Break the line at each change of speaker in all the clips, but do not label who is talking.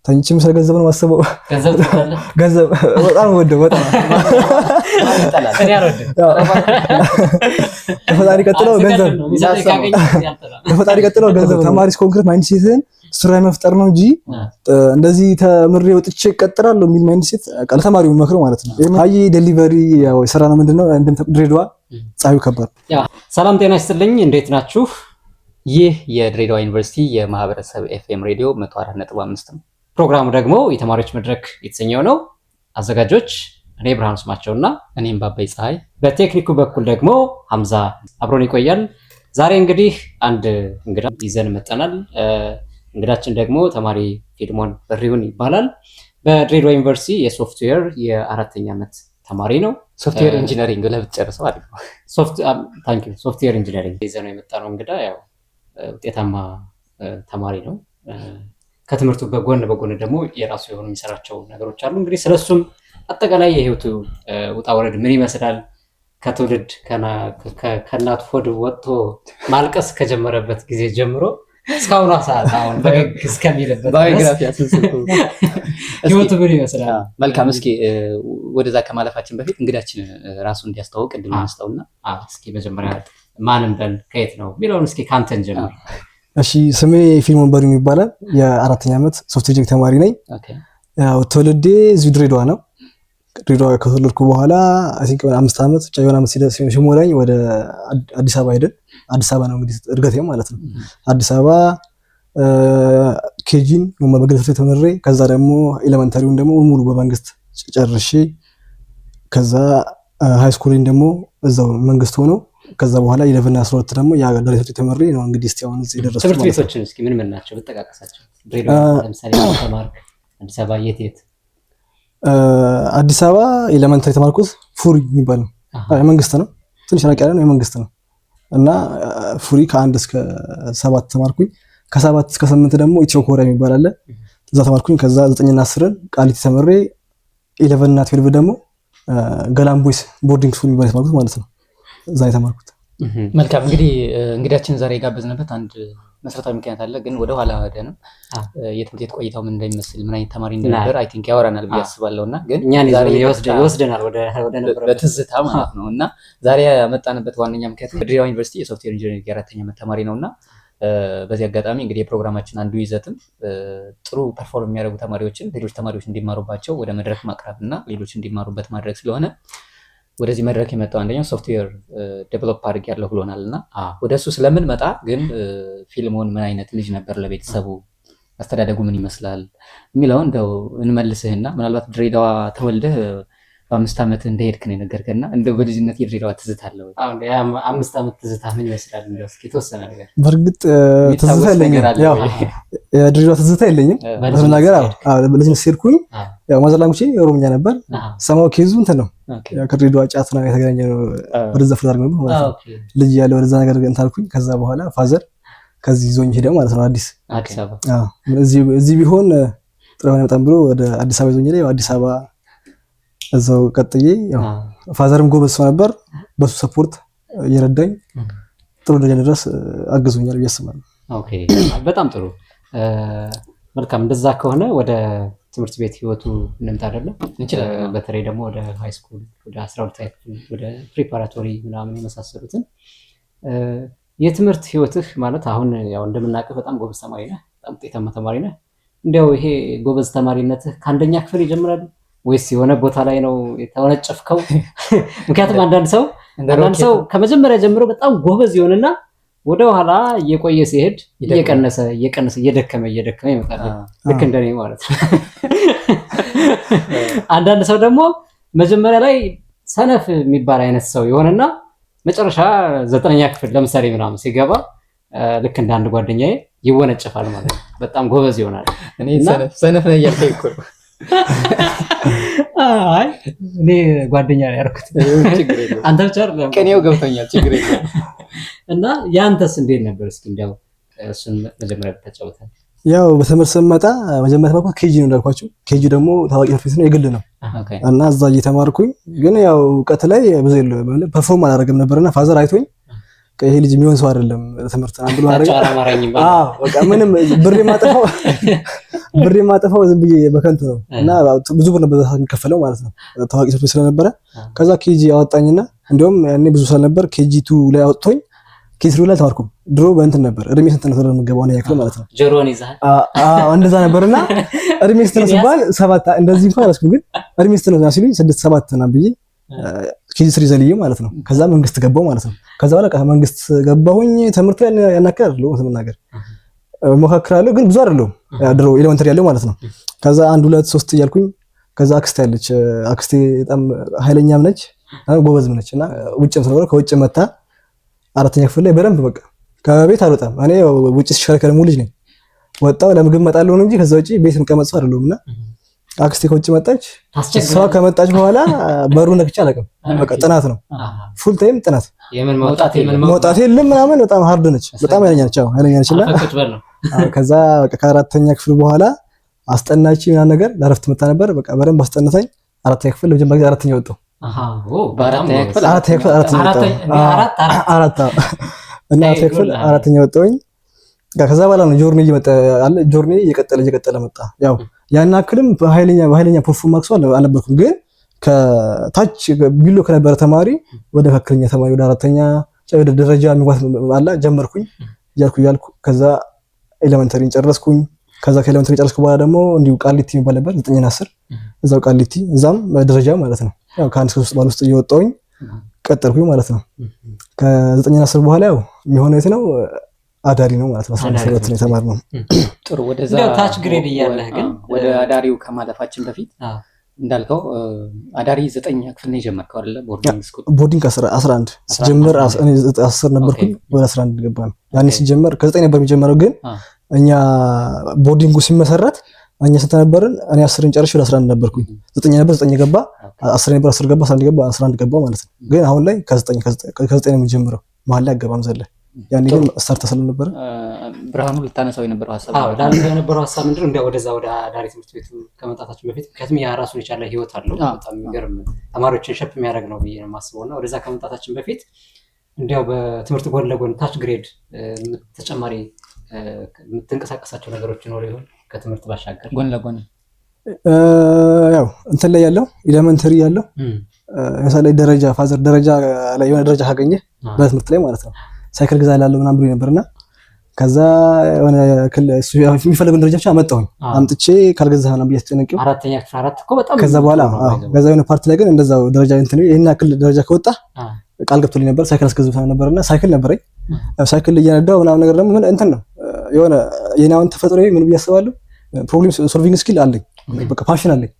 ተኝቼም ስለ ገንዘብ ነው የማስበው።
ገንዘብ ትወዳለህ?
ገንዘብ በጣም ወደው በጣም
እኔ አልወድም።
ከፈጣሪ ቀጥሎ ገንዘብ
ነው የሚሰጠኝ ካገኘሁ አልጠላም።
ከፈጣሪ ቀጥሎ ገንዘብ። ተማሪ እስከሆንክ mindset ህን ስራ መፍጠር ነው እንጂ እንደዚህ ተምሬ ወጥቼ እቀጥራለሁ የሚል mindset ለተማሪው መክረው ማለት ነው። አይ delivery ያው የሰራ ነው ምንድነው እንደምታውቁት ድሬዳዋ ፀሐዩ ከባድ።
ሰላም ጤና ይስጥልኝ። እንዴት ናችሁ?
ይህ የድሬዳዋ ዩኒቨርሲቲ የማህበረሰብ ኤፍኤም ሬዲዮ 104.5 ነው።
ፕሮግራሙ ደግሞ የተማሪዎች መድረክ የተሰኘው ነው። አዘጋጆች እኔ ብርሃኑ ስማቸውና
እኔም ባባይ ፀሐይ፣
በቴክኒኩ በኩል ደግሞ ሀምዛ አብሮን ይቆያል። ዛሬ እንግዲህ አንድ እንግዳ ይዘን መጠናል። እንግዳችን ደግሞ ተማሪ ፊልሞን በሪሁን ይባላል። በድሬዳዋ ዩኒቨርሲቲ የሶፍትዌር የአራተኛ ዓመት ተማሪ ነው።
software engineering ብለህ ብትጨርሰው አሪፍ ነው።
Thank you። Software engineering ይዘነው የመጣ ነው እንግዳ ያው ውጤታማ ተማሪ ነው። ከትምህርቱ በጎን በጎን ደግሞ የራሱ የሆኑ የሚሰራቸው ነገሮች አሉ። እንግዲህ ስለሱም አጠቃላይ የህይወቱ ውጣ ውረድ ምን ይመስላል፣ ከትውልድ ከእናቱ ሆድ ወጥቶ ማልቀስ ከጀመረበት ጊዜ ጀምሮ እስካሁኗ ሰዓት አሁን ፈገግ እስከሚልበት
biography አስመስልቶ
ህይወቱ ምን ይመስላል?
መልካም። እስኪ ወደዛ ከማለፋችን በፊት እንግዳችን ራሱ እንዲያስተዋውቅ እድል እንስጠውና
እስኪ መጀመሪያ ማን እንበል፣ ከየት ነው የሚለውን እስኪ ከአንተ እንጀምር።
እሺ፣ ስሜ ፊልሞን በሪሁን ይባላል። የአራተኛ ዓመት ሶፍትዌር ተማሪ ነኝ። ያው ትውልዴ እዚሁ ድሬዳዋ ነው። ድሬዳዋ ከተወለድኩ በኋላ I think 5 ዓመት ብቻ የሆነ ዓመት ሲሞላኝ ወደ አዲስ አበባ ሄደን፣ አዲስ አበባ ነው እንግዲህ እድገቴ ማለት ነው። አዲስ አበባ KG ን በግል ትምህርት ቤት ተምሬ፣ ከዛ ደግሞ elementary ውን ደግሞ ሙሉ በመንግስት ጨርሼ፣ ከዛ high school ን ደግሞ እዛው መንግስት ሆኖ፣ ከዛ በኋላ 11 እና 12 ደግሞ የአዳሪ ትምህርት ቤት ተምሬ ነው እንግዲህ እስቲ አሁን እዚህ የደረስኩት
ትምህርት
ማለት ነው።
ቤቶችን እስኪ ምን ምን ናቸው ብጠቃቀሳቸው? ድሬዳዋ ለምሳሌ ተማርክ፣ አዲስ አበባ የት የት?
አዲስ አበባ elementary የተማርኩት ፉሪ የሚባል ነው። የመንግስት ነው። ትንሽ ራቅ ያለ ነው፣ የመንግስት ነው። እና ፉሪ ከ1 እስከ 7 ተማርኩኝ። ከ7 እስከ 8 ደግሞ ኢትዮ ኮሪያ የሚባል አለ፣ እዛ ተማርኩኝ። ከዛ 9ና 10ን ቃሊቲ ተምሬ፣ 11 እና 12 ደግሞ ገላን boys boarding school የሚባል የተማርኩት ማለት ነው። እዛ የተማርኩት።
መልካም፣ እንግዲህ እንግዳችን ዛሬ የጋበዝንበት አንድ መሰረታዊ ምክንያት አለ። ግን ወደ ኋላ ሄደንም የትምህርት ቤት ቆይታው ምን እንደሚመስል፣ ምን አይነት ተማሪ እንደነበር I think ያወራናል ብዬ አስባለሁ። እና ግን
እኛን
ዛሬ
ይወስደናል ወደ ነበረበት
በትዝታ ማለት ነው። እና ዛሬ ያመጣንበት ዋነኛ ምክንያት ድሬዳዋ ዩኒቨርሲቲ የ software engineering የአራተኛ ዓመት ተማሪ ነው። እና በዚህ አጋጣሚ እንግዲህ የፕሮግራማችን አንዱ ይዘትም ጥሩ perform የሚያደርጉ ተማሪዎችን ሌሎች ተማሪዎች እንዲማሩባቸው ወደ መድረክ ማቅረብ እና ሌሎች እንዲማሩበት ማድረግ ስለሆነ ወደዚህ መድረክ የመጣው አንደኛው software develop አድርጌያለሁ ብሎናል። እና ወደ እሱ ስለምንመጣ ግን ፊልሞን ምን አይነት ልጅ ነበር፣ ለቤተሰቡ አስተዳደጉ ምን ይመስላል የሚለውን እንደው እንመልስህና ምናልባት ድሬዳዋ ተወልደህ በ5 ዓመት እንደሄድክ ነው የነገርከን እና እንደው በልጅነት የድሬዳዋ ትዝታ አለ ወይ?
አሁን 5 ዓመት ትዝታ ምን ይመስላል? እንደው እስኪ የተወሰነ ነገር።
በእርግጥ ትዝታ
የሚታወስ
የለኝም።
ነገር አለ
ያው
ወይ?
የድሬዳዋ ትዝታ የለኝም። ነገር በልጅነት ሲሄድኩኝ ያው mother language ኦሮምኛ ነበር። ሰማው case ኡ እንትን ነው፣ ያው ከድሬዳዋ ጫት ነው የተገናኘ ነው። ወደዛ ፍላር ነበር ማለት ነው። ልጅ ያለ ወደዛ ነገር እንትን አልኩኝ። ከዛ በኋላ father ከዚህ ይዞኝ ሄደ ማለት ነው አዲስ
አዲስ አበባ።
አዎ፣ እዚህ ቢሆን ጥሩ የሆነ በጣም ብሎ ወደ አዲስ አበባ ይዞኝ ሄደ። ያው አዲስ አበባ እዛው ቀጥዬ ያው father ም ጎበዝ ሰው ነበር። በሱ support እየረዳኝ ጥሩ ደረጃ ድረስ አግዞኛል ብዬ አስባለሁ።
Okay፣ በጣም ጥሩ፣ መልካም። እንደዛ ከሆነ ወደ ትምህርት ቤት ህይወቱ እንምጣ አይደለም?
እንችላለን።
በተለይ ደግሞ ወደ high school፣ ወደ 12ኛ ክፍል፣ ወደ preparatory ምናምን የመሳሰሉትን የትምህርት ህይወትህ ማለት አሁን ያው እንደምናውቅህ በጣም ጎበዝ ተማሪ ነህ፣ በጣም ውጤታማ ተማሪ ነህ። እንዲያው ይሄ ጎበዝ ተማሪነትህ ከአንደኛ ክፍል ይጀምራል ወይስ የሆነ ቦታ ላይ ነው የተወነጨፍከው? ምክንያቱም አንዳንድ ሰው ከመጀመሪያ ጀምሮ በጣም ጎበዝ ይሆንና ወደ ኋላ እየቆየ ሲሄድ እየቀነሰ እየቀነሰ፣ እየደከመ እየደከመ ይመጣል። ልክ እንደኔ ማለት ነው። አንዳንድ ሰው ደግሞ መጀመሪያ ላይ ሰነፍ የሚባል አይነት ሰው ይሆንና መጨረሻ ዘጠነኛ ክፍል ለምሳሌ ምናምን ሲገባ ልክ እንደ አንድ ጓደኛዬ ይወነጨፋል ማለት ነው። በጣም ጎበዝ ይሆናል።
እኔ ሰነፍ ነኝ እያልከኝ እኮ ነው።
አይ፣ እኔ ጓደኛ ነው ያልኩት።
ችግር የለውም።
አንተ ብቻ አይደለም።
ቅኔው ገብቶኛል። ችግር የለውም።
እና ያንተስ እንዴት ነበር? እስኪ እንዲያው እሱን መጀመሪያ ብታጫውተን።
ያው በትምህርት ስመጣ መጀመሪያ የተማርኩት KG ነው እንዳልኳቸው። KG ደግሞ ታዋቂ ትምህርት ቤት ነው፣ የግል ነው። እና እዛ እየተማርኩኝ ግን ያው እውቀት ላይ ብዙ perform አላደረግም ነበርና father አይቶኝ ይሄ ልጅ የሚሆን ሰው አይደለም ትምህርት ብሎ
አረገ።
በቃ ምንም ብር የማጠፋው ዝም ብዬ በከንቱ ነው እና ብዙ ብር ነበር የሚከፈለው ማለት ነው። ታዋቂ ሰው ስለነበረ ከዛ KG አወጣኝና እንዲያውም ያኔ ብዙ ስለነበር KG 2 ላይ አወጥቶኝ KG 3 ላይ አልተማርኩም። ድሮ በእንትን ነበር እድሜ ስንት ነው ተብሎ የምገባው ነው ያክል ማለት ነው።
ጆሮን ይዘሃል?
አዎ እንደዛ ነበርና እድሜ ስንት ነው ሲባል 7 እንደዚህ እንኳን አላስኩም፣ ግን እድሜ ስንት ነው ሲሉኝ 6 7 ምናምን ብዬ KG 3 ዘልዬ ማለት ነው። ከዛ መንግስት ገባው ማለት ነው። ከዛ በኋላ መንግስት ገባሁኝ። ትምህርት ላይ ያን ያክል አይደለሁም መናገር እሞካክራለሁ፣ ግን ብዙ አይደለሁም። ድሮ elementary ያለው ማለት ነው። ከዛ 1 2 3 እያልኩኝ ከዛ አክስቴ አለች። አክስቴ በጣም ኃይለኛም ነች ጎበዝም ነች እና ውጭም ስለሆነ ከውጭ መታ አራተኛ ክፍል ላይ በደንብ በቃ ከቤት አልወጣም። እኔ ውጭ ሲሽከረከር ሙሉ ልጅ ነኝ። ወጣው ለምግብ እመጣለሁ ነው እንጂ ከዛ ውጪ ቤት የምቀመጥ ሰው አይደለሁም። እና አክስቴ ከውጭ መጣች። እሷ ከመጣች በኋላ በሩን ነክቼ አላውቅም። በቃ ጥናት ነው፣ full time ጥናት፣ መውጣት የለም ምናምን። በጣም hard ነች፣ በጣም ኃይለኛ ነች። አዎ ኃይለኛ ነች። እና ከዛ በቃ ከአራተኛ ክፍል በኋላ አስጠናች ምናምን ነገር ለእረፍት መጣ ነበር። በቃ በደንብ አስጠናታኝ። አራተኛ ክፍል ለመጀመሪያ ጊዜ አራተኛ ወጣሁ። አራተኛ ወጣሁኝ። ከዛ በኋላ ነው journey እየመጣ አለ። journey እየቀጠለ እየቀጠለ መጣ። ያው ያን ያክልም በኃይለኛ performance አልነበርኩም፣ ግን ከታች below ከነበረ ተማሪ ወደ መካከለኛ ተማሪ ወደ አራተኛ ወደ ደረጃ የሚጓዝ አለ ጀመርኩኝ እያልኩ ከዛ elementary ን ጨረስኩኝ። ከዛ ከ elementary ጨረስኩ በኋላ ደግሞ እንዲሁ ቃሊቲ የሚባል ነበር 9 እና 10 እዛው ቃሊቲ እዛም ደረጃ ማለት ነው። ያው ከአንድ እስከ 3 ባል ውስጥ እየወጣሁኝ ቀጠልኩኝ ማለት ነው። ከ9 እና 10 በኋላ ያው የሚሆነው የት ነው አዳሪ ነው ማለት ነው። 12 ነው የተማርነው።
ጥሩ ወደዛ
ታች grade እያለህ ግን
ወደ አዳሪው ከማለፋችን በፊት እንዳልከው አዳሪ 9ኛ ክፍል ነው የጀመርከው አይደለ? boarding school
boarding 11 ሲጀመር እኔ 10 ነበርኩኝ ወደ 11 ገባ ነው። ያኔ ሲጀመር ከ9 ነበር የሚጀመረው፣ ግን እኛ boarding ኡ ሲመሰረት እኛ ስንት ነበርን? እኔ 10ን ጨርሼ ወደ 11 ነበርኩኝ። 9 ነበር 9 ገባ፣ 10 ነበር 10 ገባ፣ 11 ገባ፣ 11 ገባ ማለት ነው። ግን አሁን ላይ ከ9 ነው የሚጀምረው። መሀል ላይ አገባም ዘለ ያኔ ግን start ስለነበረ
ብርሃኑ ልታነሳው የነበረው ሐሳብ
አዎ ላነሳው የነበረው ሐሳብ ምንድነው? እንዲያው ወደዛ ወደ አዳሪ ትምህርት ቤቱ ከመምጣታችን በፊት ምክንያቱም ያ ራሱን የቻለ ህይወት አለው በጣም የሚገርም ተማሪዎችን shape የሚያደርግ ነው ብዬ ነው የማስበው። እና ወደዛ ከመምጣታችን በፊት እንዲያው በትምህርት ጎን ለጎን ታች grade ተጨማሪ የምትንቀሳቀሳቸው ነገሮች ይኖሩ ይሆን ከትምህርት ባሻገር
ጎን ለጎን?
ያው እንትን ላይ ያለው elementary ያለው ለምሳሌ ደረጃ father ደረጃ ላይ የሆነ ደረጃ ካገኘ በትምህርት ላይ ማለት ነው ሳይክል ግዛ ላለው ምናምን ብሎ ነበርና ከዛ የሆነ የሚፈልገውን ደረጃ ብቻ አመጣሁኝ። አምጥቼ ካልገዛህ ምናምን ብዬ አስጨነቂው።
አራተኛ ክፍል አራት እኮ በጣም
ከዛ በኋላ ከዛ የሆነ part ላይ ግን እንደዛው ደረጃ እንትን ይሄን ያክል ደረጃ ከወጣ ቃል ገብቶልኝ ነበር። ሳይክል አስገዝቶ ነበርና ሳይክል ነበረኝ። ሳይክል እየነዳሁ ምናምን ነገር ደግሞ ምን እንትን ነው የሆነ የኔ አሁን ተፈጥሮዬ ምን ብዬ አስባለሁ problem solving skill አለኝ። በቃ passion አለኝ።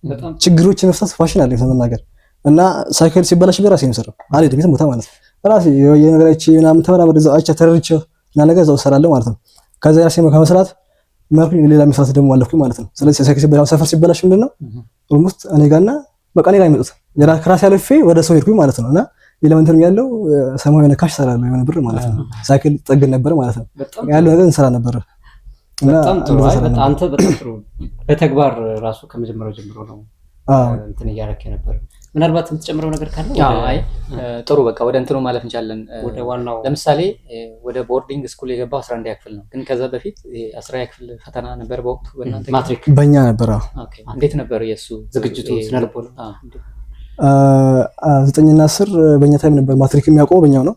ችግሮች የመፍታት passion አለኝ ለመናገር እና ሳይክል ሲበላሽ በራሴ ነው የምሰራው። አልሄድም የትም ቦታ ማለት ነው። ራሴ የነገራች ምናምን ተመራመር እዛው አይቼ ተረድቼ እና ነገር እዛው እሰራለሁ ማለት ነው። ከዛ ራሴ ከመስራት መልኩኝ ሌላ መስራት ደግሞ አለፍኩኝ ማለት ነው። ስለዚህ ሳይክል ሲበላሽ ሰፈር ሲበላሽ ምንድነው almost እኔ ጋርና በቃ እኔ ጋር የሚመጡት ከራሴ አልፌ ወደ ሰው ሄድኩኝ ማለት ነው። እና elementary ያለው ሰማያዊ የሆነ cash እሰራለሁ የሆነ ብር ማለት ነው። ሳይክል ጠግን ነበር ማለት ነው። ያለው ነገር እንሰራ ነበር።
በጣም ጥሩ። አንተ በጣም ጥሩ በተግባር ራሱ ከመጀመሪያው ጀምሮ ነው እንትን እያደረክ የነበረው። ምናልባት የምትጨምረው ነገር ካለ?
አይ ጥሩ በቃ ወደ እንትኑ ማለፍ እንችላለን።
ወደ ዋናው
ለምሳሌ ወደ boarding school የገባው 11ኛ ክፍል ነው። ግን ከዛ በፊት 10ኛ ክፍል ፈተና ነበር በወቅቱ በእናንተ
ማትሪክ?
በእኛ ነበር።
okay እንዴት ነበር የሱ
ዝግጅቱ? ስነልቦና
9 እና 10 በእኛ time ነበር ማትሪክ የሚያቆመው በእኛው ነው።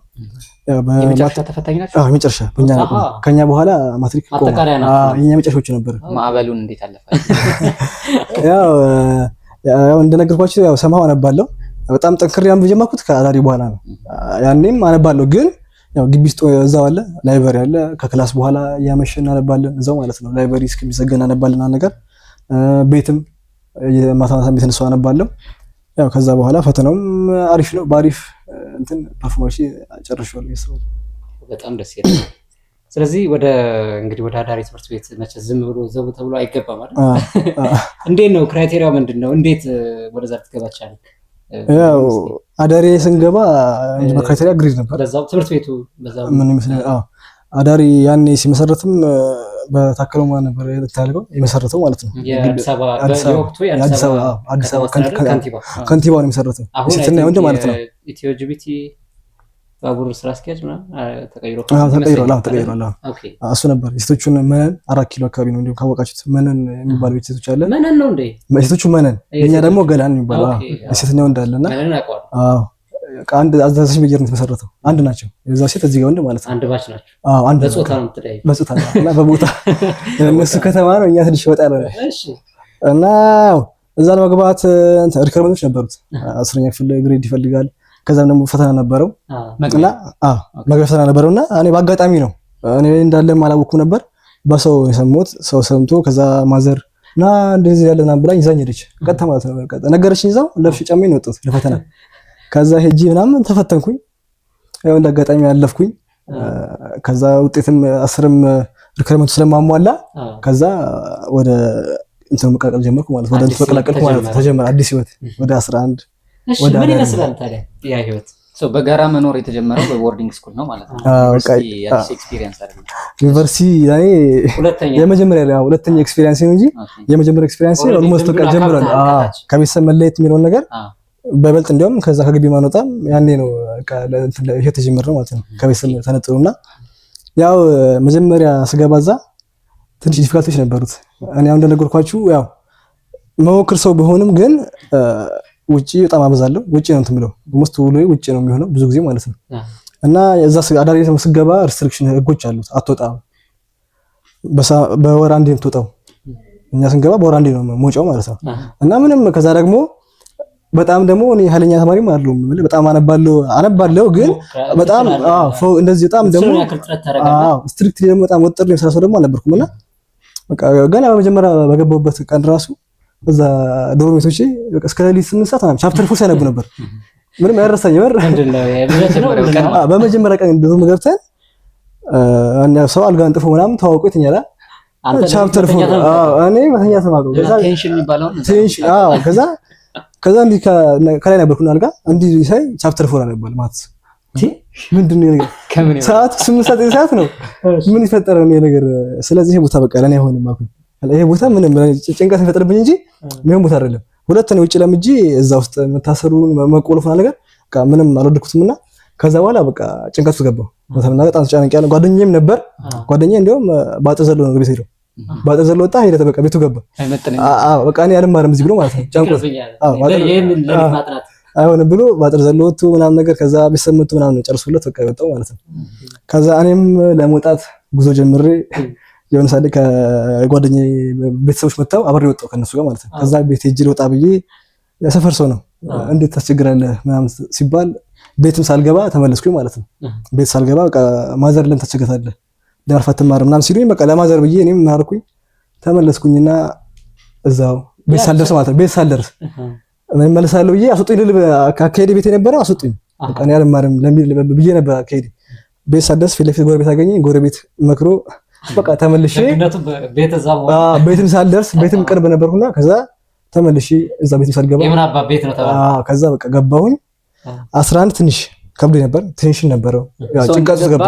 የመጨረሻ ተፈታኝ ናቸው።
አዎ የመጨረሻ በእኛ ነው። ከኛ በኋላ ማትሪክ ቆመ። አዎ የኛ መጨረሻዎቹ ነበር።
ማዕበሉን እንዴት አለፈ?
ያው እንደነገርኳችሁ ያው ሰማው አነባለሁ። በጣም ጠንክሬ አንብብ ጀመርኩት ከአዳሪ በኋላ ነው። ያኔም አነባለሁ ግን ያው ግቢ ውስጥ እዛው አለ library አለ። ከ class በኋላ እያመሸን እናነባለን እዛው ማለት ነው። library እስከሚዘጋ እናነባለን ነገር ቤትም ማታ ማታ ቤት እነሱ አነባለሁ። ያው ከዛ በኋላ ፈተናውም አሪፍ ነው። በአሪፍ እንትን performance ጨርሻለሁ።
በጣም ደስ ይላል። ስለዚህ ወደ እንግዲህ ወደ አዳሪ ትምህርት ቤት መቼ ዝም ብሎ ዘው ተብሎ አይገባም አይደል? እንዴት ነው criteria ው ምንድነው? እንዴት ወደዛ ልትገባ ቻልክ?
ያው አዳሪ ስንገባ criteria grade ነበር።
በዛው ትምህርት ቤቱ በዛው
ምን ይመስላል? አዎ አዳሪ ያኔ ሲመሰረትም በታከለው ማን ነበር የታለቀው የመሰረተው ማለት ነው።
የአዲስ አበባ በወቅቱ የአዲስ አበባ ከንቲባ
ከንቲባ ነው የመሰረተው። ሴትና ወንድ ማለት ነው።
ኢትዮ ጅቡቲ ባቡር ስራ አስኪያጅ ምናምን ተቀይሮ
ተቀይሯል። ተቀይሯል። እሱ ነበር የሴቶቹን መነን 4 ኪሎ አካባቢ ነው። እንዲሁም ካወቃችሁት መነን የሚባል ቤት ሴቶች አለ።
መነን ነው እንዴ?
ሴቶቹ መነን፣ የኛ ደግሞ ገላን የሚባለው የሴትና ወንድ አለና አዎ አንድ አዛዥ ብሔር ነው የተመሰረተው። አንድ ናቸው። የዛ ሴት እዚህ ጋር ወንድ ማለት ነው።
አንድ batch ናቸው።
አዎ አንድ
በጾታ ነው የምትለያዩ።
በጾታ ነው እና በቦታ እነሱ ከተማ ነው፣ እኛ ትንሽ ወጣ ያለ ነው።
እሺ
እና እዛ ለመግባት requirement ኦች ነበሩት። 10ኛ ክፍል grade ይፈልጋል። ከዛም ደግሞ ፈተና ነበረው እና አዎ መግቢያ ፈተና ነበረው እና እኔ በአጋጣሚ ነው፣ እኔ እንዳለም አላወኩም ነበር። በሰው የሰማሁት፣ ሰው ሰምቶ ከዛ mother ና እንደዚህ ያለ ምናምን ብላኝ ይዛኝ ሄደች። ቀጥታ ማለት ነው። በቃ ነገረችኝ። ይዛው ለብሼ ጫማዬን ነው የወጣሁት ለፈተና። ከዛ ሄጂ ምናምን ተፈተንኩኝ። ያው እንደ አጋጣሚ ያለፍኩኝ። ከዛ ውጤትም 10ም requirement ኡ ስለማሟላ ከዛ ወደ እንትን መቀላቀል ጀመርኩ ማለት ወደ እንትን ተቀላቀልኩ ማለት ነው። ተጀመረ አዲስ ህይወት ወደ 11።
እሺ ምን ይመስላል ታዲያ ያ ህይወት?
So በጋራ መኖር የተጀመረው በ boarding school ነው ማለት ነው። ዩኒቨርሲቲ አዲስ experience አይደለም።
ዩኒቨርሲቲ ለኔ የመጀመሪያ ላይ ሁለተኛ experience ነው እንጂ የመጀመሪያ experience almost በቃ ጀምሯል። አዎ ከቤተሰብ መለየት የሚለውን ነገር በበልጥ እንዲያውም ከዛ ከግቢ ማንወጣም ያኔ ነው ህይወት የጀመርነው ማለት ነው። ከቤተሰብ ተነጥሎና ያው መጀመሪያ ስገባ እዛ ትንሽ difficulty ዎች ነበሩት። እኔ አሁን እንደነገርኳችሁ ያው መሞክር ሰው ብሆንም ግን ውጪ በጣም አበዛለሁ። ውጪ ነው እንትን ብለው almost ውሎዬ ውጪ ነው የሚሆነው ብዙ ጊዜ ማለት ነው። እና እዛ አዳሪ ስገባ restriction ህጎች አሉት። አትወጣም፣ በወር አንዴ የምትወጣው። እኛ ስንገባ በወር አንዴ ነው መውጫው ማለት ነው። እና ምንም ከዛ ደግሞ በጣም ደግሞ እኔ ኃይለኛ ተማሪም አይደለሁም። በጣም አነባለሁ አነባለሁ ግን በጣም አዎ እንደዚህ በጣም ደግሞ አዎ strictly ደግሞ በጣም ወጥሬ የምሰራ ሰው ደግሞ አልነበርኩም። እና በቃ ገና በመጀመሪያ በገባሁበት ቀን ራሱ እዛ dorm mate ኦቼ በቃ እስከ ሌሊት 8 ሰዓት ምናምን chapter 4 ሲያነቡ ነበር። ምንም አይረሳኝ ወር በመጀመሪያ ቀን dorm ገብተን ሰው አልጋ አንጥፎ ምናምን ተዋውቆ ይተኛል። Chapter 4 አዎ እኔ መተኛት ነው የማውቀው።
ከዛ tension የሚባለው
tension አዎ ከዛ እንዲህ ከላይ ነበርኩና አልጋ እንዲህ ሳይ chapter 4 አነባል ማለት ምንድን ነው ነገር? ሰዓቱ 8 ሰዓት 9 ሰዓት ነው። ምን ይፈጠረ ነው ነገር? ስለዚህ ይሄ ቦታ በቃ ለኔ አይሆንም አልኩኝ። ይሄ ቦታ ምንም ጭንቀት የሚፈጥርብኝ እንጂ የሚሆን ቦታ አይደለም። ሁለት ነው ውጭ ለምጄ እዛ ውስጥ መታሰሩን መቆለፉን ነገር በቃ ምንም አልወደድኩትም እና ከዛ በኋላ በቃ ጭንቀት ውስጥ ገባሁ። በጣም ተጨናንቄ ጓደኛዬም ነበር። ጓደኛዬ እንዲያውም በአጥር ዘሎ ነው ቤት ሄደው፣ በአጥር ዘሎ ወጣ ሄደ በቃ ቤቱ ገባ። አዎ በቃ እኔ አልማርም እዚህ ብሎ ማለት ነው። ጨንቆት አይሆንም ብሎ በአጥር ዘሎ ወጥቶ ምናምን ነገር ከዛ ቤተሰብ መጥቶ ምናምን ነው ጨርሶለት በቃ የወጣው ማለት ነው። ከዛ እኔም ለመውጣት ጉዞ ጀምሬ የሆነ ሰዓት ከጓደኛዬ ቤተሰቦች መጥተው አብሬ ወጣሁ ከእነሱ ጋር ማለት ነው። ከዛ ቤት ሄጄ ልወጣ ብዬ የሰፈር ሰው ነው እንዴት ታስቸግራለህ ምናምን ሲባል ቤትም ሳልገባ ተመለስኩኝ ማለት ነው። ቤት ሳልገባ በቃ mother ለምን ታስቸግራለህ ለማርፋት አትማርም ምናምን ሲሉኝ በቃ ለ mother ብዬ እኔም ማርኩኝ ተመለስኩኝና እዛው ቤት ሳልደርስ ማለት ነው። ቤት ሳልደርስ እመለሳለሁ ብዬ አስወጡኝ ልል አካሄዴ ቤት የነበረው አስወጡኝ በቃ እኔ አልማርም ለሚል ብዬ ነበር አካሄዴ። ቤት ሳልደርስ ፊት ለፊት ጎረቤት አገኘኝ። ጎረቤት መክሮ በቃ ተመልሼ ቤትም ሳልደርስ ቤትም ቅርብ ነበርኩና ከዛ ተመልሼ እዛ ቤትም ሳልገባ
ቤት ነው ተባለ።
ከዛ በቃ ገባሁኝ። 11 ትንሽ ከብዶ ነበር፣ tension ነበረው፣ ያው ጭንቀት ውስጥ ገባ።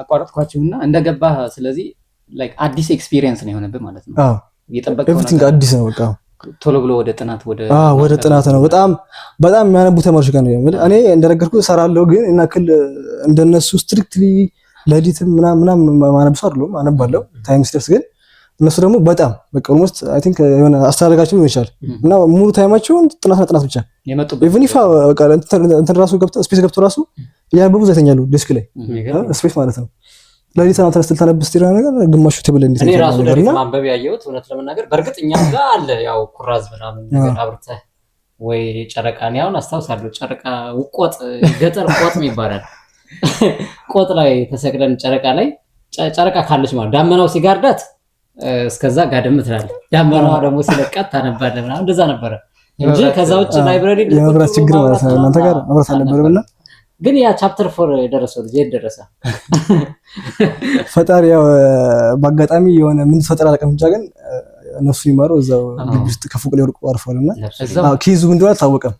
አቋረጥኳችሁና እንደገባህ ስለዚህ like አዲስ experience ነው የሆነብህ ማለት ነው።
አዎ
የጠበቀው
everything አዲስ ነው በቃ።
ቶሎ ብሎ ወደ ጥናት ወደ
አዎ ወደ ጥናት ነው። በጣም በጣም የሚያነቡ ተማሪዎች ጋር ነው የምልህ። እኔ እንደነገርኩህ እሰራለሁ፣ ግን እና ክል እንደነሱ strictly ሌሊትም ምናምን ምናምን ማነብ ሰው አይደለሁም። አነባለሁ time ሲደርስ፣ ግን እነሱ ደግሞ በጣም በቃ almost I think የሆነ አስተዳደጋቸው ሊሆን ይችላል እና ሙሉ time ኣቸውን ጥናትና ጥናት ብቻ
የመጡበት
even if በቃ እንትን ራሱ ገብተው space ገብተው ራሱ እያነበቡ እዛ ይተኛሉ። Desk ላይ space ማለት ነው። ሌሊት ተነስተህ ልታነብ ስትል ነገር ግማሹ table እንዴት
እኔ ራሱ ሌሊት ማንበብ ያየሁት እውነት ለመናገር በእርግጥ እኛም ጋር አለ ያው ኩራዝ ምናምን ነገር አብርተህ ወይ ጨረቃ፣ እኔ አሁን አስታውሳለሁ ጨረቃ ቆጥ፣ ገጠር ቆጥ ይባላል። ቆጥ ላይ ተሰቅለን ጨረቃ ላይ ጨረቃ ካለች ማለት ዳመናው ሲጋርዳት እስከዛ ጋደም ትላለህ። ዳመናዋ ደግሞ ሲለቃት ታነባለህ ምናምን እንደዛ ነበረ እንጂ ከዛ ውጭ library
የመብራት ችግር ማለት ነው። እናንተ ጋር መብራት አልነበረም እና
ግን ያ chapter 4 የደረሰው ልጅ የት ደረሰ?
ፈጣሪ ያው በአጋጣሚ የሆነ ምን ፈጠራ አላውቅም፣ ብቻ ግን ነፍሱ ይማረው እዛው ግቢ ውስጥ ከፎቅ ላይ ወድቆ አርፏል እና case ኡ ምን እንደሆነ አልታወቀም።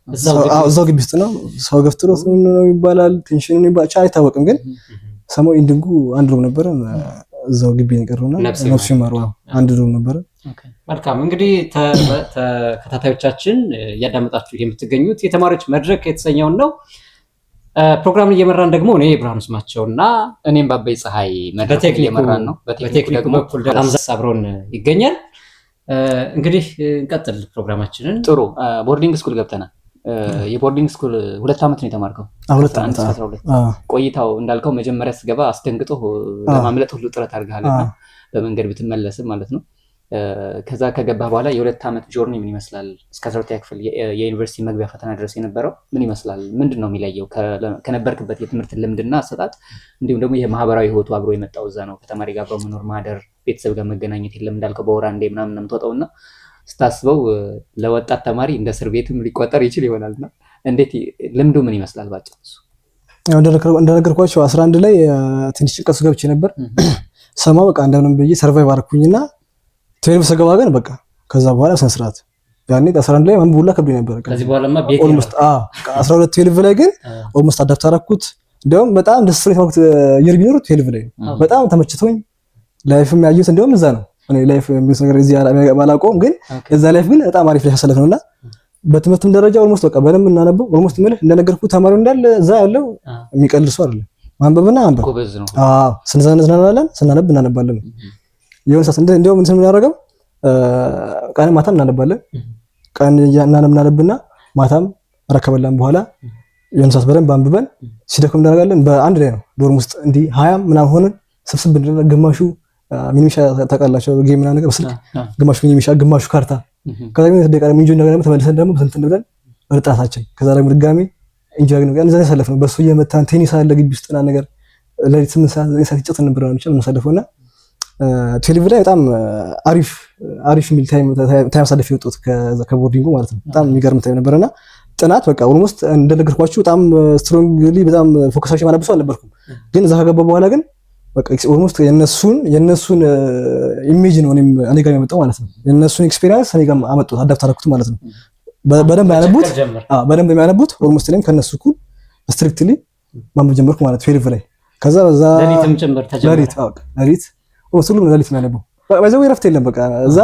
እዛው ግቢ ውስጥ ነው። ሰው ገፍትሮት ነው ይባላል፣ tension ነው ይባላል፣ አይታወቅም። ግን ሰማው ending ኡ አንድ room ነበረ እዛው ግቢ ነው የቀረውና ነፍሱ ይማረው አንድ room ነበረ።
መልካም እንግዲህ ተከታታዮቻችን እያዳመጣችሁ የምትገኙት የተማሪዎች መድረክ የተሰኘውን ነው። ፕሮግራሙን እየመራን ደግሞ እኔ ብርሃኑ ስማቸውና
እኔም ባበይ ፀሐይ መድረኩን እየመራን ነው።
በቴክኒኩ በኩል ሀምዛ አብሮን ይገኛል። እንግዲህ እንቀጥል ፕሮግራማችንን።
ጥሩ boarding school ገብተናል። የ boarding school 2 ዓመት ነው የተማርከው?
2 ዓመት።
ቆይታው እንዳልከው መጀመሪያ ስትገባ አስደንግጦ ለማምለጥ ሁሉ ጥረት አድርገሃል እና በመንገድ ብትመለስም ማለት ነው። ከዛ ከገባህ በኋላ የ2 ዓመት journey ምን ይመስላል? እስከ 12ኛ ክፍል የዩኒቨርሲቲ መግቢያ ፈተና ድረስ የነበረው ምን ይመስላል? ምንድን ነው የሚለየው ከነበርክበት የትምህርት ልምድና አሰጣጥ፣ እንዲሁም ደግሞ የማህበራዊ ህይወቱ አብሮ የመጣው እዛ ነው። ከተማሪ ጋር አብሮ መኖር፣ ማደር፣ ቤተሰብ ጋር መገናኘት የለም እንዳልከው በወር አንዴ ምናምን ነው የምትወጣው እና ስታስበው ለወጣት ተማሪ እንደ እስር ቤትም ሊቆጠር ይችል ይሆናል እና እንዴት ልምዱ ምን ይመስላል ባጭሩ? እሱ
እንደነገርኳቸው 11 ላይ ትንሽ ጭንቀት ውስጥ ገብቼ ነበር። ሰማ በቃ እንደምንም ብዬ survive አደረኩኝና 12 ስገባ ግን በቃ ከዛ በኋላ ስነ ስርዓት፣ ያኔ 11 ላይ ማንበብ ሁላ ከብዶኝ ነበር።
ከዚህ በኋላማ ቤት
almost አዎ፣ 12 12 ላይ ግን almost adapt አደረኩት። እንዲያውም በጣም ደስ ብሎኝ የተማርኩት year ቢኖር 12 ላይ ነው። በጣም ተመችቶኝ life ም ያየሁት እንዲያውም እዛ ነው። እኔ life የሚሉት ነገር እዚህ ባላውቀውም ግን እዛ life ግን በጣም አሪፍ life ያሳለፍ ነውና በትምህርትም ደረጃ almost በቃ በደንብ እናነበው። Almost ምልህ እንደነገርኩህ ተማሪው እንዳለ እዛ ያለው የሚቀልድ ሰው አይደለም። ማንበብና ማንበብ
ጎበዝ ነው።
አዎ፣ ስንዝናናለን፣ ስናነብ እናነባለን። የሆነ ሰዓት እንዲያውም እንትን የምናደርገው ቀን ማታም እናነባለን። ቀን እናነብና ማታም እራት ከበላን በኋላ የሆነ ሰዓት በደንብ አንብበን ሲደክም እናደርጋለን። በአንድ ላይ ነው dorm ውስጥ እንዲህ 20 ምናምን ሆነን ስብስብ ብንደረግ ግማሹ ሚኒሚሻ ታውቃላችሁ፣ game ምናምን ነገር በስልክ፣ ግማሹ ሚኒሚሻ፣ ግማሹ ካርታ። ከዛ ግን ደቂቃ ደግሞ enjoy እንደገና ደግሞ ተመልሰን ደግሞ እንትን ብለን ወደ ጥናታችን፣ ከዛ ደግሞ ድጋሚ enjoy ነው እዛ ያሳለፍነው። በሱ እየመታን ቴኒስ አለ ግቢ ውስጥ ምናምን ነገር ሌሊት 8 ሰዓት 9 ሰዓት ይጫወት ነበር ብቻ የምናሳልፈው እና 12 ላይ በጣም አሪፍ አሪፍ የሚል time አሳልፌ የወጣሁት ከዛ ከ boarding ኡ ማለት ነው። በጣም የሚገርም time ነበርና ጥናት በቃ almost እንደነገርኳችሁ በጣም strongly በጣም focus አድርጌ ማነብ ሰው አልነበርኩም። ግን እዛ ከገባ በኋላ ግን በቃ almost የነሱን image ነው እኔም እኔ ጋር የመጣው ማለት ነው። የነሱን experience እኔ ጋር አመጡት፣ adapt አደረኩት ማለት ነው። በደንብ ያነቡት፣ አዎ በደንብ የሚያነቡት almost እኔም ከነሱ እኩል strictly ማንበብ ጀመርኩ ማለት 12 ላይ። ከዛ በዛ
ሌሊትም ጭምር ተጀመረ።
ሌሊት፣ አዎ ሌሊት almost ሁሉም ሌሊት የሚያነበው። ባይዘው እረፍት የለም። በቃ እዛ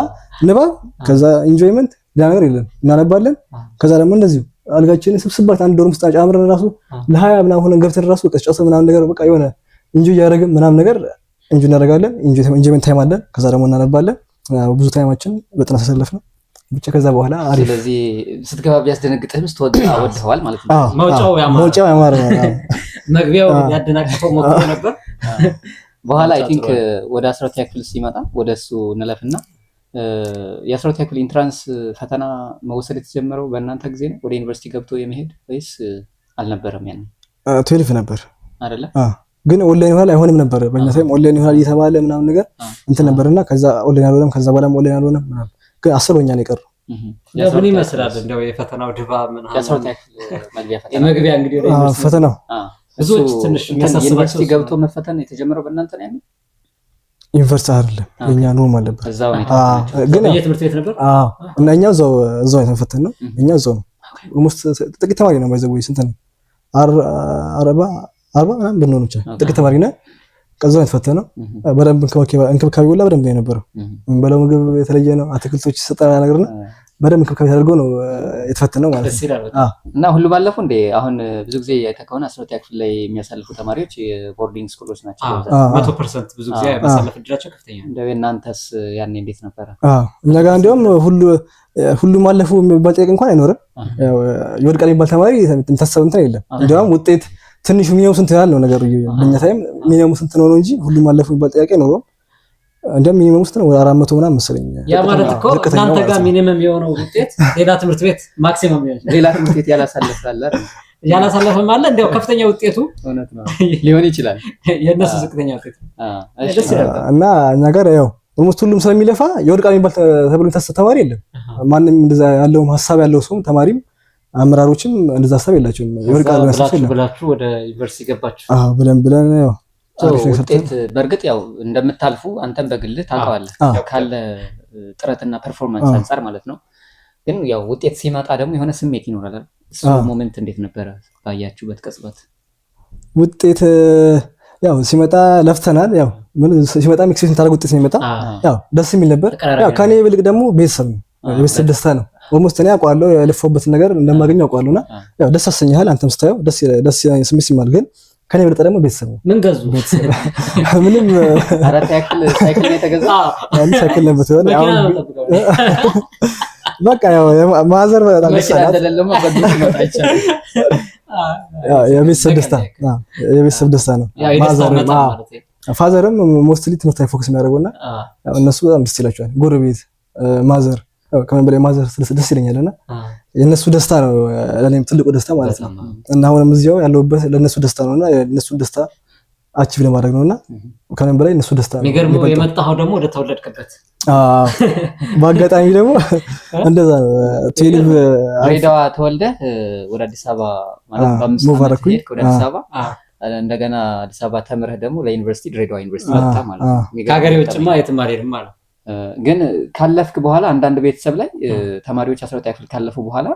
ንባብ ከዛ enjoyment ሌላ ነገር የለም። እናነባለን። ከዛ ደግሞ እንደዚሁ አልጋችንን ስብስባት አንድ dorm ውስጥ ጫምረን ራሱ ለ20 ምናምን ሆነን ገብተን ራሱ በቃ ጨሰ ምናምን ነገር በቃ የሆነ enjoy እያደረግን ምናምን ነገር enjoy እናደርጋለን። Enjoyment time አለን። ከዛ ደግሞ እናነባለን። ብዙ time ኣችን በጥናት ያሳለፍነው ብቻ ከዛ በኋላ አሪፍ።
ስለዚህ ስትገባ ቢያስደነግጥህም ስትወጣ ወድኸዋል ማለት ነው።
አዎ።
መውጫው ያማረ።
መውጫው ያማረ ነው። አዎ።
መግቢያው ያደናቅፈው ሞክሮ ነበር።
በኋላ I
መውጫው
think
ጥሩ።
ወደ 12ኛ ክፍል ሲመጣ ወደ እሱ እንለፍና የ12ኛ ክፍል entrance ፈተና መውሰድ የተጀመረው በእናንተ ጊዜ ነው ወደ ዩኒቨርሲቲ ገብቶ የመሄድ ወይስ አልነበረም? ያን
12 ነበር።
አይደለ?
አዎ፣ ግን ኦንላይን ይሆናል አይሆንም ነበር። በእኛ time online ይሆናል እየተባለ ምናምን ነገር እንትን ነበርና ከዛ ኦንላይን አልሆነም። ከዛ በኋላም ኦንላይን አልሆነም ምናምን፣ ግን 10ኛ ነው የቀረው።
እንደው ምን ይመስላል እንደው የፈተናው ድባብ ምናምን?
የ12ኛ ክፍል መግቢያ ፈተና።
የመግቢያ እንግዲህ ወደ ዩኒቨርሲቲ
ፈተናው
ብዙዎች
እሱ
ትንሽ
እንትን
የሚያሳስባቸው
ዩኒቨርሲቲ
እሱ
ገብቶ
ነው።
መፈተን የተጀመረው በእናንተ ነው ያለው?
ዩኒቨርሲቲ አይደለም፣ የኛ normal ነበር።
እዛው ነው
አዎ።
የተፈተናችሁት?
ግን ያው
በየትምህርት ቤት ነበር።
አዎ፣ እና እኛ እዛው እዛው የተፈተን ነው። እኛ እዛው ነው። Almost ጥቂት ተማሪ ነው ባይዘው፣ ስንት ነው፣ 40 ምናምን ብንሆን ብቻ ጥቂት ተማሪ ነን። ከዛ ነው የተፈተነው። በደንብ እንክብካቤ ሁላ በደንብ ነው የነበረው። የምንበላው ምግብ የተለየ ነው። አትክልቶች ይሰጣል ነገር ነው። በደንብ እንክብካቤ ተደርጎ ነው የተፈተነው ማለት
ደስ
ነው።
ይላል በጣም።
አዎ።
እና ሁሉ ባለፈው እንዴ አሁን ብዙ ጊዜ አይተህ ከሆነ 12ኛ ክፍል ላይ የሚያሳልፉ ተማሪዎች የ boarding school ኦች ናቸው በብዛት።
100% ብዙ ጊዜ ማሳለፍ እድላቸው ከፍተኛ ነው።
እንደው የእናንተስ ያኔ እንዴት ነበረ?
አዎ፣ እኛ ጋር እንዲያውም ሁሉም አለፉ የሚባል ጥያቄ እንኳን አይኖርም። ያው ይወድቃል የሚባል ተማሪ የሚታሰብ እንትን የለም። እንዲያውም ውጤት ትንሹ minimum ስንት ያህል ነው ነገሩ። በእኛ time minimum ኡ ስንት ነው ነው እንጂ ሁሉም አለፉ የሚባል ጥያቄ አይኖረውም። እንዲያውም minimum ውስጥ ነው ወደ 400 ምናምን መሰለኝ።
ያ ማለት እኮ
ዝቅተኛው
እናንተ
ማለት
ጋር
ነው።
minimum የሆነው ውጤት ሌላ ትምህርት ቤት maximum ሊሆን ይችላል።
ሌላ ትምህርት ቤት ያላሳለፈ አለ አይደል?
ያላሳለፈም አለ። እንዲያው ከፍተኛ ውጤቱ
እውነት ነው ሊሆን ይችላል።
የእነሱ ዝቅተኛ ውጤት ነው።
እሺ።
ደስ ይላል።
እና እኛ ጋር ያው almost ሁሉም ስለሚለፋ ይወድቃል የሚባል ተብሎ የሚታሰብ ተማሪ የለም። ማንም እንደዛ ያለውም ሀሳብ ያለው ሰውም ተማሪም አመራሮችም እንደዛ ሀሳብ የላቸውም። ይወድቃል
ከዛ
የሚያስብ
ብላችሁ
የለም።
ብላችሁ ወደ ዩኒቨርሲቲ ገባችሁ።
አዎ፣ ብለን ብለን ያው አሪፍ ነገር ሰርተን
ውጤት በእርግጥ ያው እንደምታልፉ አንተም በግልህ ታውቀዋለህ ካለ ጥረትና performance አንጻር ማለት ነው። ግን ያው ውጤት ሲመጣ ደግሞ የሆነ ስሜት ይኖራል። እሱ moment እንዴት ነበረ ባያችሁበት ቅጽበት?
ውጤት ያው ሲመጣ ለፍተናል። ያው ምን ሲመጣ expect የምታደርገው ውጤት ሲመጣ ያው ደስ የሚል ነበር። ያው ከኔ ይልቅ ደግሞ ቤተሰብ ነው፣ የቤተሰብ ደስታ ነው። Almost እኔ አውቀዋለሁ የለፋሁበትን ነገር እንደማገኘው አውቀዋለሁ እና ያው ደስ ያሰኝሃል። አንተም ስታየው ደስ ደስ ስሜት ይሰማል። ግን ከኔ የበለጠ ደግሞ ቤተሰብ ነው።
ምን ገዙ?
ምንም።
አራት ያክል ሳይክል ነው የተገዛው።
አንድ ሳይክል ነበር ሲሆን
መኪና
አሁን
ነው የምጠብቀው።
በቃ ያው mother በጣም ደስ
መኪና
አላት።
እንደሌለማ በግድ መጣ ይቻላል።
ያው የቤተሰብ ደስታ፣ አዎ፣ የቤተሰብ ደስታ ነው።
ያው የደስታው
mother ም
መጠን
አዎ፣
ማለት ነው።
Father ም mostly ትምህርት ላይ focus የሚያደርገውና ያው እነሱ በጣም ደስ ይላቸዋል። ጎረቤት፣ mother፣ ያው ከምንም በላይ mother ደስ ይለኛል እና የእነሱ ደስታ ነው ለእኔም ትልቁ ደስታ ማለት ነው። እና አሁንም እዚያው ያለሁበት ለእነሱ ደስታ ነውና የእነሱን ደስታ achieve ለማድረግ ነውና ከምንም በላይ እነሱ ደስታ ነው
የሚገርመው
የሚበልጠው።
የመጣኸው ደግሞ ወደ ተወለድክበት።
አዎ፣ በአጋጣሚ ደግሞ እንደዛ ነው። 12
ድሬዳዋ ተወልደህ ወደ አዲስ አበባ ማለት በ5
move
ዓመት
አደረኩኝ።
ሄድክ ወደ አዲስ አበባ፣ እንደገና አዲስ አበባ ተምረህ ደግሞ ለዩኒቨርሲቲ ድሬዳዋ ዩኒቨርሲቲ መጣ ማለት ነው። የሚገርም
ከሀገሬ
አጋጣሚ።
ውጭማ የትም አልሄድም ማለት።
ግን ካለፍክ በኋላ አንዳንድ ቤተሰብ ላይ ተማሪዎች 12ኛ ክፍል ካለፉ በኋላ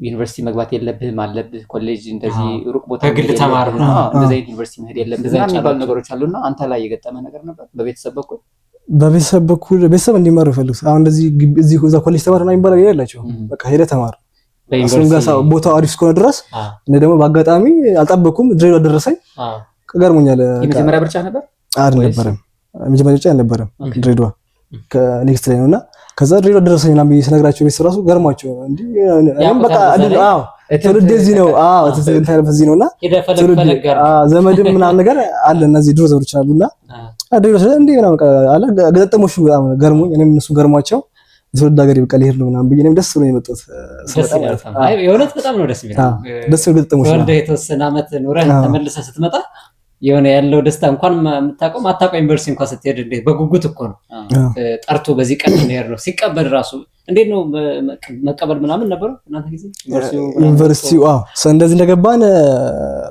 ዩኒቨርሲቲ መግባት የለብህም፣ አለብህ ኮሌጅ እንደዚህ ሩቅ ቦታ
በግል
መሄድ
ተማር
የለብህም፣
ነው።
እንደዚህ አይነት ዩኒቨርሲቲ መሄድ የለብህም
እንደዚህ
ምናምን የሚባሉ
አይነት
ነገሮች አሉና አንተ ላይ የገጠመ ነገር ነበር በቤተሰብ በኩል?
በቤተሰብ በኩል ቤተሰብ እንዲማሩ ይፈልጉት። አሁን እንደዚህ እዚህ እዛ ኮሌጅ ተማር ምናምን የሚባለው የላቸውም። በቃ ሄደህ ተማር፣ እሱም ጋር ቦታው አሪፍ እስከሆነ ድረስ። እኔ ደግሞ በአጋጣሚ አልጠበኩም፣ ድሬዳዋ ደረሰኝ፣ ገርሞኛል።
የመጀመሪያ ምርጫ ነበር?
አልነበረም፣ የመጀመሪያ ምርጫ አልነበረም። ድሬዳዋ ከ next ላይ ነውና ከዛ ድሬዳዋ ደረሰኝ ምናምን ብዬ ስነግራቸው ቤተሰብ ራሱ ገርሟቸው እንዲህ እኔም በቃ አዎ ትውልዴ እዚህ ነው፣ አዎ ትውልዴ እዚህ ነውና
ፈለግ ፈለግ
ዘመድም ምናምን ነገር አለ፣ እነዚህ ድሮ ዘመዶች አሉና ድሬዳዋ ስለ እንዲህ ምናምን በቃ አለ ገጠሞሹ በጣም ገርሞኝ እኔም እነሱ ገርሟቸው የትውልድ ሀገሬ በቃ ልሄድ ነው ምናምን ብዬ እኔም ደስ ብሎኝ የመጣሁት
ደስ ይላል። አይ የእውነት በጣም ነው ደስ የሚለው።
ደስ ብሎ ገጠሞሽ ነው።
ተወልደህ የተወሰነ ዓመት ኑረህ ተመልሰህ ስትመጣ የሆነ ያለው ደስታ እንኳን የምታውቀው ማታውቀው ዩኒቨርሲቲ እንኳን ስትሄድ እንዴት በጉጉት እኮ ነው ጠርቶ በዚህ ቀን ነው ነው ሲቀበል ራሱ እንዴት ነው መቀበል ምናምን ነበረው እናንተ ጊዜ?
ዩኒቨርሲቲው አዎ እንደዚህ እንደገባን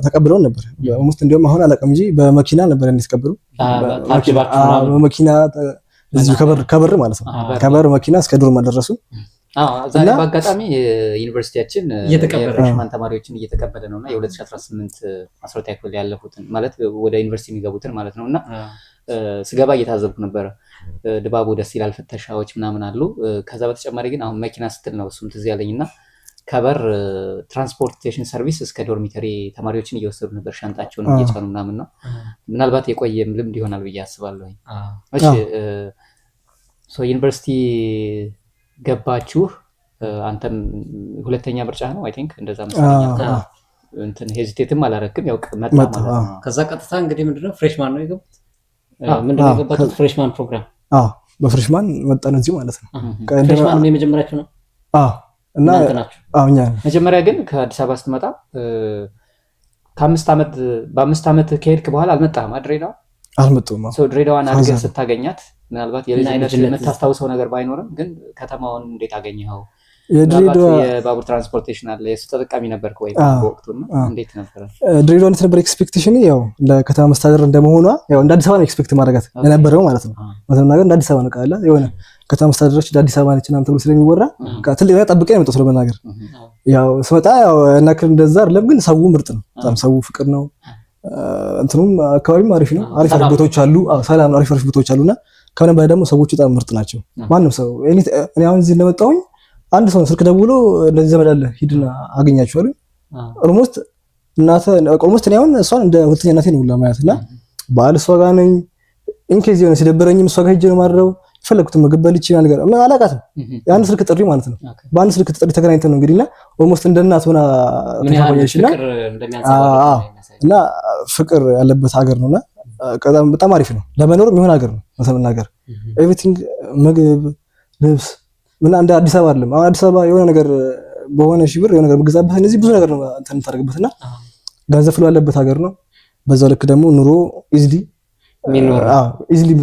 ተቀብለውን ነበር። Almost እንዲያውም አሁን አላውቅም እንጂ በመኪና ነበር እንዲቀበሉ፣ በመኪና እዚሁ ከበር ከበር ማለት ነው፣ ከበር መኪና እስከ dorm አደረሱ።
ዛሬ በአጋጣሚ ዩኒቨርሲቲያችን የ freshman ተማሪዎችን እየተቀበለ ነው እና የ2018 12ኛ ክፍል ያለፉትን ማለት ወደ ዩኒቨርሲቲ የሚገቡትን ማለት ነው እና ስገባ እየታዘብኩ ነበረ። ድባቡ ደስ ይላል፣ ፍተሻዎች ምናምን አሉ። ከዛ በተጨማሪ ግን አሁን መኪና ስትል ነው እሱም ትዝ ያለኝ እና ከበር transportation service እስከ dormitory ተማሪዎችን እየወሰዱ ነበር፣ ሻንጣቸውን እየጫኑ ምናምን ነው። ምናልባት የቆየም ልምድ ይሆናል ብዬ አስባለሁ። እሺ፣ ዩኒቨርሲቲ ገባችሁ። አንተም ሁለተኛ ምርጫ ነው I think እንደዛ መሰለኝ። እንትን hesitate ም አላረክም፣ ያው መጣ ማለት ነው።
ከዛ ቀጥታ እንግዲህ ምንድነው freshman ነው የገቡት? ምንድነው የገባችሁት? Freshman program።
አዎ፣ በ freshman መጣን እዚሁ ማለት ነው።
Freshman የመጀመሪያችሁ ነው?
አዎ። እና
እናንተ ናችሁ?
አዎ፣ እኛ
መጀመሪያ ግን ከአዲስ አበባ ስትመጣ ከ5 ዓመት በ5 ዓመት ከሄድክ በኋላ አልመጣህም ድሬዳዋ?
አልመጡም።
So ድሬዳዋን አድገህ ስታገኛት ምናልባት የልጅነት የምታስታውሰው ነገር ባይኖርም ግን ከተማውን እንዴት አገኘኸው? ምናልባት
የድሬዳዋ
የባቡር transportation አለ፣ የእሱ ተጠቃሚ ነበርክ ወይ በወቅቱ እና እንዴት ነበረ?
ድሬዳዋ እንዴት ነበር expectation? ያው እንደ ከተማ መስተዳደር እንደመሆኗ ያው እንደ አዲስ አበባ ነው expect ማድረጋት የነበረው ማለት ነው። ማለት ነገር እንደ አዲስ አበባ ነው ቃለ የሆነ ከተማ መስተዳደሮች እንደ አዲስ አበባ ነች ምናምን ተብሎ ስለሚወራ ትልቅ ነገር ጠብቄ ነው የመጣሁት። ለመናገር ያው ስመጣ ያው እና ክል እንደዛ አይደለም፣ ግን ሰው ምርጥ ነው። በጣም ሰው ፍቅር ነው። እንትኑም አካባቢም አሪፍ ነው። አሪፍ አሪፍ ቦታዎች አሉ። አዎ ሰላም ነው። አሪፍ አሪፍ ቦታዎች አሉና ከምንም በላይ ደግሞ ሰዎቹ በጣም ምርጥ ናቸው። ማንም ሰው እኔ አሁን እዚህ እንደመጣሁኝ አንድ ሰው ስልክ ደውሎ እንደዚህ ዘመድ አለ ሂድና አገኛቸው አሉኝ። Almost እናተ almost እኔ አሁን እሷን እንደ ሁለተኛ እናቴ ነው ሁላ ማያት እና በዓል እሷ ጋር ነኝ። In case የሆነ ሲደበረኝም እሷ ጋር ሄጄ ነው የማድረው። የፈለኩትን ምግብ በልቼ ምናምን ነገር አላውቃትም። የአንድ ስልክ ጥሪ ማለት ነው። በአንድ ስልክ ጥሪ ተገናኝተን ነው እንግዲህ እና almost እንደ እናት ሆና ተፋኛች እና ፍቅር ያለበት ሀገር ነውና በጣም አሪፍ ነው ለመኖር የሚሆን ሀገር ነው። ለመናገር everything ምግብ፣ ልብስ ምና እንደ አዲስ አበባ አይደለም። አሁን አዲስ አበባ የሆነ ነገር በሆነ ሺህ ብር የሆነ ነገር ብገዛበት እነዚህ ብዙ ነገር ነው እንትን የምታደርግበት እና ገንዘብ flow ያለበት ሀገር ነው። በዛው ልክ ደግሞ ኑሮ easily easily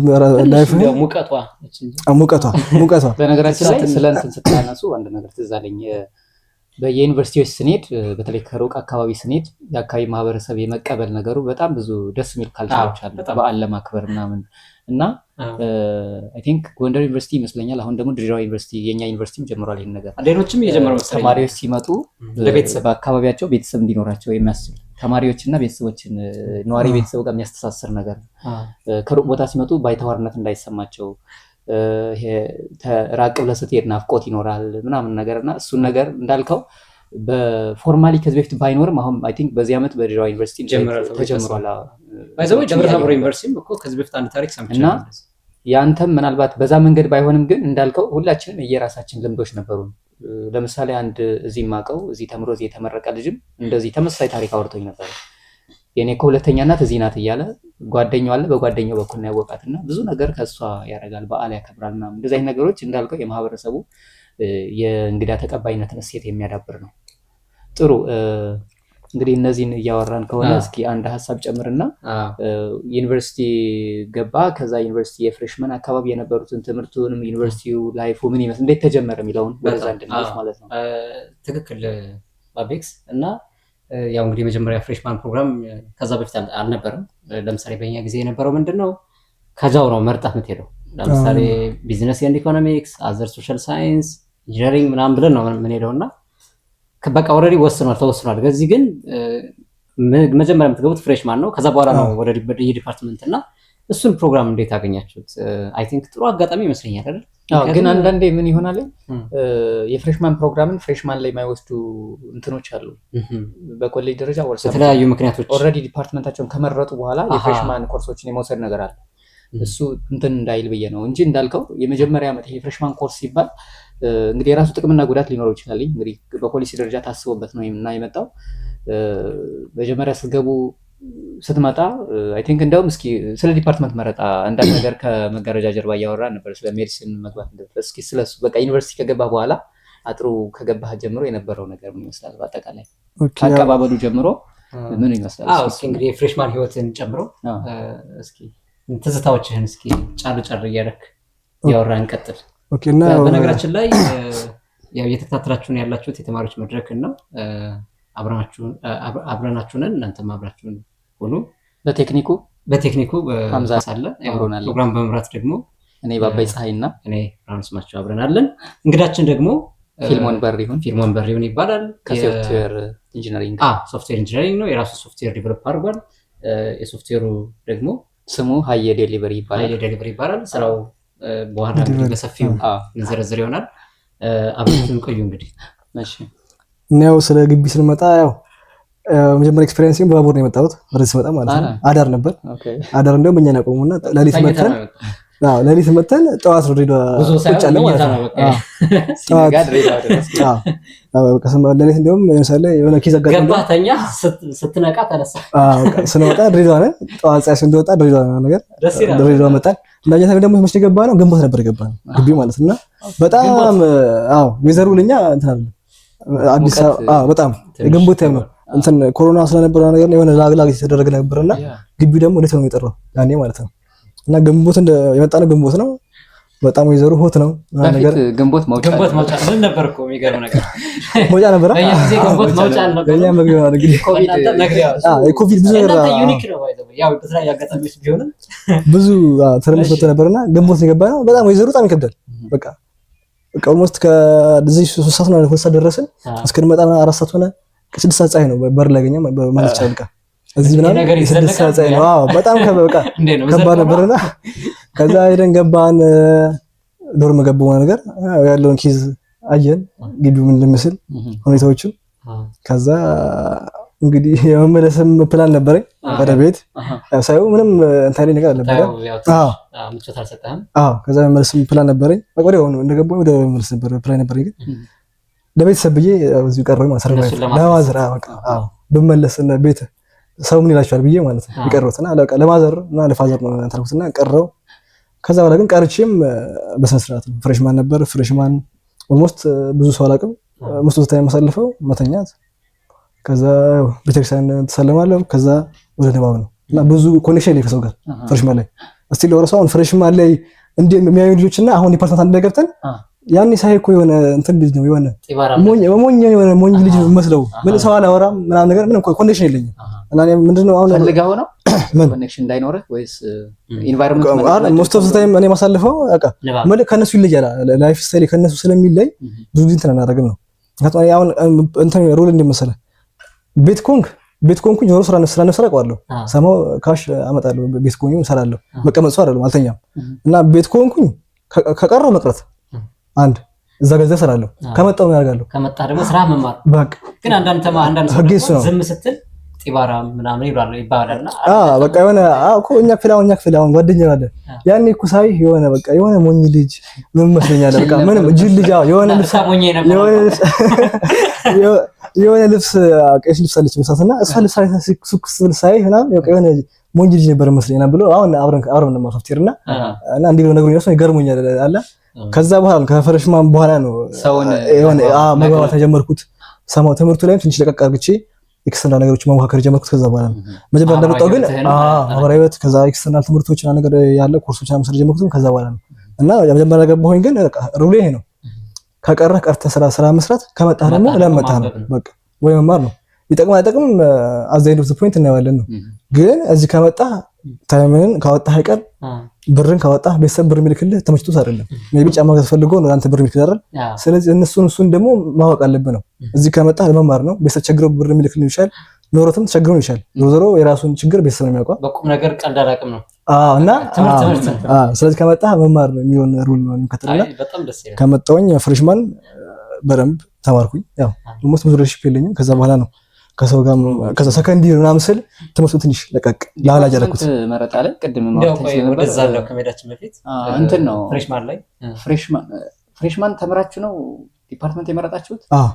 life
ሙቀቷ
ሙቀቷ ሙቀቷ
በነገራችን ላይ ስለ እንትን ስታነሱ አንድ ነገር ትዝ አለኝ። በየዩኒቨርሲቲዎች ስንሄድ በተለይ ከሩቅ አካባቢ ስንሄድ የአካባቢ ማህበረሰብ የመቀበል ነገሩ በጣም ብዙ ደስ የሚል culture ኦች አሉ፣ በዓል ለማክበር ምናምን እና I think ጎንደር ዩኒቨርሲቲ ይመስለኛል። አሁን ደግሞ ድሬዳዋ ዩኒቨርሲቲ የኛ ዩኒቨርሲቲም ጀምሯል ይህን ነገር።
ሌሎችም እየጀመሩ መሰለኝ።
ተማሪዎች ሲመጡ
ለቤተሰብ
በአካባቢያቸው ቤተሰብ እንዲኖራቸው የሚያስችል ተማሪዎችና ቤተሰቦችን ነዋሪ ቤተሰብ ጋር የሚያስተሳስር ነገር ነው። ከሩቅ ቦታ ሲመጡ ባይተዋርነት እንዳይሰማቸው ይሄ ራቅ ብለህ ስትሄድ ናፍቆት ይኖራል ምናምን ነገር። እና እሱን ነገር እንዳልከው በ formally ከዚህ በፊት ባይኖርም አሁን I think በዚህ ዓመት በድሬዳዋ ዩኒቨርሲቲ
ይጀምራል ተብሎ
ተጀምሯል። አዎ።
By the way ደብረ ታቦር ዩኒቨርሲቲም እኮ ከዚህ በፊት አንድ ታሪክ ሰምቻለሁ።
እና ያንተም ምናልባት በዛ መንገድ ባይሆንም ግን እንዳልከው ሁላችንም የየራሳችን ልምዶች ነበሩ። ለምሳሌ አንድ እዚህ የማውቀው፣ እዚህ ተምሮ እዚህ የተመረቀ ልጅም እንደዚህ ተመሳሳይ ታሪክ አውርቶኝ ነበር። የኔ እኮ ሁለተኛ እናት እዚህ ናት እያለ፣ ጓደኛው አለ፣ በጓደኛው በኩል ነው ያወቃት እና ብዙ ነገር ከእሷ ያደርጋል፣ በዓል ያከብራል ምናምን። እንደዚህ አይነት ነገሮች እንዳልከው የማህበረሰቡ የእንግዳ ተቀባይነትን እሴት የሚያዳብር ነው። ጥሩ፣ እንግዲህ እነዚህን እያወራን ከሆነ እስኪ አንድ ሀሳብ ጨምርና ዩኒቨርሲቲ ገባ። ከዛ ዩኒቨርሲቲ የ freshman አካባቢ የነበሩትን ትምህርቱንም ዩኒቨርሲቲው life ኡ ምን ይመስል፣ እንዴት ተጀመረ የሚለውን ወደዛ እንድናልፍ ማለት ነው።
ትክክል ባቤክስ። እና ያው እንግዲህ የመጀመሪያ freshman program ከዛ በፊት አልነበረም። ለምሳሌ በእኛ ጊዜ የነበረው ምንድን ነው? ከዛው ነው መርጠህ የምትሄደው። ለምሳሌ business and economics፣ other social science፣ engineering ምናምን ብለን ነው የምንሄደው እና በቃ already ወስኗል፣ ተወስኗል። ከዚህ ግን መጀመሪያ የምትገቡት freshman ነው። ከዛ በኋላ ነው ወደ የ department። እና እሱን ፕሮግራም እንዴት አገኛችሁት? I think ጥሩ አጋጣሚ ይመስለኛል አይደል?
አዎ፣ ግን አንዳንዴ ምን ይሆናል፣ የ freshman program ን freshman ላይ የማይወስዱ እንትኖች አሉ። በኮሌጅ ደረጃ ወርሳ
በተለያዩ ምክንያቶች
already department ኣቸውን ከመረጡ በኋላ የ freshman course ኦችን የመውሰድ ነገር አለ። እሱ እንትን እንዳይል ብዬ ነው እንጂ እንዳልከው የመጀመሪያ ዓመት ይሄ freshman course ሲባል እንግዲህ የራሱ ጥቅምና ጉዳት ሊኖረው ይችላል። እንግዲህ በፖሊሲ ደረጃ ታስቦበት ነው እና የመጣው። መጀመሪያ ስትገቡ፣ ስትመጣ I think እንደውም እስኪ ስለ department መረጣ አንዳንድ ነገር ከመጋረጃ ጀርባ እያወራ ነበር። ስለ medicine መግባት እስኪ ስለሱ፣ በቃ ዩኒቨርሲቲ ከገባ በኋላ፣ አጥሩ ከገባህ ጀምሮ የነበረው ነገር ምን ይመስላል? በአጠቃላይ ከአቀባበሉ ጀምሮ ምን ይመስላል?
አዎ፣ እስኪ እንግዲህ የ freshman ህይወትን ጨምሮ እስኪ ትዝታዎችህን እስኪ ጫር ጫር እያደረክ እያወራን እንቀጥል።
እና
በነገራችን ላይ ያው እየተከታተላችሁን ያላችሁት የተማሪዎች መድረክን ነው። አብረናችሁ ነን፣ እናንተም አብራችሁን ሁኑ።
በቴክኒኩ
በቴክኒኩ
ሀምዛ
አለ።
አብሮናል።
ፕሮግራም በመምራት ደግሞ
እኔ ባባይ ፀሐይና
እኔ ብርሃኑ ስማቸው አብረናለን። እንግዳችን ደግሞ
ፊልሞን በሪሁን።
ፊልሞን በሪሁን ይባላል።
ከ software engineering።
Software engineering ነው። የራሱ software develop አድርጓል። የሶፍትዌሩ ደግሞ
ስሙ ሀየ Delivery ይባላል።
ሀየ Delivery ይባላል። ስራው በኋላ እንግዲህ በሰፊው እንዘረዝር ይሆናል። አብራችሁን ቆዩ እንግዲህ።
እሺ።
እና ያው ስለ ግቢ ስንመጣ ያው መጀመሪያ experience በባቡር ነው የመጣሁት። ወደዚህ ስመጣ ማለት ነው። አዳር ነበር። አዳር እንደውም እኛን ያቆሙና ሌሊት መተን፣ አዎ ሌሊት መተን ጠዋት ነው ድሬዳዋ ቁጭ ያለ ማለት ነው።
ሲነጋ ድሬዳዋ ደረስክ።
አዎ በቃ ሌሊት እንደውም ለምሳሌ የሆነ case አጋጥሞ
ገባህ፣ ተኛ፣ ስትነቃ ተነሳ።
አዎ በቃ ስንወጣ ድሬዳዋ ነን። ጠዋት ፀሐይ ስንወጣ ድሬዳዋ ነው ነገር።
ደስ ይላል።
ድሬዳዋ መጣን። እና እኛ ደግሞ መች የገባ ነው፣ ግንቦት ነበር የገባ ነው ግቢ ማለት። እና በጣም አዎ ወይዘሩ ለኛ እንትን አለ አዲስ አበባ፣ አዎ በጣም የግንቦት time ነው፣ እንትን ኮሮና ስለነበረ ነገር የሆነ ላግ ላግ የተደረገ ነበርና ግቢው ደግሞ እንዴት ነው የጠራው ያኔ ማለት ነው። እና ግንቦት እንደ የመጣ ነው፣ ግንቦት ነው። በጣም ወይዘሩ hot ነው ነገር።
በፊት ግንቦት መውጫ
ግንቦት መውጫ ምን ነበር እኮ የሚገርም ነገር።
መውጫ ነበር።
በእኛ ጊዜ ግንቦት መውጫ አልነበረም።
ለኛ መግቢያ ነው እንግዲህ።
ኮቪድ
በእናንተ መግቢያ።
አዎ የኮቪድ ብዙ ነገር
እናንተ unique ነው by the way፣ ያው በተለያዩ አጋጣሚዎች ቢሆንም።
ብዙ ትርምስ መጥቶ ነበርና ግንቦት ነው የገባነው። በጣም ወይዘሩ በጣም ይከብዳል። በቃ በቃ almost ከዚህ 3 ሰዓት ነው፣ 2 ሰዓት ደረስን። እስክንመጣ 4 ሰዓት ሆነ። 6 ሰዓት ፀሐይ ነው በር ላይ ያገኘ ማለት ይቻላል። በቃ እዚህ ምናምን የ6 ሰዓት ፀሐይ ነው። አዎ በጣም በቃ ከባድ ነበርና ከዛ ሄደን ገባን፣ dorm ገባን ነገር ያለውን case አየን፣ ግቢው ምን እንደሚመስል ሁኔታዎቹን። ከዛ እንግዲህ የመመለስም ፕላን ነበረኝ ወደ ቤት፣ ሳይሆን ምንም እንትን ነገር አልነበረም። አዎ
ምቾት አልሰጠህም?
አዎ ከዛ የመመለስም ፕላን ነበረኝ። በቃ ወዲያውኑ እንደገባሁ ወደ መመለስ ነበር ፕላን ነበረኝ፣ ግን ለቤተሰብ ብዬ እዚሁ ቀረሁ ማለት ነው። ለ mother በቃ አዎ ብመለስ ቤት ሰው ምን ይላቸዋል ብዬ ማለት ነው የቀረሁት። እና በቃ ለ mother እና ለ father ነው እንትን እና ቀረሁ። ከዛ በኋላ ግን ቀርቼም በስነ ስርዓት ነው። Freshman ነበር። Freshman almost ብዙ ሰው አላውቅም። Most of time የማሳልፈው መተኛት፣ ከዛ ቤተክርስቲያን ተሰለማለሁ፣ ከዛ ወደ ንባብ ነው። እና ብዙ connection የለኝም ከሰው ጋር freshman ላይ። Still ወረሰው አሁን freshman ላይ እንዲህ የሚያዩ ልጆች እና አሁን department አንድ ላይ ገብተን ያኔ ሳይ እኮ የሆነ እንትን ልጅ ነው፣ የሆነ ሞኝ ሞኝ የሆነ ሞኝ ልጅ ነው መስለው፣ ምን ሰው አላወራም ምናምን ነገር፣ ምንም connection የለኝም። እና እኔ ምንድነው አሁን
ፈልገው ነው
ምን
connection እንዳይኖርህ ወይስ environment?
Most of time እኔ ማሳልፈው በቃ መልክ ከነሱ ይለያል። Lifestyle ከነሱ ስለሚለይ ብዙ ጊዜ እንትን አናደርግም ነው። ምክንያቱም እኔ አሁን እንትን rule እንደመሰለህ ቤት ኮንኩኝ ዞሮ ስራ ስራ ነፍስ አውቀዋለሁ። ሰማው cash አመጣለሁ። ቤት ኮንኩኝ እሰራለሁ። መቀመጥ ሰው አይደለም፣ አልተኛም። እና ቤት ኮንኩኝ ከቀረው መቅረት አንድ እዛ ገንዘብ እሰራለሁ፣ ከመጣሁ ምን አደርጋለሁ?
ከመጣ ደግሞ ስራ መማር።
በቃ
ግን አንዳንድ ሰው ዝም ስትል ጢባራ ምናምን ይባላል።
በቃ የሆነ እኮ እኛ ክፍል አሁን እኛ ክፍል አሁን ጓደኛ አለ። ያኔ እኮ ሳይ የሆነ በቃ የሆነ ሞኝ ልጅ ምን መስለኛል። በቃ ምንም ጅል ልጅ የሆነ ልብስ የሆነ ልብስ ቀይ ልብስ አለች መሳትና እሷ ልብስ ላይ ሱክስ ብል ሳይ ምናምን በቃ የሆነ ሞኝ ልጅ ነበር መስለኝ ብሎ አሁን አብረን አብረን ነው ሶፍትዌር እና እና እንዲህ ብሎ ነግሮኝ እሱ ይገርሞኛል አለ። ከዛ በኋላ ከ freshman በኋላ ነው
ሰውን
የሆነ መግባባት የጀመርኩት። ሰማው ትምህርቱ ላይም ትንሽ ለቀቅ አድርግቼ external ነገሮች መሞካከር ጀመርኩት። ከዛ በኋላ ነው መጀመሪያ እንደመጣሁ ግን ማህበራዊ ህይወት፣ ከዛ external ትምህርቶች እና ነገር ያለ ኮርሶች ምናምን ስለጀመርኩትም ከዛ በኋላ ነው። እና መጀመሪያ ገባሁኝ ግን rule ኤ ይሄ ነው። ከቀረህ ቀርተህ ስራ መስራት፣ ከመጣህ ደግሞ ለመጣህ ነው በቃ ወይ መማር ነው። ይጠቅማል አይጠቅምም at the end of the point እናየዋለን ነው። ግን እዚህ ከመጣህ time ን ካወጣህ አይቀር ብርን ካወጣህ ቤተሰብ ብር የሚልክልህ ተመችቶት አይደለም። Maybe ጫማ ፈልጎ ነው ለአንተ ብር የሚልክልህ አይደል? ስለዚህ እነሱን እሱን ደግሞ ማወቅ አለብህ ነው። እዚህ ከመጣህ ለመማር ነው። ቤተሰብ ቸግረው ብር የሚልክልህ ይችላል፣ ኖሮትም ተቸግረው ይችላል። ዞሮ ዞሮ የራሱን ችግር ቤተሰብ ነው የሚያውቀው።
በቁም ነገር ቀልድ አላውቅም ነው።
አዎ እና ስለዚህ ከመጣህ መማር ነው የሚሆን rule ነው የሚከተልና ከመጣሁኝ freshman በደንብ ተማርኩኝ። ያው almost ብዙ relationship የለኝም። ከዛ በኋላ ነው ከሰው ጋር ከዛ second year ምናምን ስል ትምህርቱ ትንሽ ለቀቅ ላላ ጀረኩት።
መረጣ ላይ ቅድም
ወደዛ ነው ከመሄዳችን በፊት
እንትን ነው
freshman ላይ
freshman ተምራችሁ ነው department የመረጣችሁት?
አዎ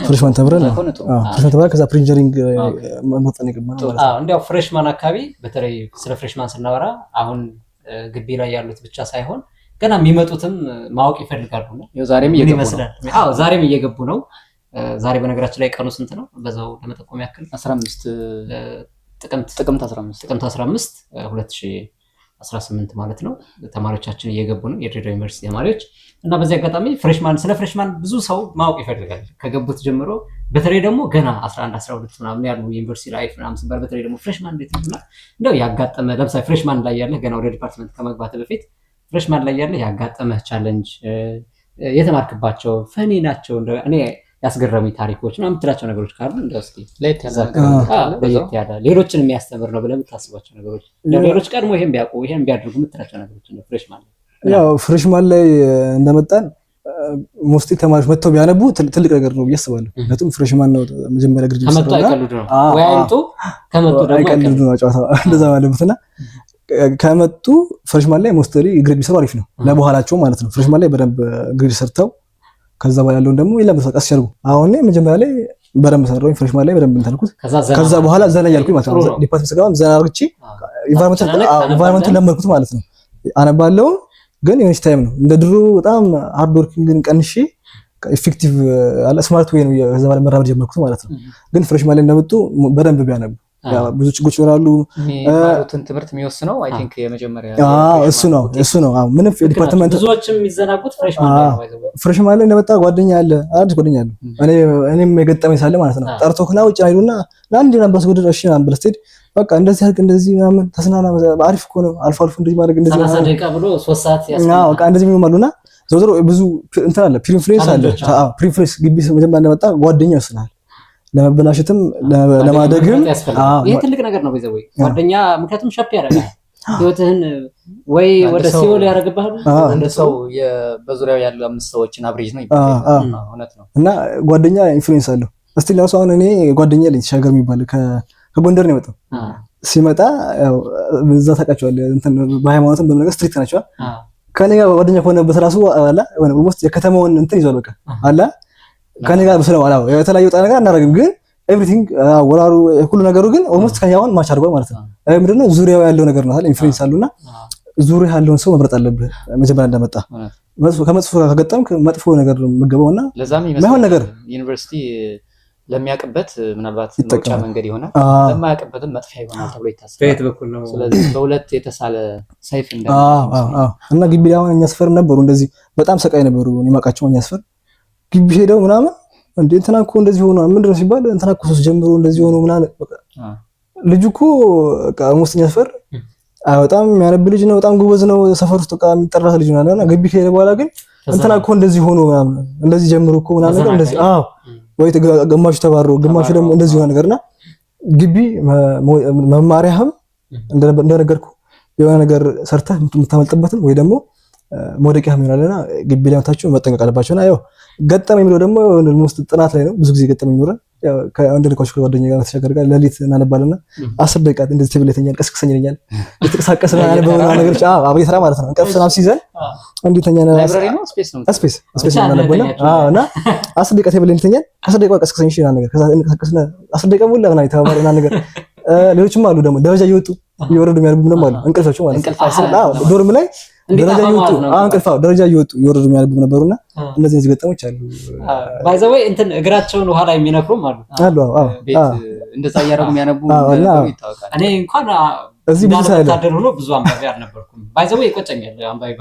freshman ተምረን ነው። Freshman ተምረን ከዛ pre-engineering መርጠን የገባነው ማለት ነው።
እንዲያው freshman አካባቢ በተለይ ስለ freshman ስናወራ አሁን ግቢ ላይ ያሉት ብቻ ሳይሆን ገና የሚመጡትም ማወቅ ይፈልጋሉ።
ዛሬም እየገቡ ነው።
አዎ ዛሬም እየገቡ ነው። ዛሬ በነገራችን ላይ ቀኑ ስንት ነው? በዛው ለመጠቆም ያክል
15
ጥቅምት
ጥቅምት 15
ጥቅምት 15 2018 ማለት ነው። ተማሪዎቻችን እየገቡ ነው፣ የድሬዳዋ ዩኒቨርሲቲ ተማሪዎች። እና በዚህ አጋጣሚ freshman ስለ freshman ብዙ ሰው ማወቅ ይፈልጋል ከገቡት ጀምሮ፣ በተለይ ደግሞ ገና 11 12 ምናምን ያሉ ዩኒቨርሲቲ life ምናምን ሲባል በተለይ ደግሞ freshman እንዴት ነው እንደው ያጋጠመ፣ ለምሳሌ freshman ላይ ያለህ ገና ወደ department ከመግባት በፊት freshman ላይ ያለህ ያጋጠመህ challenge፣ የተማርክባቸው funny ናቸው እኔ ያስገረሙኝ ታሪኮች ምናምን የምትላቸው ነገሮች ካሉ እንደው እስኪ
ለየት
ያለ ሌሎችን የሚያስተምር ነው ብለህ የምታስባቸው ነገሮች፣ ሌሎች ቀድሞ ይሄን ቢያውቁ ይሄን ቢያደርጉ የምትላቸው ነገሮች ነው። Freshman
ያው freshman ላይ እንደመጣን mostly ተማሪዎች መጥተው ቢያነቡ ትልቅ ነገር ነው ብዬ አስባለሁ። ምክንያቱም freshman ነው መጀመሪያ grade
ከመጡ አይቀልዱ ነው ወይ አይምጡ፣ ከመጡ ደግሞ
አይቀልዱ ነው ጨዋታው እንደዛ ማለትና ከመጡ freshman ላይ mostly grade ቢሰሩ አሪፍ ነው ለበኋላቸው ማለት ነው። Freshman ላይ በደንብ grade ሰርተው ከዛ በኋላ ያለውን ደግሞ ይለምሳል ቀስ ያልኩ። አሁን እኔ መጀመሪያ ላይ በደንብ ሰራሁኝ፣ freshman ላይ በደንብ እንትን አልኩት። ከዛ በኋላ ዘና እያልኩኝ ማለት ነው። Department ስገባም ዘና አድርግቼ environment ኡን ለመድኩት ማለት ነው። አነባለሁ ግን የሆነች time ነው እንደ ድሮ በጣም hard working ን ቀንሼ effective አለ smart way ነው ከዛ በኋላ መራመድ ጀመርኩት ማለት ነው። ግን freshman ላይ እንደመጡ በደንብ ቢያነቡ ብዙ ችግሮች ይኖራሉ።
የሚማሩትን ትምህርት የሚወስነው I think የመጀመሪያ
እሱ ነው እሱ ነው። አዎ ምንም department
ብዙዎችም የሚዘናጉት freshman ላይ ነው።
Freshman ላይ እንደመጣ ጓደኛ አለ፣ አዲስ ጓደኛ አለ። እኔም የገጠመኝ ሳለ ማለት ነው ጠርቶክና ውጭ አይሉና ለአንድ ነበር ስጎድ እሺ ምናምን ብለህ ስትሄድ በቃ እንደዚህ አድርግ እንደዚህ ምናምን ተስናና አሪፍ እኮ ነው አልፎ አልፎ እንደዚህ ማድረግ እንደዚህ
30 ደቂቃ ብሎ 3 ሰዓት ያስቀምጣል።
በቃ እንደዚህ የሚሆኑ አሉና ዞሮ ዞሮ ብዙ እንትን አለ peer influence አለ። አዎ peer influence ግቢ መጀመሪያ እንደመጣ ጓደኛ ይወስናል ለመበላሸትም ለማደግም።
ይሄ ትልቅ ነገር ነው። በዚህ ወይ ጓደኛ ምክንያቱም shape ያደርጋል ህይወትህን ወይ ወደ ሲኦል ያደርግብሃል።
አንድ ሰው በዙሪያው ያሉ አምስት ሰዎችን average ነው ይባላል። እውነት ነው።
እና ጓደኛ influence አለው። እስቲ ለራሱ አሁን እኔ ጓደኛ አለኝ ተሻገር የሚባል ከጎንደር ነው የመጣው። ሲመጣ ያው እዛ ታውቃቸዋለህ እንትን በሃይማኖትም በምን ነገር strict ናቸው። ከኔ ጋር ጓደኛ ከሆነበት ራሱ አላ almost የከተማውን እንትን ይዟል። በቃ አላ ከኔ ጋር በስለ አላ የተለያየ ወጣ ነገር አናደርግም፣ ግን everything ወራሩ ሁሉ ነገሩ ግን almost ከኛ አሁን match አድርጓል ማለት ነው። ምንድነው ዙሪያው ያለው ነገር ነው አይደል? Influence አሉና ዙሪያ ያለውን ሰው መምረጥ አለብህ መጀመሪያ እንደመጣ። ከመጥፎ ጋር ከገጠምክ መጥፎ ነገር ነው የምገባውና
ለዛም
የማይሆን ነገር
ዩኒቨርሲቲ ለሚያውቅበት ምናልባት መውጫ መንገድ ይሆናል፣ ለማያውቅበትም መጥፊያ ይሆናል ተብሎ ይታሰባል።
በየት በኩል ነው?
ስለዚህ በሁለት የተሳለ ሰይፍ እንደ
እና ግቢ ላይ አሁን እኛ ሰፈርም ነበሩ እንደዚህ በጣም ሰቃይ ነበሩ። እኔ የማውቃቸው እኛ ሰፈር ግቢ ሄደው ምናምን እንዴ እንትና እኮ እንደዚህ ሆኖ ምንድን ነው ሲባል እንትና እኮ ሶስት ጀምሮ እንደዚህ ሆኖ ምናምን ልጁ እኮ በቃ almost እኛ ሰፈር በጣም የሚያነብ ልጅ ነው፣ በጣም ጎበዝ ነው፣ ሰፈር ውስጥ በቃ የሚጠራ ልጅ ነው እና ግቢ ከሄደ በኋላ ግን እንትና እኮ እንደዚህ ሆኖ ምናምን እንደዚህ ጀምሮ እኮ ምናምን ነገር እንደዚህ አዎ ወይ ግማሹ ተባሮ ግማሹ ደግሞ እንደዚህ ሆነ ነገርና ግቢ መማሪያህም እንደነገርኩ የሆነ ነገር ሰርተህ የምታመልጥበትም ወይ ደግሞ መውደቂያ ይሆናልና ግቢ ላይ መታችሁ መጠንቀቅ አለባቸውና ያው ገጠመኝ የሚለው ደግሞ almost ጥናት ላይ ነው ብዙ ጊዜ ገጠመኝ ይኖራል። ያው ከአንድ ልኳች ከጓደኛ ጋር ተሻገር ጋር ሌሊት እናነባለና 10 ደቂቃ እንደዚህ table ላይ ተኛል፣ ቀስቅሰኝ ይለኛል። የተንቀሳቀሰ ምናምን ነገሮች አዎ አብይ ስራ ማለት ነው። እንቅልፍ ሰላም ሲይዘን እንዲህ ተኛና
Library ነው space ነው?
Space እናነባና አዎ እና 10 ደቂቃ table ላይ እንተኛል። 10 ደቂቃ ቀስቅሰኝ እሺ ምናምን ነገር፣ ከዛ እንቀሳቀስና 10 ደቂቃ ሙላ ምናምን የተባባልን ምናምን ነገር። ሌሎችም አሉ ደግሞ ደረጃ እየወጡ እየወረዱ የሚያነቡ ደግሞ አሉ። እንቅልፋቸው ማለት ነው። አዎ dorm ላይ ደረጃ እየወጡ እንቅልፍ ደረጃ እየወጡ እየወረዱ የሚያነቡ ነበሩና እነዚህ ገጠሞች አሉ።
By the way እንትን እግራቸውን ውሃ ላይ የሚነክሩም አሉ።
አሉ አዎ።
ቤት እንደዛ እያደረጉ የሚያነቡ ይታወቃል።
እኔ እንኳን
እዚህ ብዙ ሳይለ
እንዳለመታደል ሆኖ ብዙ አንባቢ አልነበርኩም። By the way ይቆጨኛል አንባቢ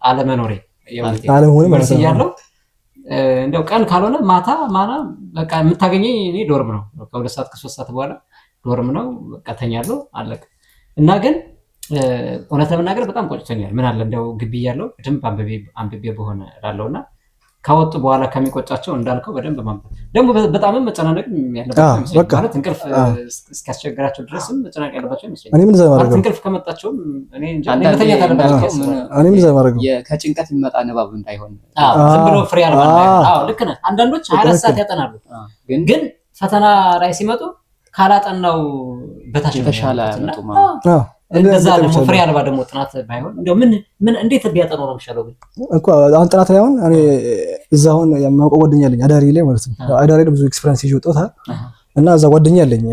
አለመኖሬ።
አለመሆኑ ማለት ነው።
እያለሁ እንደው ቀን ካልሆነ ማታ ማና በቃ የምታገኘኝ እኔ dorm ነው። ከ2 ሰዓት ከ3 ሰዓት በኋላ dorm ነው፣ በቃ ተኛለሁ፣ አለቀ። እና ግን እውነት ለመናገር በጣም ቆጭቶኛል። ምን አለ እንደው ግቢ እያለሁ በደንብ አንብቤ በሆነ እላለሁ። እና ካወጡ በኋላ ከሚቆጫቸው እንዳልከው በደንብ ማንበብ ደግሞ በጣምም መጨናነቅ ያለባቸው ይመስለኛል። ማለት እንቅልፍ እስኪያስቸግራቸው ድረስም መጨናነቅ ያለባቸው ይመስለኛል።
እኔም እንደዛ ማድረግ ነው።
እንቅልፍ ከመጣቸውም እኔ እንጃ መተኛት አለባቸው።
እኔም እንደዛ ማድረግ ነው።
ከጭንቀት የሚመጣ ንባብ እንዳይሆን።
ዝም ብሎ ፍሬ አልባ እንዳይሆን። አዎ ልክ ነህ። አንዳንዶች 24 ሰዓት ያጠናሉ፣ ግን ፈተና ላይ ሲመጡ ካላጠናው በታች ነው
የተሻለ
የሚያመጡት። እና እንደዛ ደግሞ ፍሬ አልባ ደግሞ ጥናት ባይሆን እንደው ምን ምን እንዴት ቢያጠኑ ነው የሚሻለው ግን?
እኮ አሁን ጥናት ላይ አሁን እኔ እዛ አሁን የማውቀው ጓደኛ አለኝ አዳሪ ላይ ማለት ነው። አዳሪ ላይ ብዙ experience ይዤ ወጥቶታል እና እዛ ጓደኛ አለኝ።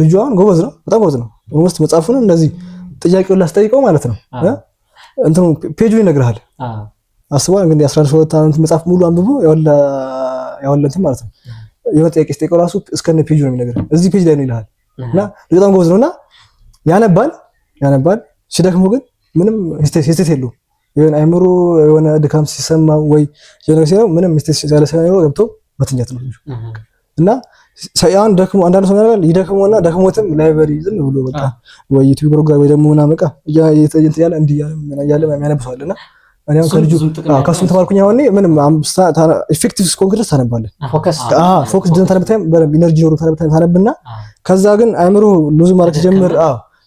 ልጁ አሁን ጎበዝ ነው፣ በጣም ጎበዝ ነው። Almost መጽሐፉን እንደዚህ ጥያቄውን ላስጠይቀው ማለት ነው እንትኑ ፔጁን ይነግርሃል። አስበዋል እንግዲህ 11 ዓመት መጽሐፍ ሙሉ አንብቦ ያወላ ያወላ እንትን ማለት ነው። የሆነ ጥያቄ ስጠይቀው ራሱ እስከነ ፔጁ ነው የሚነግርህ። እዚህ page ላይ ነው ይልሃል። እና ልጁ በጣም ጎበዝ ነውና ያነባል ያነባል። ሲደክመው ግን ምንም hesitate የለውም። የሆነ አይምሮ የሆነ ድካም ሲሰማው ወይ የሆነ ነገር ሲለው ምንም hesitate ያለ ሳይኖረው ገብቶ መተኛት ነው ልጁ። እና ያን ደክሞ አንዳንድ ሰው ያደርጋል፣ ይደክመውና ደክሞትም library ዝም ብሎ በቃ ወይ YouTube ፕሮግራም ወይ ደግሞ ምናምን በቃ እንትን እያለ እንዲህ እያለ የሚያነብ ሰው አለ። እና እኔ አሁን ከልጁ ከእሱም ተማርኩኝ። አሁን እኔ ምንም effective እስከሆንክ ድረስ ታነባለህ።
Focus።
Focus ድረስ ታነብ time በደንብ energy ኖሮ ታነብ time ታነብና ከዛ ግን አይምሮ lose ማድረግ ሲጀምር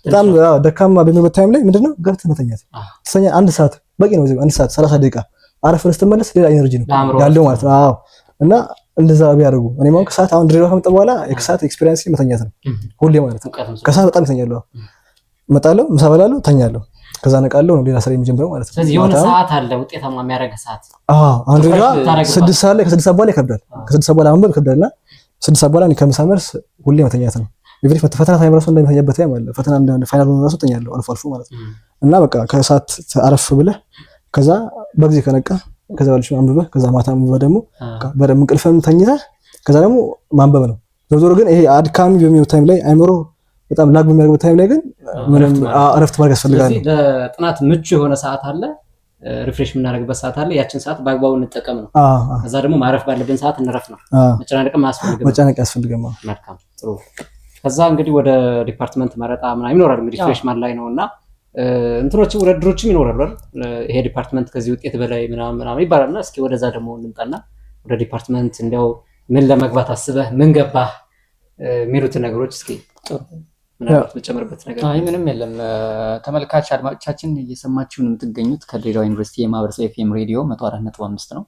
በጣም ደካማ በሚሆንበት time ላይ ምንድነው ገብተህ መተኛት። ትተኛ አንድ ሰዓት በቂ ነው። አንድ ሰዓት 30 ደቂቃ አረፍ ብለህ ስትመለስ ሌላ energy ነው ያለው ማለት ነው። አዎ እና እንደዛ ቢያደርጉ እኔም አሁን ከሰዓት አሁን ድሬዳዋ ከመጣሁ በኋላ የከሰዓት experience መተኛት ነው ሁሌ ማለት ነው። ከሰዓት በጣም እተኛለሁ። እመጣለሁ፣ ምሳ እበላለሁ፣ ተኛለሁ። ከዛ ነቃለሁ ነው ሌላ ስራ የሚጀምረው ማለት ነው።
ስለዚህ የሆነ ሰዓት አለ ውጤታማ የሚያደርግ ሰዓት።
አዎ አሁን ድሬዳዋ 6 ሰዓት ላይ ከ6 ሰዓት በኋላ ይከብዳል። ከ6 ሰዓት በኋላ ማንበብ ይከብዳልና 6 ሰዓት በኋላ እኔ ከምሳ መልስ ሁሌ መተኛት ነው። Even ፈተና time ራሱ እንደሚተኛበት time አለ። ፈተና እንደ final ሆኖ ራሱ እተኛለሁ አልፎ አልፎ ማለት ነው። እና በቃ ከሰዓት አረፍ ብለህ ከዛ በጊዜ ከነቃ ከዛ ባለች አንብበህ ከዛ ማታ አንብበህ ደግሞ በደንብ እንቅልፍም ተኝተህ ከዛ ደግሞ ማንበብ ነው። ዞሮ ዞሮ ግን ይሄ አድካሚ በሚሆን time ላይ አይምሮ በጣም lag በሚያደርግበት time ላይ ግን ምንም እረፍት ማድረግ ያስፈልጋል።
ስለዚህ ለጥናት ምቹ የሆነ ሰዓት አለ፣ refresh የምናደርግበት ሰዓት አለ። ያችን ሰዓት በአግባቡ እንጠቀም ነው። ከዛ ደግሞ ማረፍ ባለብን ሰዓት እንረፍ ነው። መጨናነቅም አያስፈልግም።
መጨነቅ አያስፈልግም።
መልካም ጥሩ። ከዛ እንግዲህ ወደ department መረጣ ምናምን ይኖራል። እንግዲህ freshman ላይ ነው እና እንትኖች ውድድሮችም ይኖራሉ አይደል? ይሄ department ከዚህ ውጤት በላይ ምናምን ምናምን ይባላል። እና እስኪ ወደዛ ደግሞ እንምጣና ወደ department እንዲያው ምን ለመግባት አስበህ ምን ገባህ የሚሉትን ነገሮች እስኪ ምናልባት መጨመርበት ነገር።
አይ ምንም የለም። ተመልካች አድማጮቻችን እየሰማችሁን የምትገኙት ከድሬዳዋ ዩኒቨርሲቲ የማህበረሰብ ኤፍኤም ሬዲዮ 104.5 ነው።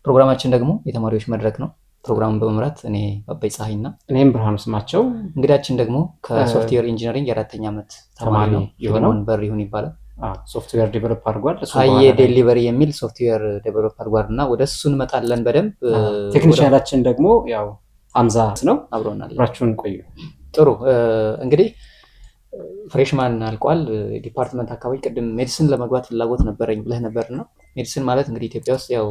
ፕሮግራማችን ደግሞ የተማሪዎች መድረክ ነው። ፕሮግራሙን በመምራት እኔ አባይ ፀሐይና
እኔም ብርሃኑ ስማቸው፣
እንግዳችን ደግሞ ከ software engineering የአራተኛ ዓመት ተማሪ ነው
የሆነው
ፊልሞን በሪሁን ይባላል።
Software develop አድርጓል።
ሀዬ delivery የሚል software develop አድርጓል እና ወደ እሱ እንመጣለን በደንብ።
ቴክኒሽያናችን ደግሞ ያው ሀምዛ ነው።
አብሮናል።
አብራችሁን ቆዩ።
ጥሩ፣ እንግዲህ freshman አልቋል። Department አካባቢ ቅድም medicine ለመግባት ፍላጎት ነበረኝ ብለህ ነበር እና medicine ማለት እንግዲህ ኢትዮጵያ ውስጥ ያው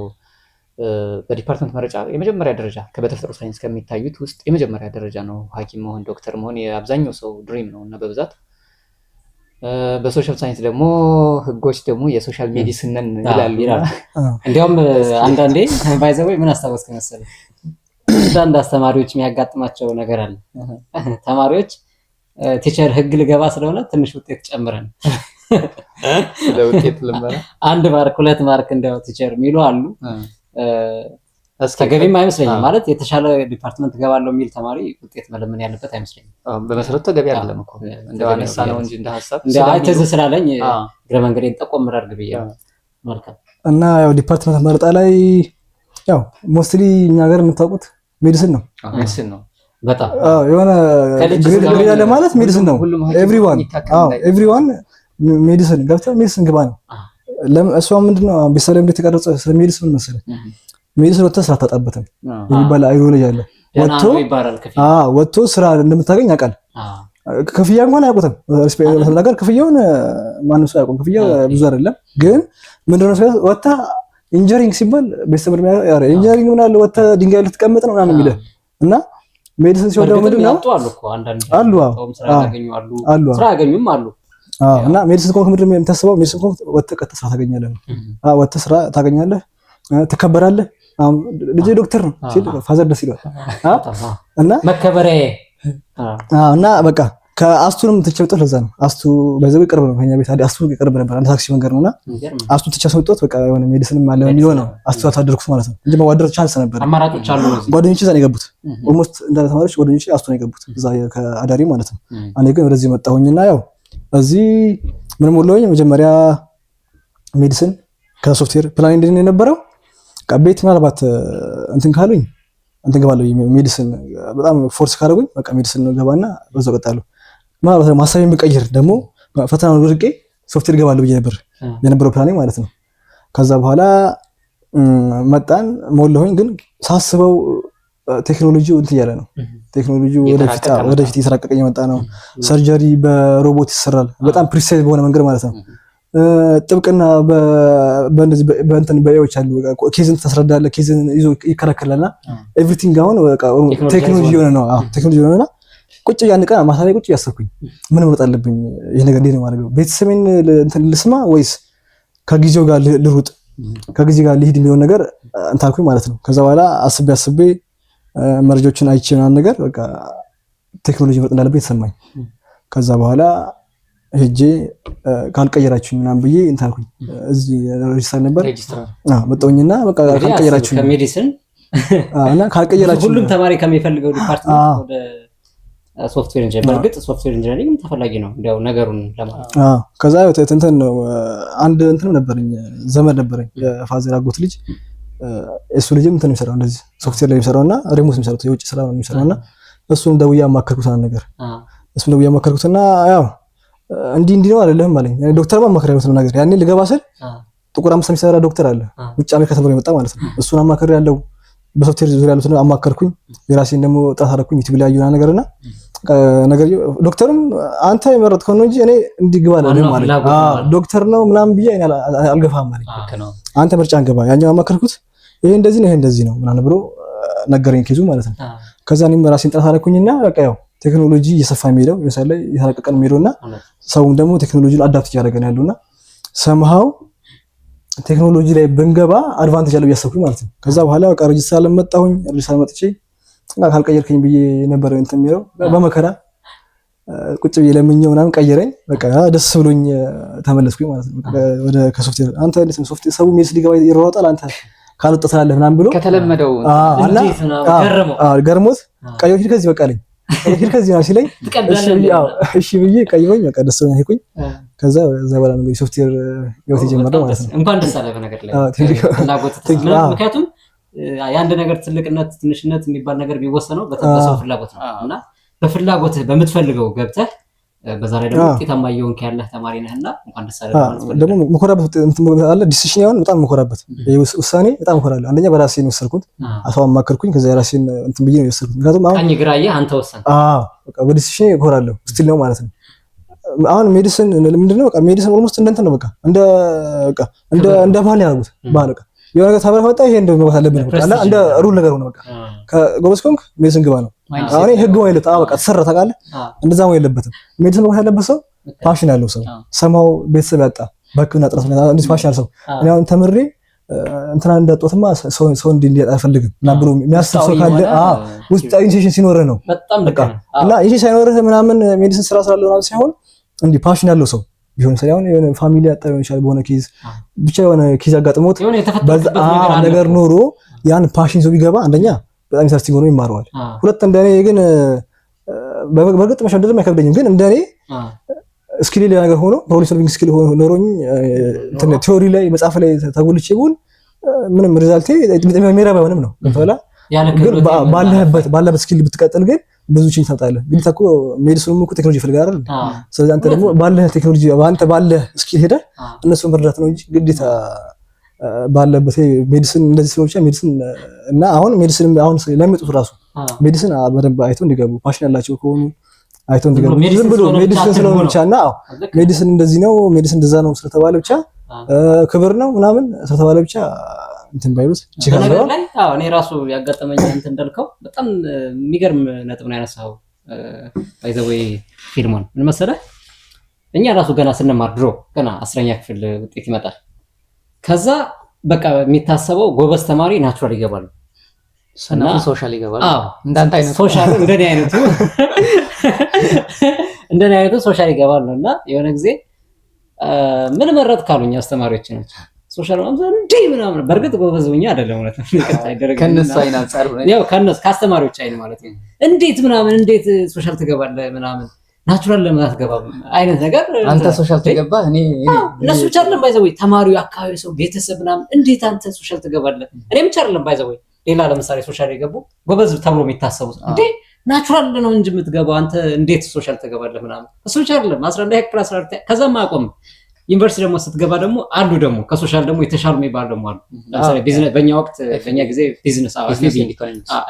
በ department መረጫ የመጀመሪያ ደረጃ በተፈጥሮ ሳይንስ ከሚታዩት ውስጥ የመጀመሪያ ደረጃ ነው። ሐኪም መሆን ዶክተር መሆን የአብዛኛው ሰው dream ነው እና በብዛት በ social science ደግሞ ህጎች ደግሞ የ social medicine ነን ይላሉ።
እንዲያውም አንዳንዴ by the way ምን አስታወስክ መሰለህ፣ አንዳንድ አስተማሪዎች የሚያጋጥማቸው ነገር አለ። ተማሪዎች teacher ህግ ልገባ ስለሆነ ትንሽ ውጤት ጨምረን
ለውጤት ልመና
አንድ mark ሁለት mark እንደው teacher የሚሉ አሉ። ተገቢም አይመስለኝም። ማለት የተሻለ department እገባለሁ የሚል ተማሪ ውጤት መለመን ያለበት አይመስለኝም።
በመሰረቱ ተገቢ አይደለም እኮ እንደው አነሳ ነው እንጂ እንደ ሀሳብ
ትዝ ስላለኝ እግረ መንገዴን ጠቆም አድርግ ብዬ ነው። መልካም።
እና ያው department መረጣ ላይ ያው mostly እኛ ሀገር የምታውቁት medicine ነው።
Medicine ነው
በጣም
የሆነ grade አለ ማለት medicine ነው። Everyone everyone medicine ገብተህ medicine ግባ ነው። እሷ ምንድነው ቤተሰብ ላይ እንደተቀረጸ ስለ medicine መሰለህ medicine ወጥተህ ስራ አታጣበትም የሚባል ideology አለ። ወጥቶ ስራ እንደምታገኝ ያውቃል። ክፍያ እንኳን አያውቁትም። ነገር ክፍያውን ማንም ሰው አያውቁም። ክፍያ ብዙ አይደለም፣ ግን ምንድነው ወጥተህ engineering ሲባል ቤተሰብ engineering ምን አለ ወጥተህ ድንጋይ ልትቀመጥ ነው ምናምን የሚልህ እና medicine ሲሆን ደግሞ ምንድነው አሉ አሉ
ስራ ያገኙም አሉ።
እና medicine ከሆንክ ምንድነው የምታስበው? Medicine ከሆንክ ወጥተህ ቀጥታ ስራ ታገኛለህ ነው። ወጥተህ ስራ ታገኛለህ፣ ትከበራለህ። ልጄ ዶክተር ነው ሲል father ደስ ይለዋል። እና
መከበሪያዬ
እና በቃ ከአስቱንም ትቼ ወጣሁ። ለዛ ነው አስቱ በዘው ቅርብ ነው ከኛ ቤት አስቱ ቅርብ ነበር፣ አንድ ታክሲ መንገድ ነውና አስቱ ትቼ ስወጣሁ በቃ የሆነ medicine ም አለ የሚለው ነው አስቱ አታደርኩት ማለት ነው እንጂ መዋደር chance ነበር።
አማራጮች አሉ።
ጓደኞቼ እዛ ነው የገቡት። Almost እንዳለ ተማሪዎች ጓደኞቼ አስቱ ነው የገቡት እዛ ከአዳሪ ማለት ነው። እኔ ግን ወደዚህ መጣሁኝና ያው እዚህ ምን ሞላሁኝ መጀመሪያ medicine ከ software plan እንዴት ነው የነበረው ቤት ምናልባት እንትን ካሉኝ እንትን ገባለሁ medicine በጣም force ካደረጉኝ በቃ medicine ገባና በዛው እቀጥላለሁ። ምናልባት ደግሞ ሀሳቤን ብቀይር ደግሞ ፈተናውን ወድቄ ሶፍትዌር ገባለሁ ብዬ ነበር የነበረው ፕላኔ ማለት ነው። ከዛ በኋላ መጣን ሞላሁኝ። ግን ሳስበው ቴክኖሎጂው እንትን እያለ ነው። ቴክኖሎጂው ወደፊት እየተራቀቀ እየመጣ ነው። Surgery በሮቦት ይሰራል፣ በጣም precise በሆነ መንገድ ማለት ነው። ጥብቅና በእንደዚህ በእንትን በ AI ዎች አሉ። Case ን ታስረዳለህ፣ case ን ይዞ ይከራከራልና everything አሁን በቃ ቴክኖሎጂ የሆነ ነው። አዎ ቴክኖሎጂ የሆነ ነው። ቁጭ ያን ቀን ማታ ላይ ቁጭ እያሰብኩኝ ምን መምረጥ አለብኝ? ይሄ ነገር እንዴት ነው የማደርገው? ቤተሰቤን እንትን ልስማ ወይስ ከጊዜው ጋር ልሩጥ፣ ከጊዜ ጋር ልሂድ የሚለውን ነገር እንትን አልኩኝ ማለት ነው። ከዛ በኋላ አስቤ አስቤ መረጃዎችን አይቼ ምናምን ነገር በቃ ቴክኖሎጂ መምረጥ እንዳለብኝ ተሰማኝ። ከዛ በኋላ ሄጄ ካልቀየራችሁኝ ምናምን ብዬ እንትን አልኩኝ። እዚህ ሬጅስተር ነበር መጣሁኝና በቃ ካልቀየራችሁኝ
ከ medicine
እና ካልቀየራችሁኝ
ሁሉም ተማሪ ከሚፈልገው department ወደ software engineering። በእርግጥ software engineering ተፈላጊ ነው እንዲያው ነገሩን ለማለት።
አዎ ከዛ እንትን ነው አንድ እንትንም ነበረኝ ዘመድ ነበረኝ የ father አጎት ልጅ፣ እሱ ልጅም እንትን የሚሰራው እንደዚህ ሶፍትዌር ላይ የሚሰራውና remote የሚሰራው የውጭ ስራ ነው የሚሰራውና እሱን ደውዬ አማከርኩት አንድ ነገር እሱን ደውዬ አማከርኩትና ያው እንዲህ እንዲህ ነው አይደለም አለኝ። ዶክተር ማማከር ያለው ነገር ያኔ ልገባ ስል ጥቁር አንበሳ የሚሰራ ዶክተር አለ ውጭ አሜሪካ ተምሮ የመጣ ማለት ነው። እሱን አማከር ያለው በሶፍትዌር ዙሪያ ያሉትን አማከርኩኝ። የራሴን ደግሞ ጥረት አደረኩኝ። YouTube ላይ ያየሁት ነገርና ነገር ዶክተርም አንተ የመረጥከው ነው እንጂ እኔ እንዲህ ግባ አላለህም አለኝ። ዶክተር ነው ምናምን ብዬ እኔ አልገፋም አለኝ። አንተ ምርጫን ግባ። ያኛው አማከርኩት። ይሄ እንደዚህ ነው ይሄ እንደዚህ ነው ምናምን ብሎ ነገረኝ case ኡ ማለት ነው። ከዛ እኔም ራሴን ጥረት አደረኩኝና በቃ ያው ቴክኖሎጂ እየሰፋ የሚሄደው ለምሳሌ እየተራቀቀ ነው የሚሄደውና ሰውም ደግሞ ቴክኖሎጂን adapt እያደረገ ነው ያለውና somehow ቴክኖሎጂ ላይ ብንገባ advantage አለው እያሰብኩኝ ማለት ነው። ከዛ በኋላ በቃ ሬጅስትራል መጣሁኝ። ሬጅስትራል መጥቼ ካልቀየርከኝ ብዬ ነበር እንትን የሚለው በመከራ ቁጭ ብዬ ለምኜው ምናምን ቀየረኝ። በቃ ደስ ብሎኝ ተመለስኩኝ ማለት ነው ወደ ከሶፍትዌር። አንተ እንዴት ነው ሶፍትዌር ሰው medicine ሊገባ ይሯሯጣል፣ አንተ ካልወጣ ትላለህ ምናምን ብሎ
ከተለመደው
ገርሞት ቀይሮ ሂድ ከዚህ በቃ አለኝ። ሂድ ከዚህ ነው ሲለኝ እሺ ብዬ ቀይሮኝ በቃ ደስ ብሎኝ ሄድኩኝ። ከዛ እዛ በኋላ ነው እንግዲህ ሶፍትዌር ህይወት የጀመረው ማለት ነው።
እንኳን ደስ አለህ በነገር ላይ ፍላጎት፣ ምክንያቱም የአንድ ነገር ትልቅነት ትንሽነት የሚባል ነገር የሚወሰነው በሰው ፍላጎት ነው እና በፍላጎትህ በምትፈልገው ገብተህ በዛ ላይ ደግሞ ውጤታማ እየሆንክ ያለህ ተማሪ ነህና እንኳን ደስ አለህ ማለት ነው።
ደግሞ ምኮራበት አለ decision ያውን በጣም ምኮራበት ውሳኔ በጣም ምኮራለሁ። አንደኛ በራሴ ነው የወሰንኩት፣ ሰው አማከርኩኝ። ከዛ የራሴን እንትን ብዬ ነው የወሰንኩት። ምክንያቱም አሁን
ቀኝ ግራ እያየህ አንተ ወሰንክ።
አዎ በቃ በ decision እኮራለሁ still ነው ማለት ነው። አሁን medicine ምንድነው በቃ medicine almost እንደ እንትን ነው በቃ እንደ በቃ እንደ እንደ ባህል ያደርጉት ባህል በቃ የሆነ ነገር ታበላ መጣ ይሄ እንደ መግባት አለብን በቃ እና እንደ rule ነገር ሆነ በቃ ከጎበዝ ከሆንክ medicine ግባ ነው። አሁን ህግ ወይ ለጣ በቃ ተሰራ ታውቃለህ። እንደዛ መሆን የለበትም። Medicine መግባት ያለበት ሰው passion ያለው ሰው ሰማው ቤተሰብ ያጣ በህክምና ጥረት እንደዚህ passion ያለው ሰው እኔ አሁን ተምሬ እንትና እንዳጦትማ ሰው እንዲህ እንዲያጣ አልፈልግም እና ብሎ የሚያስብ ሰው ካለ ውስጣዊ intention ሲኖርህ ነው
በጣም
በቃ እና ይሄ ሳይኖርህ ምናምን medicine ስራ ስላለው ምናምን ሳይሆን እንዲህ passion ያለው ሰው ቢሆን ምሳሌ አሁን የሆነ family ያጣ ሊሆን ይችላል፣ በሆነ case ብቻ የሆነ case አጋጥሞት ነገር ኖሮ ያን passion ይዞ ቢገባ አንደኛ በጣም interesting ሆኖ ይማረዋል። ሁለት እንደኔ ግን በእርግጥ መሸምደድም አይከብደኝም፣ ግን እንደኔ skill ሌላ ነገር ሆኖ problem solving skill ኖሮኝ theory ላይ መጽሐፍ ላይ ተጎልቼ ቢሆን ምንም result ኤ የሚረባ አይሆንም ነው። ገብቶሃል? ግን ባለህበት skill ብትቀጥል ግን ብዙ change ታመጣለህ። ግን እኮ medicine ኑም እኮ ቴክኖሎጂ ይፈልጋል አይደል? ስለዚህ አንተ ደግሞ ባለህ ቴክኖሎጂ አንተ ባለህ skill ሄደህ እነሱን መርዳት ነው እንጂ ግዴታ ባለበት medicine እንደዚህ ስለሆነ ብቻ medicine እና አሁን medicine አሁን ለሚመጡት ራሱ medicine በደንብ አይቶ እንዲገቡ፣ passion ያላቸው ከሆኑ አይቶ እንዲገቡ፣ ዝም ብሎ medicine ስለሆነ ብቻ እና medicine እንደዚህ ነው medicine እንደዛ ነው ስለተባለ ብቻ፣ ክብር ነው ምናምን ስለተባለ ብቻ እንትን ባይሉት።
ነገር ላይ አዎ፣ እኔ ራሱ ያጋጠመኝ እንትን እንዳልከው በጣም የሚገርም ነጥብ ነው ያነሳው። By the way ፊልሞን፣ ምን መሰለህ፣ እኛ ራሱ ገና ስንማር ድሮ ገና 10ኛ ክፍል ውጤት ይመጣል። ከዛ በቃ የሚታሰበው ጎበዝ ተማሪ natural ይገባሉ፣
ሰነፉ social ይገባል። እንዳንተ አይነቱ
social እንደኔ አይነቱ social ይገባል ነው። እና የሆነ ጊዜ ምን መረጥ ካሉኝ አስተማሪዎች ናቸው social ምናምን እንዴ ምናምን። በእርግጥ ጎበዝ ሆኜ አይደለም፣ እውነት ነው፣ ይቅርታ ይደረግልኝና።
ከነሱ አይን አንጻር ሆነ።
ያው ከነሱ ከአስተማሪዎች አይን ማለት ነው። እንዴት ምናምን እንዴት social ትገባለህ ምናምን፣ natural ለምን አትገባም አይነት ነገር።
አንተ social ትገባ እኔ
እነሱ ብቻ አይደለም by the way፣ ተማሪው፣ አካባቢ ሰው፣ ቤተሰብ ምናምን እንዴት አንተ social ትገባለህ? እኔ ብቻ አይደለም by the way፣ ሌላ ለምሳሌ social የገቡ ጎበዝ ተብሎ የሚታሰቡት እንዴ natural ነው እንጂ የምትገባው አንተ እንዴት social ትገባለህ ምናምን። እሱ ብቻ አይደለም፣ 11 ክፍል 12 ከዛም አቆም ዩኒቨርሲቲ ደግሞ ስትገባ ደግሞ አሉ ደግሞ ከ social ደግሞ የተሻሉ የሚባሉ ደግሞ አሉ። ለምሳሌ ቢዝነስ፣ በእኛ ወቅት በእኛ ጊዜ ቢዝነስ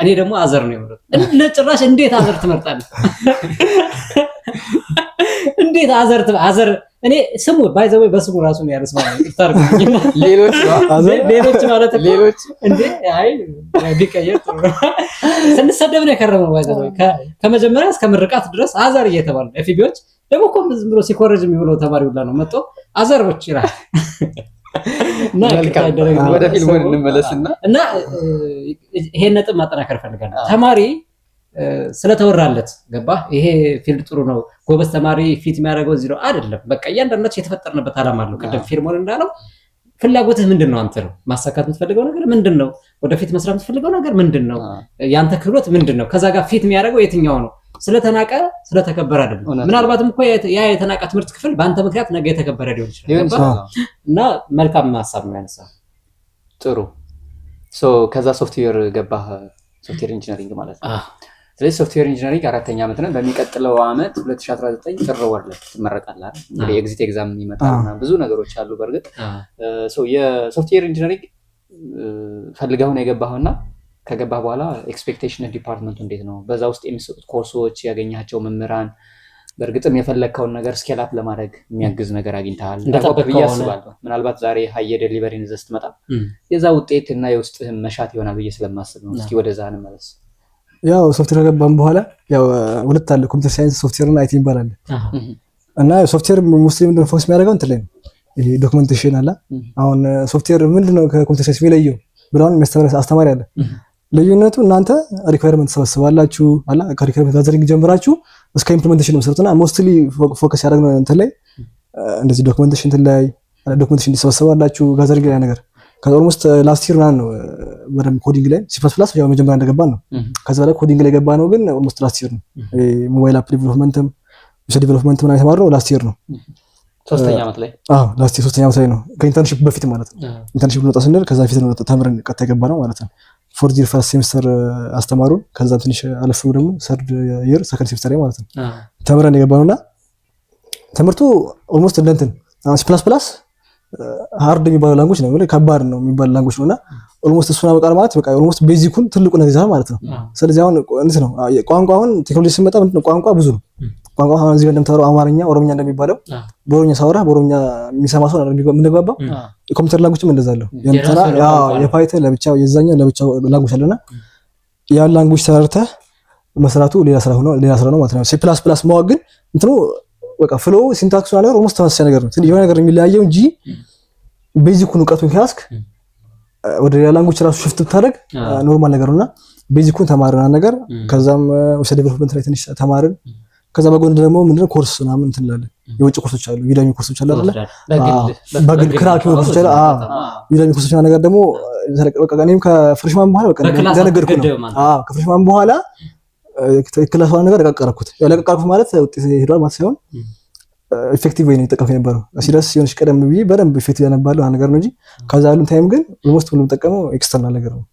እኔ ደግሞ other ነው የመረጥኩት። ጭራሽ እንዴት other ትመርጣለህ? እንዴት other እኔ ስሙ by the way በስሙ ራሱ ነው ያለስ ማለት ነው።
ሌሎች
ሌሎች ማለት እኮ
ሌሎች
እንዴ አይ ቢቀየር ጥሩ ነው። ስንሰደብ ነው የከረመው። By the way ከመጀመሪያ እስከ ምርቃት ድረስ other እየተባለ፣ FB ዎች ደግሞ እኮ ዝም ብሎ ሲኮረጅ የሚውለው ተማሪ ሁላ ነው መጥቶ other ኦች ይላል። እና ይቅርታ ይደረግልኝ።
ወደ ፊልሙ እንመለስና
እና ይሄን ነጥብ ማጠናከር እፈልጋለሁ። ተማሪ ስለተወራለት ገባ ይሄ field ጥሩ ነው፣ ጎበዝ ተማሪ fit የሚያደርገው እዚህ ነው አይደለም። በቃ እያንዳንዳችን የተፈጠርንበት ዓላማ አለው። ቅድም ፊርሞን እንዳለው ፍላጎትህ ምንድን ነው? አንተ ነው ማሳካት የምትፈልገው ነገር ምንድን ነው? ወደፊት መስራት የምትፈልገው ነገር ምንድን ነው? ያንተ ክህሎት ምንድን ነው? ከዛ ጋር fit የሚያደርገው የትኛው ነው? ስለተናቀ ስለተከበረ አይደለም። ምናልባትም እኮ ያ የተናቀ ትምህርት ክፍል በአንተ ምክንያት ነገ የተከበረ ሊሆን ይችላል።
ሊሆን
ገባህ?
ይችላል።
እና መልካም ሀሳብ ነው ያነሳው።
ጥሩ፣ so ከዛ ሶፍትዌር ገባህ፣ software engineering ማለት ነው። ስለዚህ software engineering አራተኛ ዓመት ነን። በሚቀጥለው ዓመት 2019 ጥር ወር ላይ ትመረቃለህ አይደል? እንግዲህ exit exam ይመጣል ምናምን ብዙ ነገሮች አሉ። በእርግጥ so የ software engineering ፈልገው ነው የገባኸውና ከገባህ በኋላ expectation department ኡ እንዴት ነው? በዛ ውስጥ የሚሰጡት ኮርሶች፣ ያገኛቸው መምህራን በእርግጥም የፈለግከውን ነገር scale up ለማድረግ የሚያግዝ ነገር አግኝተሃል
እንደጠበቅከው
ብዬ
ሆነ?
አስባለሁ። ምናልባት ዛሬ ሀየ delivery ን ይዘህ ስትመጣ የዛ ውጤት እና የውስጥህን መሻት ይሆናል ብዬ ስለማስብ ነው። እስኪ ወደዛ እንመለስ።
ያው ሶፍትዌር ከገባን በኋላ ያው ሁለት አለ፣ computer science software እና IT ይባላል። እና software mostly ምንድነው focus የሚያደርገው እንትን ላይ ነው፣ ይሄ documentation አለ። አሁን ሶፍትዌር ምንድነው ከ computer science የሚለየው ብለውን የሚያስተምር አስተማሪ አለ። ልዩነቱ እናንተ requirement ትሰበስባላችሁ አላ ከ requirement gathering ጀምራችሁ እስከ implementation ነው የምትሰሩትና mostly focus ያደረግነው እንትን ላይ እንደዚህ documentation እንትን ላይ documentation እንዲሰበስባላችሁ gathering ላይ ነገር። ከዛ almost last year ምናምን ነው በደንብ coding ላይ C++ ያው መጀመሪያ እንደገባን ነው። ከዛ በላይ coding ላይ የገባ ነው ግን almost last year ነው። Mobile app development ም website development ምናምን የተማርነው last year ነው።
ሶስተኛ ዓመት ላይ?
አዎ፣ last year ሶስተኛ ዓመት ላይ ነው፣ ከ internship በፊት ማለት ነው። Internship ልንወጣ ስንል ከዛ በፊት ነው ተምረን ቀጥታ የገባ ነው ማለት ነው። Fourth year first semester አስተማሩን። ከዛ ትንሽ አለፍ ብሎ ደግሞ third year second semester ላይ ማለት ነው ተምረን የገባ ነውና ትምህርቱ almost እንደ እንትን C++ hard የሚባለው language ነው፣ ከባድ ነው የሚባል language ነውና almost እሱን አበቃል ማለት በቃ almost basic ኡን ትልቁ ነገር ይዘሃል ማለት ነው። ስለዚህ አሁን እንትን ነው ቋንቋ፣ አሁን ቴክኖሎጂ ስንመጣ ምንድን ነው ቋንቋ ብዙ ነው። ቋንቋ አሁን እዚህ ጋር እንደምታወራው አማርኛ፣ ኦሮምኛ እንደሚባለው በኦሮምኛ ሳወራ በኦሮምኛ የሚሰማ ሰው ነው የምንግባባው። የኮምፒውተር language ም እንደዛ አለው። የእንትና የ Python ለብቻው የዛኛው ለብቻው language አለና ያን language ተረድተህ መስራቱ ሌላ ስራ ሆኖ ሌላ ስራ ነው ማለት ነው። C++ ማወቅ ግን እንትኑ በቃ flow syntax ኡ ነገር almost ተመሳሳይ ነገር ነው። የሆነ ነገር የሚለያየው እንጂ basic ኡን እውቀቱን ከያዝክ ወደ ሌላ language ራሱ shift ብታደርግ normal ነገር ነውና basic ኡን ተማርን ነገር፣ ከዛም website development ላይ ትንሽ ተማርን። ከዛ በጎን ደግሞ ምንድነው ኮርስ ምናምን እንትን እንላለን። የውጭ ኮርሶች አሉ፣ Udemy ኮርሶች አሉ አይደለ? በግል crack የሆኑ ኮርሶች አሉ። አዎ Udemy ኮርሶች ነገር ደግሞ በቃ እኔም ከ freshman በኋላ በቃ እንደነገርኩህ ነው። አዎ ከ freshman በኋላ class ዋን ነገር ለቀቀረኩት። ያው ለቀቀርኩት ማለት ውጤት ሄዷል ማለት ሳይሆን effective ወይ ነው የተጠቀምኩት የነበረው። ሲደርስ ሲሆንሽ ቀደም ብዬ በደንብ effective ያነባለሁ አንድ ነገር ነው እንጂ ከዛ ያሉን time ግን almost ሁሉም ጠቀመው external ነገር ነው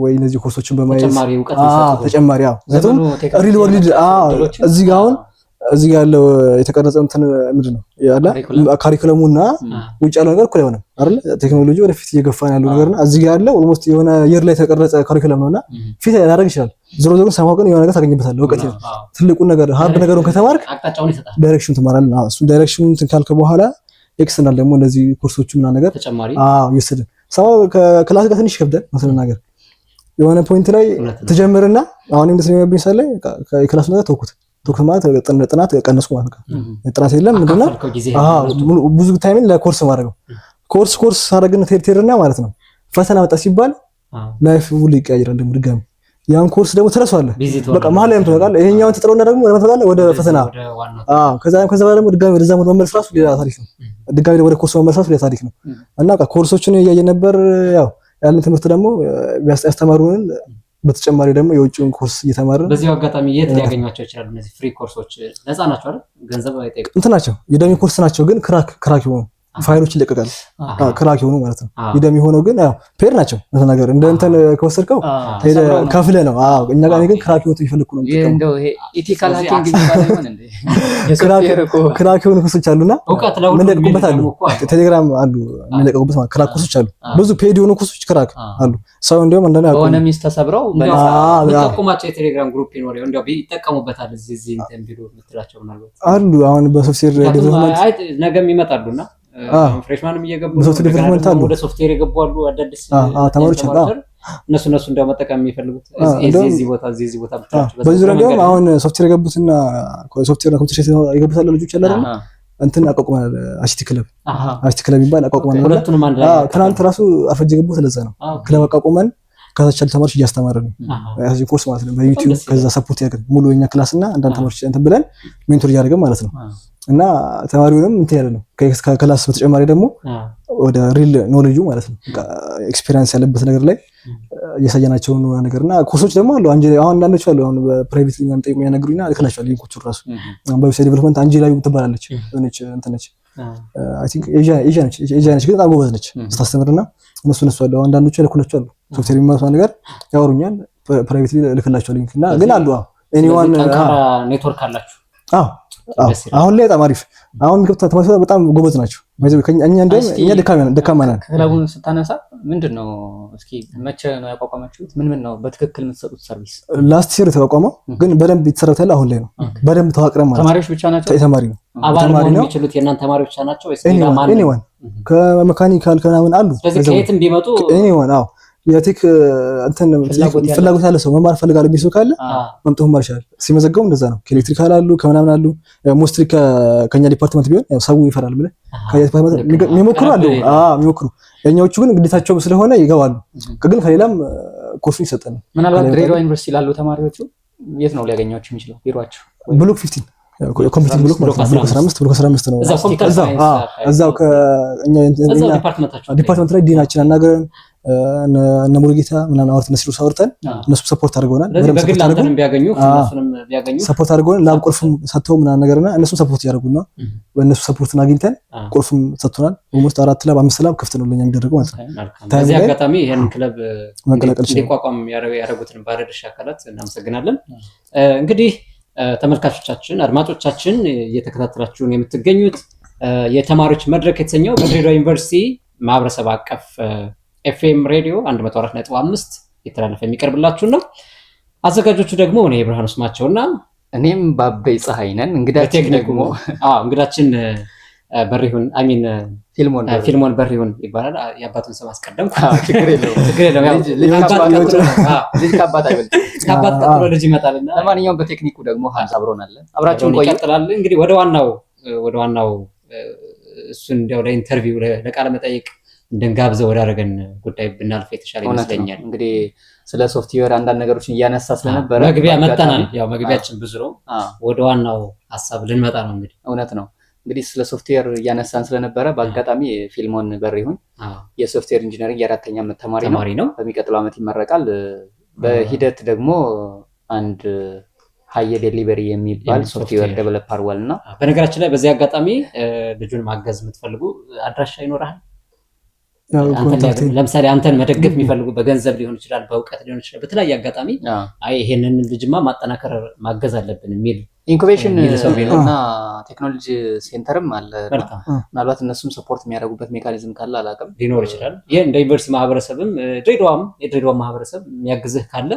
ወይ እነዚህ ኮርሶችን በማየት ተጨማሪ አዎ real world አዎ እዚህ ጋር አሁን እዚህ ጋር ያለው የተቀረጸ እንትን ምንድን ነው ያለ curriculum ኡና ውጭ ያለው ነገር እኩል አይሆንም አይደል? ቴክኖሎጂ ወደፊት እየገፋ ነው ያለው ነገርና እዚህ ጋር ያለው almost የሆነ year ላይ የተቀረጸ curriculum ነውና fit ያደርግ ይችላል። ዞሮ ዞሮ ሰማው ግን የሆነ ነገር ታገኝበታለህ። እውቀት ነው ትልቁን ነገር hard ነገሩን ከተማርክ
አቅጣጫውን ይሰጣል፣
direction ትማራለህ። አዎ እሱ direction ኡን እንትን ካልከ በኋላ external ደግሞ እንደዚህ ኮርሶቹ ምናምን ነገር
ተጨማሪ
አዎ ይወስድን ሰማው ከ class ጋር ትንሽ ይከብዳል መሰለኝ ነገር የሆነ point ላይ ትጀምርና አሁን እንደዚህ ነው የሚሆንብኝ ሳለ የ class ኡ ነገር ተውኩት። ተውኩት ማለት ጥናት ቀነስኩ ማለት ነው። ጥናት የለም ምንድነው? አዎ ብዙ time ን ለኮርስ ማድረገው ኮርስ ኮርስ አደረግን ቴርቴርና ማለት ነው። ፈተና መጣ ሲባል life ሁሉ ይቀያየራል ደግሞ ድጋሚ ያን ኮርስ ደግሞ ትረሳዋለህ። በቃ መሀል ላይ ትወጣለህ። ይሄኛውን ትጥለውና ደግሞ ወደ መተታለህ ወደ ፈተና። አዎ ከዛ በኋላ ደግሞ ድጋሚ ወደዛ መመለስ ራሱ ሌላ ታሪክ ነው። ድጋሚ ወደ ኮርስ መመለስ ራሱ ሌላ ታሪክ ነው። እና በቃ ኮርሶችን እያየን ነበር። ያው ያለን ትምህርት ደግሞ ያስተማሩንን በተጨማሪ ደግሞ የውጭውን ኮርስ እየተማርን
በዚህ አጋጣሚ የት ሊያገኟቸው ይችላሉ? እነዚህ free ኮርሶች ነፃ ናቸው አይደል? ገንዘብ አይጠይቁም።
እንትን ናቸው Udemy ኮርስ ናቸው፣ ግን crack የሆኑ ፋይሎች ይለቀቃል። crack የሆኑ ማለት ነው። Udemy ሆነው ግን ያው paid ናቸው ነገር እንደ እንትን ከወሰድከው ከፍለህ ነው። አዎ እኛ ጋር ግን crack የሆኑ እየፈለኩ ነው።
እንደው ይሄ ethical hacking የሚባለው ይሆን እንዴ?
crack የሆኑ ኮርሶች አሉና የሚለቀቁበት አሉ። ቴሌግራም አሉ የሚለቀቁበት ማለት crack ኮርሶች አሉ። ብዙ paid የሆኑ ኮርሶች crack አሉ። ሰው እንደውም አንዳንዴ
በሆነ means ተሰብረው
የምጠቁማቸው የቴሌግራም group ይኖር ይሆን? እንደው ይጠቀሙበታል እዚህ እዚህ እንትን ቢሉ የምትላቸው ምናልባት
አሉ። አሁን በ software development
ነገም ይመጣሉና freshman ም እየገቡ ወደ ሶፍትዌር የገቡ አሉ። አዳዲስ
ተማሪዎች አሉ።
እነሱ እነሱ እንደው መጠቀም የሚፈልጉት እዚህ ቦታ እዚህ ቦታ ብትላቸው
በዚህ ዙሪያ እንደውም አሁን ሶፍትዌር የገቡትና ሶፍትዌር እና ኮምፒውተር የገቡት አለ ልጆች አለ አይደል? እንትን አቋቁመናል። ICT club ICT club የሚባል አቋቁመናል።
ሁለቱንም አንድ ላይ
ትናንት ራሱ አርፈጅ የገቡት ለዛ ነው። ክለብ አቋቁመን ከታች ያሉ ተማሪዎች እያስተማርን ነው። ያዚህ ኮርስ ማለት ነው በዩቲዩብ ከዛ support ያደርገን ሙሉ የኛ class እና አንዳንድ ተማሪዎች እንትን ብለን mentor እያደረገን ማለት ነው። እና ተማሪውንም እንትን ያለ ነው ከ class በተጨማሪ ደግሞ ወደ real knowledge ኡ ማለት ነው experience ያለበት ነገር ላይ እያሳየናቸው ነው ነገርና ኮርሶች ደግሞ አሉ። አንጄ አሁን አንዳንዶቹ አሉ አሁን በ private ምናምን ጠይቁኝ ያናግሩኝና እልክላቸዋለሁ link ኦቹን ራሱ። አሁን በ website development አንጄላ ትባላለች የሆነች እንትን ነች I think ኤዥያ ነች ኤዥያ ነች ግን በጣም ጎበዝ ነች ስታስተምርና እነሱ እነሱ አሉ አንዳንዶቹ እልክላቸዋለሁ አሉ ሶፍትዌር የሚማሩት ነገር ያወሩኛል private እልክላቸዋለሁ link እና ግን አሉ አዎ anyone
ጠንካራ ኔትወርክ አላችሁ።
አዎ አሁን ላይ በጣም አሪፍ አሁን ገብታ ተማሪዎች በጣም ጎበዝ ናቸው። እኛ እንደውም እኛ ደካማ ነን።
ክለቡን ስታነሳ ምንድነው እስኪ መቼ ነው ያቋቋማችሁት? ምን ምን ነው በትክክል የምትሰጡት service?
last year የተቋቋመው ግን በደንብ የተሰራው ያለ አሁን ላይ ነው። በደንብ ተዋቅረን ማለት
ተማሪዎች ብቻ ናቸው?
ተማሪ ነው
አባል መሆን የሚችሉት የእናንተ ተማሪዎች ብቻ ናቸው ወይስ ሌላ ማን?
anyone ከ mechanical ከምናምን አሉ።
ስለዚህ ከየትም ቢመጡ
anyone አዎ የ tech እንትን ፍላጎት ያለ ሰው መማር ፈልጋለሁ የሚል ሰው ካለ መምጣት መማር ይችላል። ሲመዘገቡ እንደዛ ነው። ከ electrical አሉ ከምናምን አሉ። mostly ከኛ department ቢሆን ያው ሰው ይፈራል ብለህ ከኛ department የሚሞክሩ አሉ። አዎ የሚሞክሩ የኛዎቹ ግን ግዴታቸው ስለሆነ ይገባሉ። ግን ከሌላም ኮርሱ ይሰጣል።
ምናልባት ድሬዳዋ ዩኒቨርሲቲ ላሉ ተማሪዎቹ የት ነው ሊያገኛቸው የሚችለው? ቢሮአቸው
block 15 computing block ማለት ነው። block 15 block 15 ነው። እዛው ከኛ department ላይ ዲናችን አናገረን እነ ሙሉጌታ ምናምን አውርተን እነሱ አውርተን እነሱ support አድርገውናል። support አድርገውናል። lab ቁልፍም ሰጥተው ምናምን ነገርና እነሱም support እያደረጉን ነው። በእነሱ support ን አግኝተን ቁልፍም ሰጥቶናል። almost 4 lab 5 lab ክፍት ነው ለኛ የሚደረገው ማለት ነው።
በዚህ አጋጣሚ ይሄን ክለብ እንዲቋቋም ያደረጉትን ባለድርሻ አካላት እናመሰግናለን። እንግዲህ ተመልካቾቻችን፣ አድማጮቻችን እየተከታተላችሁን የምትገኙት የተማሪዎች መድረክ የተሰኘው በድሬዳዋ ዩኒቨርሲቲ ማህበረሰብ አቀፍ ኤፍኤም ሬዲዮ 104.5 የተላለፈ የሚቀርብላችሁ ነው። አዘጋጆቹ ደግሞ እኔ ብርሃኑ ስማቸውና
እኔም ባበይ ፀሐይ ነን። እንግዳችን ደግሞ
እንግዳችን በሪሁን አሚን ፊልሞን በሪሁን ይባላል። የአባቱን ስም አስቀደምኩ።
ችግር የለውም
ችግር የለውም። ያው
ልጅ ከአባት አይበልጥም፣
ከአባት ቀጥሎ ልጅ ይመጣልና።
ለማንኛውም በቴክኒኩ ደግሞ ሀምዛ አብሮናል። አብራችሁን ቆዩ።
ይቀጥላል። እንግዲህ ወደ ዋናው እሱን እንዲያው ለ interview ለቃለ መጠይቅ እንድንጋብዘው ወዳደረገን ጉዳይ ብናልፍ የተሻለ
እውነት ነው።
ይመስለኛል።
እንግዲህ ስለ ሶፍትዌር አንዳንድ ነገሮችን እያነሳ ስለነበረ
መግቢያ
በአጋጣሚ-
መጠናል። ያው መግቢያችን ብዙ ነው። ወደ ዋናው ሀሳብ ልንመጣ ነው እንግዲህ።
እውነት ነው። እንግዲህ ስለ ሶፍትዌር እያነሳን ስለነበረ በአጋጣሚ ፊልሞን በሪሁን የ software engineering የአራተኛ ዓመት ተማሪ ነው።
ተማሪ ነው።
በሚቀጥለው ዓመት ይመረቃል። በሂደት ደግሞ አንድ ሀየ delivery የሚባል
የሚል
ሶፍትዌር
ሶፍትዌር
develop አድርጓል እና
በነገራችን ላይ በዚህ አጋጣሚ ልጁን ማገዝ የምትፈልጉ አድራሻ ይኖርሃል?
ያው
አንተን
contact
ለምሳሌ አንተን መደገፍ የሚፈልጉ በገንዘብ ሊሆን ይችላል፣ በእውቀት ሊሆን ይችላል። በተለያየ አጋጣሚ አይ ይሄንን ልጅማ ማጠናከር ማገዝ አለብን የሚል
incubation
የሚል ሰው ቢኖር
እና technology center ም አለ።
መልካም
ምናልባት እነሱም support የሚያደርጉበት mechanism ካለ አላውቅም።
ሊኖር ይችላል። ይህ እንደ ዩኒቨርሲቲ ማህበረሰብም ድሬዳዋም የድሬዳዋ ማህበረሰብ የሚያግዝህ ካለ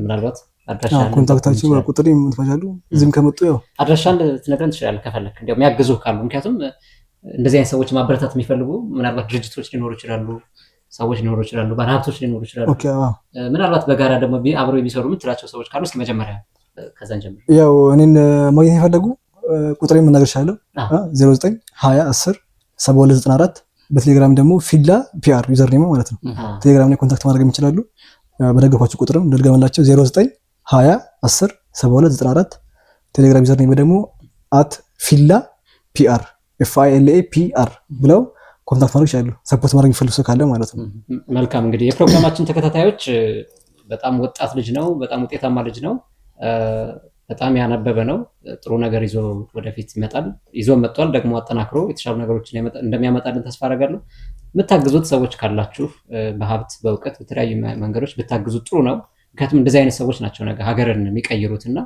ምናልባት አድራሻ
contact ኣቸው ቁጥር የምትፋጃሉ እዚህም ከመጡ ያው
አድራሻን ልትነግረን ትችላለህ ከፈለክ፣ እንዲያው የሚያግዙህ ካሉ። ምክንያቱም እንደዚህ አይነት ሰዎች ማበረታት የሚፈልጉ ምናልባት ድርጅቶች ሊኖሩ ይችላሉ፣ ሰዎች ሊኖሩ ይችላሉ፣ ባለሀብቶች ሊኖሩ ይችላሉ።
okay አዎ።
ምናልባት በጋራ ደግሞ አብረው የሚሰሩ የምትላቸው ሰዎች ካሉ እስኪ መጀመሪያ ከዛን ጀምር።
ያው እኔን ማግኘት የፈለጉ ቁጥሬን መናገር እችላለሁ። 09 20 10 72 94። በቴሌግራም ደግሞ ፊላ PR username ማለት ነው። ቴሌግራም ላይ contact ማድረግ የሚችላሉ። በነገርኳቸው ቁጥርም ልድገምላቸው 09 20 10 72 94። ቴሌግራም username ደግሞ @ፊላ PR FILA PR ብለው contact ማድረግ ይችላሉ። support ማድረግ የሚፈልግ ሰው ካለ ማለት ነው።
መልካም እንግዲህ የፕሮግራማችን ተከታታዮች በጣም ወጣት ልጅ ነው። በጣም ውጤታማ ልጅ ነው። በጣም ያነበበ ነው። ጥሩ ነገር ይዞ ወደፊት ይመጣል። ይዞ መጥቷል። ደግሞ አጠናክሮ የተሻሉ ነገሮችን እንደሚያመጣልን ተስፋ አደርጋለሁ። የምታግዙት ሰዎች ካላችሁ በሀብት በእውቀት በተለያዩ መንገዶች ብታግዙት ጥሩ ነው። ምክንያቱም እንደዚህ አይነት ሰዎች ናቸው ነገ ሀገርን የሚቀይሩት እና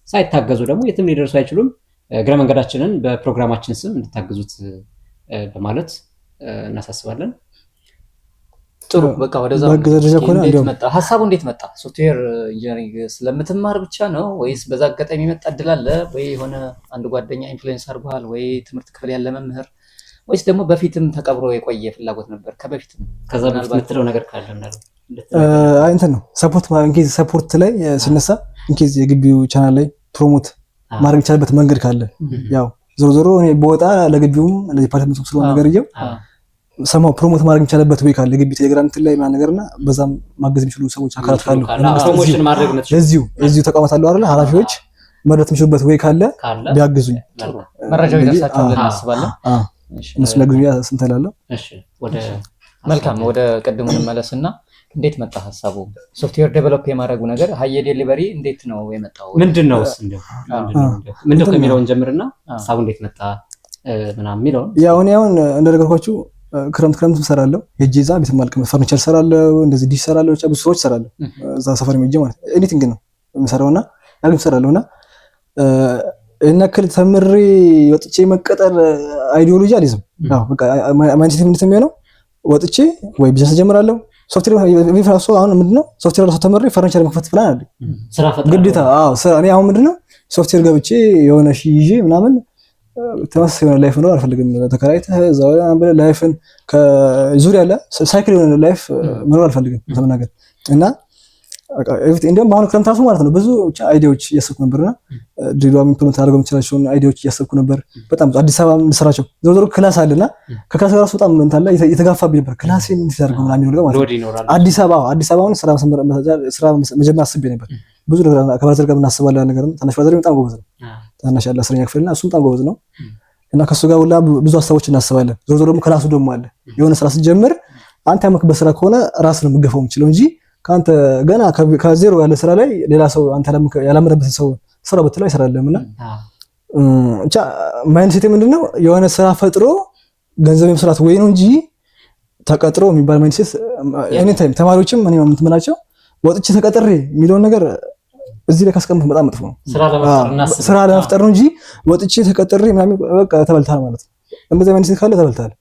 ሳይታገዙ ደግሞ የትም ሊደርሱ አይችሉም። እግረ መንገዳችንን በፕሮግራማችን ስም እንድታግዙት በማለት እናሳስባለን።
ጥሩ በቃ ወደዛ
በህግ ደረጃ ከሆነ
እንዴት
እንዲያውም
መጣ ሀሳቡ? እንዴት መጣ? software engineering ስለምትማር ብቻ ነው ወይስ በዛ አጋጣሚ የመጣ እድል አለ ወይ? የሆነ አንድ ጓደኛ influence አድርጓል ወይ ትምህርት ክፍል ያለ መምህር ወይስ ደግሞ በፊትም ተቀብሮ የቆየ ፍላጎት ነበር ከበፊትም?
ከዛ በፊት
ምናልባት
የምትለው ነገር ካለ ምናልባት
አይ እንትን ነው support in case support ላይ ሲነሳ in case የግቢው ቻናል ላይ promote ማድረግ የሚቻልበት መንገድ ካለ ያው ዞሮ ዞሮ እኔ በወጣ ለግቢውም ለ department ኡ ስለሆነ ነገርየው somehow promote ማድረግ የሚቻልበት ወይ ካለ የግቢ ቴሌግራም እንትን ላይ ምናምን ነገርና በዛም ማገዝ የሚችሉ ሰዎች አካላት ካሉ የመንግስት
promotion ማድረግ የምትችሉ
እዚሁ ተቋማት አሉ አይደለ ኃላፊዎች መርዳት የሚችሉበት ወይ ካለ
ካለ
ቢያግዙኝ
ጥሩ መረጃው
እንግዲህ
ይደርሳቸዋል ብለን እናስባለን። እሺ፣
እነሱ ቢያግዙኝ ስንት እላለሁ።
እሺ ወደ
መልካም ወደ ቅድሙ እንመለስና እንዴት መጣ ሀሳቡ? software develop የማድረጉ ነገር ሀየ delivery እንዴት ነው የመጣው?
ምንድን ነው እሱ እንደው ምንድን ነው ከሚለውን ጀምርና ሀሳቡ እንዴት መጣ ምናምን የሚለውን።
ያው እኔ አሁን እንደነገርኳችሁ ክረምት ክረምት እሰራለሁ። ሄጄ እዛ ቤት ማልቀመጥ ፈርኒቸር እሰራለሁ፣ እንደዚህ ዲሽ እሰራለሁ፣ ብቻ ብዙ ስራዎች እሰራለሁ። እዛ ሰፈር ሄጄ ማለት anything ነው የምሰራውና ያግም እሰራለሁና ይሄን ያክል ተምሬ ወጥቼ መቀጠር ideology አልይዝም። ያው በቃ mindset ምንድን ነው የሚሆነው? ወጥቼ ወይ ቢዝነስ እጀምራለሁ። ሶፍትዌር ራሱ አሁን ምንድነው ሶፍትዌር ራሱ ተምሬ ፈርኒቸር መክፈት ፕላን አለኝ።
ስራ ፈጠራ
ግዴታ አዎ። እኔ አሁን ምንድነው ሶፍትዌር ገብቼ የሆነ ሺ ይዤ ምናምን ተመሳሳይ የሆነ life መኖር አልፈልግም። ተከራይተህ እዛው ብለህ life ን ከዙሪያ ያለ cycle የሆነ life መኖር አልፈልግም ተመናገር እና እንዲያውም አሁን ክረምት ራሱ ማለት ነው ብዙ ብቻ idea ዎች እያሰብኩ ነበርና ድሬዳዋ implement አድርገው የምችላቸውን idea ዎች እያሰብኩ ነበር። በጣም አዲስ አበባ የምሰራቸው ዞሮ ዞሮ class አለና ከ class ራሱ በጣም እንትን አለ የተጋፋብኝ ነበር። class ኤን እንዴት አድርገው ምናምን የሚለው ነገር ማለት ነው።
load ይኖራል።
አዲስ አበባ አሁን ስራ መጀመር አስቤ ነበር። ብዙ ነገር ከ brother ጋር እናስባለን ነገር ታናሽ brother በጣም ጎበዝ ነው። ታናሽ ያለ 10ኛ ክፍል እና እሱም በጣም ጎበዝ ነው እና ከእሱ ጋር ሁላ ብዙ ሀሳቦች እናስባለን። ዞሮ ዞሮ ደግሞ class ኡ ደግሞ አለ። የሆነ ስራ ስትጀምር አንተ ያመክበት ስራ ከሆነ ራስህ ነው የምገፋው የምችለው እንጂ ከአንተ ገና ከዜሮ ያለ ስራ ላይ ሌላ ሰው አንተ ያላመነበትን ሰው ስራ ብትለው አይሰራልህም። እና ብቻ mindset ምንድነው የሆነ ስራ ፈጥሮ ገንዘብ የመስራት ወይ ነው እንጂ ተቀጥሮ የሚባል mindset any time ተማሪዎችም እኔ የምትምላቸው ወጥቼ ተቀጥሬ የሚለውን ነገር እዚህ ላይ ካስቀምጥ በጣም መጥፎ ነው። ስራ ለመፍጠር ነው እንጂ ወጥቼ ተቀጥሬ ምናምን በቃ ተበልተሃል ማለት ነው። እንደዚህ mindset ካለ ተበልተሃል።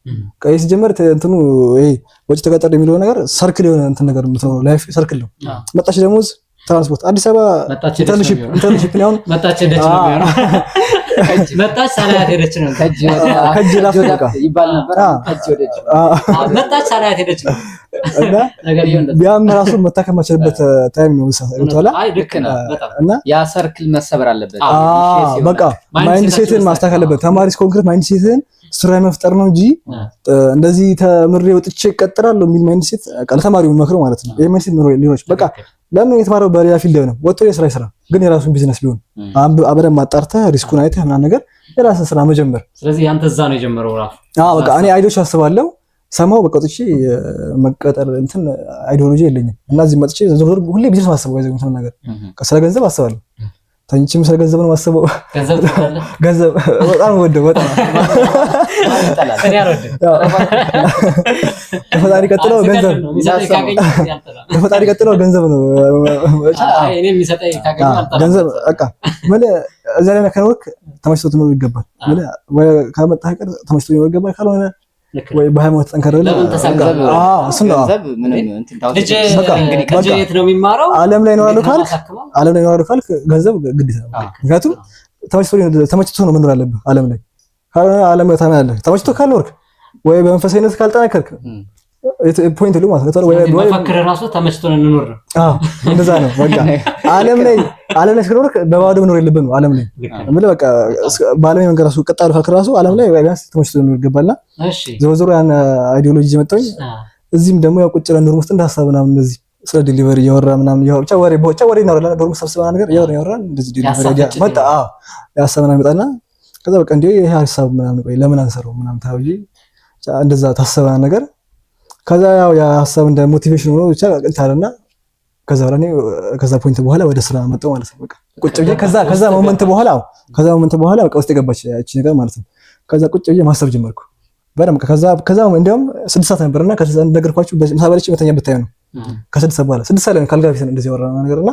ቀይ ሲጀመር እንትኑ ይሄ ወጪ ተቀጥሬ የሚለው ነገር circle የሆነ እንትን ነገር የምትኖረው life circle ነው። መጣች ደሞዝ፣ ትራንስፖርት አዲስ አበባ internship ነው።
መጣች ሄደች ነው የሚሆነው። መጣች ሳላያት ሄደች ነው
ከእጅ ላፍ በቃ
ይባል ነበር። ከእጅ ወደ እጅ
መጣች ሳላያት ሄደች ነው
እና ቢያም ራሱ መታከም የማይችልበት time ነው። ገብቶሃል?
አይ ልክ ነህ በጣም
እና
ያ circle መሰበር አለበት።
በቃ mindset ን ማስተካከል አለበት። ተማሪ እስከሆንክ ድረስ mindset ን ስራ መፍጠር ነው እንጂ እንደዚህ ተምሬ ወጥቼ እቀጥራለሁ የሚል mindset ለተማሪው መክረው ማለት ነው። ይሄ mindset ሊኖር በቃ ለምን የተማረው በሌላ field ነው ወጥቶ የስራ ይስራ፣ ግን የራሱን ቢዝነስ ቢሆን አብረን ማጣርተህ risk ኡን አይተህ ምናምን ነገር የራስን ስራ መጀመር።
ስለዚህ ያንተ እዛ ነው የጀመረው ራሱ።
አዎ በቃ እኔ idea ዎች አስባለሁ ሰማው በቃ ወጥቼ መቀጠር እንትን ideology የለኝም እና እዚህ መጥቼ ዞር ሁሌ ቢዝነስ ማሰብ አይዘው እንትን ነገር ስለ ገንዘብ አስባለሁ። ተኝቼም ስለ ገንዘብ ነው ማስበው።
ገንዘብ ትወዳለህ?
ገንዘብ በጣም ወደው በጣም
እኔ አልወድም።
ከፈጣሪ ቀጥሎ ገንዘብ ከፈጣሪ ቀጥሎ ገንዘብ ነው።
እኔ የሚሰጠኝ ካገኘሁ አልጠላም።
ገንዘብ በቃ ምን እዛ ላይ ከኖርክ ተመችቶት መኖር ይገባል። ምን ወይ ከመጣህ ቀር ተመችቶ መኖር ይገባል። ካልሆነ ወይ በሃይማኖት ጠንከር ብለህ
ልጅ የት ነው የሚማረው?
ዓለም ላይ እኖራለሁ ካልክ ዓለም ላይ እኖራለሁ ካልክ ገንዘብ ግዴታ ነው። ምክንያቱም ተመችቶ ነው መኖር ያለብህ ዓለም ላይ። ካልሆነ ዓለም ላይ ታምናለህ። ተመችቶ ካልኖርክ ወይ በመንፈሳዊነት ካልጠነከርክ point የለውም ማለት ነው።
ወይ መፈክር ራሱ ተመችቶ ነው እንኖር ነው።
አዎ እንደዛ ነው። በቃ ዓለም ላይ ዓለም ላይ እስከኖርክ በባዶ መኖር የለብህም ነው። ዓለም ላይ የምልህ በቃ በዓለም ላይ መንገድ ራሱ ቀጣሉ ካልክ ራሱ ዓለም ላይ ቢያንስ ተመችቶ መኖር ይገባልና ዞሮ ዞሮ ያን ideology ይዤ መጣሁኝ። እዚህም ደግሞ ያው ቁጭ ብለን dorm ውስጥ እንደ ሀሳብ ምናምን እንደዚህ ስለ delivery እያወራ ምናምን እያወራ ብቻ ወሬ ብቻ ወሬ እናወራለን። dorm ሰብስበን ነገር እያወራን እንደዚህ delivery idea መጣ። አዎ የሀሳብ ምናምን መጣና ከዛ በቃ እንዴ ይሄ ሀሳብ ምናምን ቆይ ለምን አንሰራው ምናምን ተብዬ እንደዛ ታሰበ ነገር ከዛ ያው ያ ሀሳብ እንደ motivation ሆኖ ብቻ እንታለና ከዛ በኋላ እኔ ከዛ point በኋላ ወደ ስራ መጣሁ ማለት ነው። በቃ ቁጭ ብዬ ከዛ ከዛ moment በኋላ አዎ ከዛ moment በኋላ በቃ ውስጥ የገባች ያቺ ነገር ማለት ነው። ከዛ ቁጭ ብዬ ማሰብ ጀመርኩ በደምብ። ከዛ ከዛ እንደውም 6 ሰዓት ነበርና ከዛ እንደነገርኳችሁ ምሳ በልቼ መተኛበት time ነው። ከ6 ሰዓት በኋላ 6 ሰዓት ላይ ካልጋ ፊት እንደዚህ ያወራነው ነገርና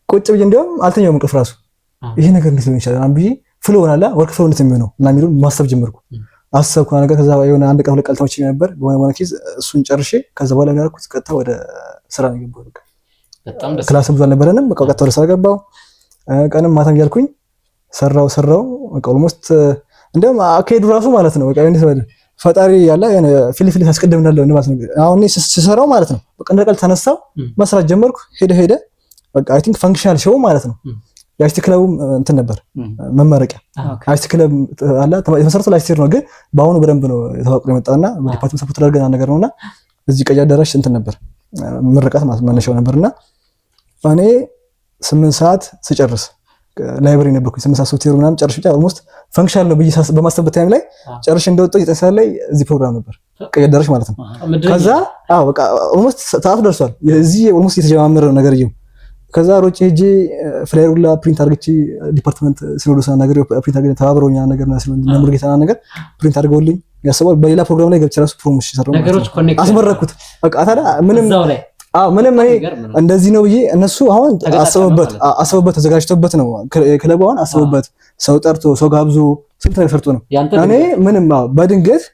ቁጭ ብዬ እንደውም አልተኛውም እንቅልፍ ራሱ ይሄ ነገር እንዴት ሊሆን ይችላል ብዬ flow ሆናላ work flow እንዴት የሚሆነው እና የሚለውን ማሰብ ጀመርኩ። አሰብኩ ነገር ከዛ የሆነ አንድ ቀን ሁለት ቀን ተመችቶኝ ነበር በሆነ case እሱን ጨርሼ ከዛ በኋላ ምን ያልኩት ቀጥታ ወደ ስራ ነው የገባሁት። በቃ
በጣም ደስ
class ብዙ አልነበረንም። በቃ ቀጥታ ወደ ስራ ገባሁ። ቀንም ማታም እያልኩኝ ሰራው በቃ almost እንደውም አካሄዱ ራሱ ማለት ነው በቃ እንዴት በል ፈጣሪ ያለ የሆነ ፊት ፊት ያስቀድም እንዳለው ማለት ነው። አሁን እኔ ስሰራው ማለት ነው በቃ እንደ ቀልድ ተነሳው መስራት ጀመርኩ። ሄደ በቃ I think functional show ማለት ነው። የ ICT ክለቡም እንትን ነበር መመረቂያ ICT ክለብ አለ የተመሰረተው last year ነው፣ ግን በአሁኑ በደንብ ነው ተዋቅሮ የመጣና በ department support አድርገን ነገር ነውና እዚህ ቀይ አዳራሽ እንትን ነበር ምርቃት ማለት መነሻው ነበርና እኔ 8 ሰዓት ስጨርስ library ነበርኩኝ። 8 ሰዓት ሶፍትዌር ምናምን ጨርሼ ብቻ almost functional ነው ብዬ በማሰብበት time ላይ ጨርሼ እንደወጣሁ 9 ሰዓት ላይ እዚህ ፕሮግራም ነበር ቀይ አዳራሽ ማለት ነው። ከዛ አዎ በቃ almost ሰዓቱ ደርሷል። እዚህ almost የተጀማመረ ነው ነገርየው። ከዛ ሮጬ ሄጄ flyer ሁላ print አድርግቼ department ሲኖዶስ ነገር print አድርገን ተባብረውኛ ነገር እና ሲኖዶስ መምህር ነገር print አድርገውልኝ ያሰባል። በሌላ ፕሮግራም ላይ ገብቼ ራሱ promotion ሰራው
ነገሮች connect
አስመረኩት። በቃ ታዲያ ምንም አዎ ምንም እኔ እንደዚህ ነው ብዬ እነሱ አሁን አስበውበት ተዘጋጅተውበት ነው ክለቡ አሁን አስበውበት ሰው ጠርቶ ሰው ጋብዞ ስንት ነገር ሰርቶ ነው። እኔ ምንም አዎ በድንገት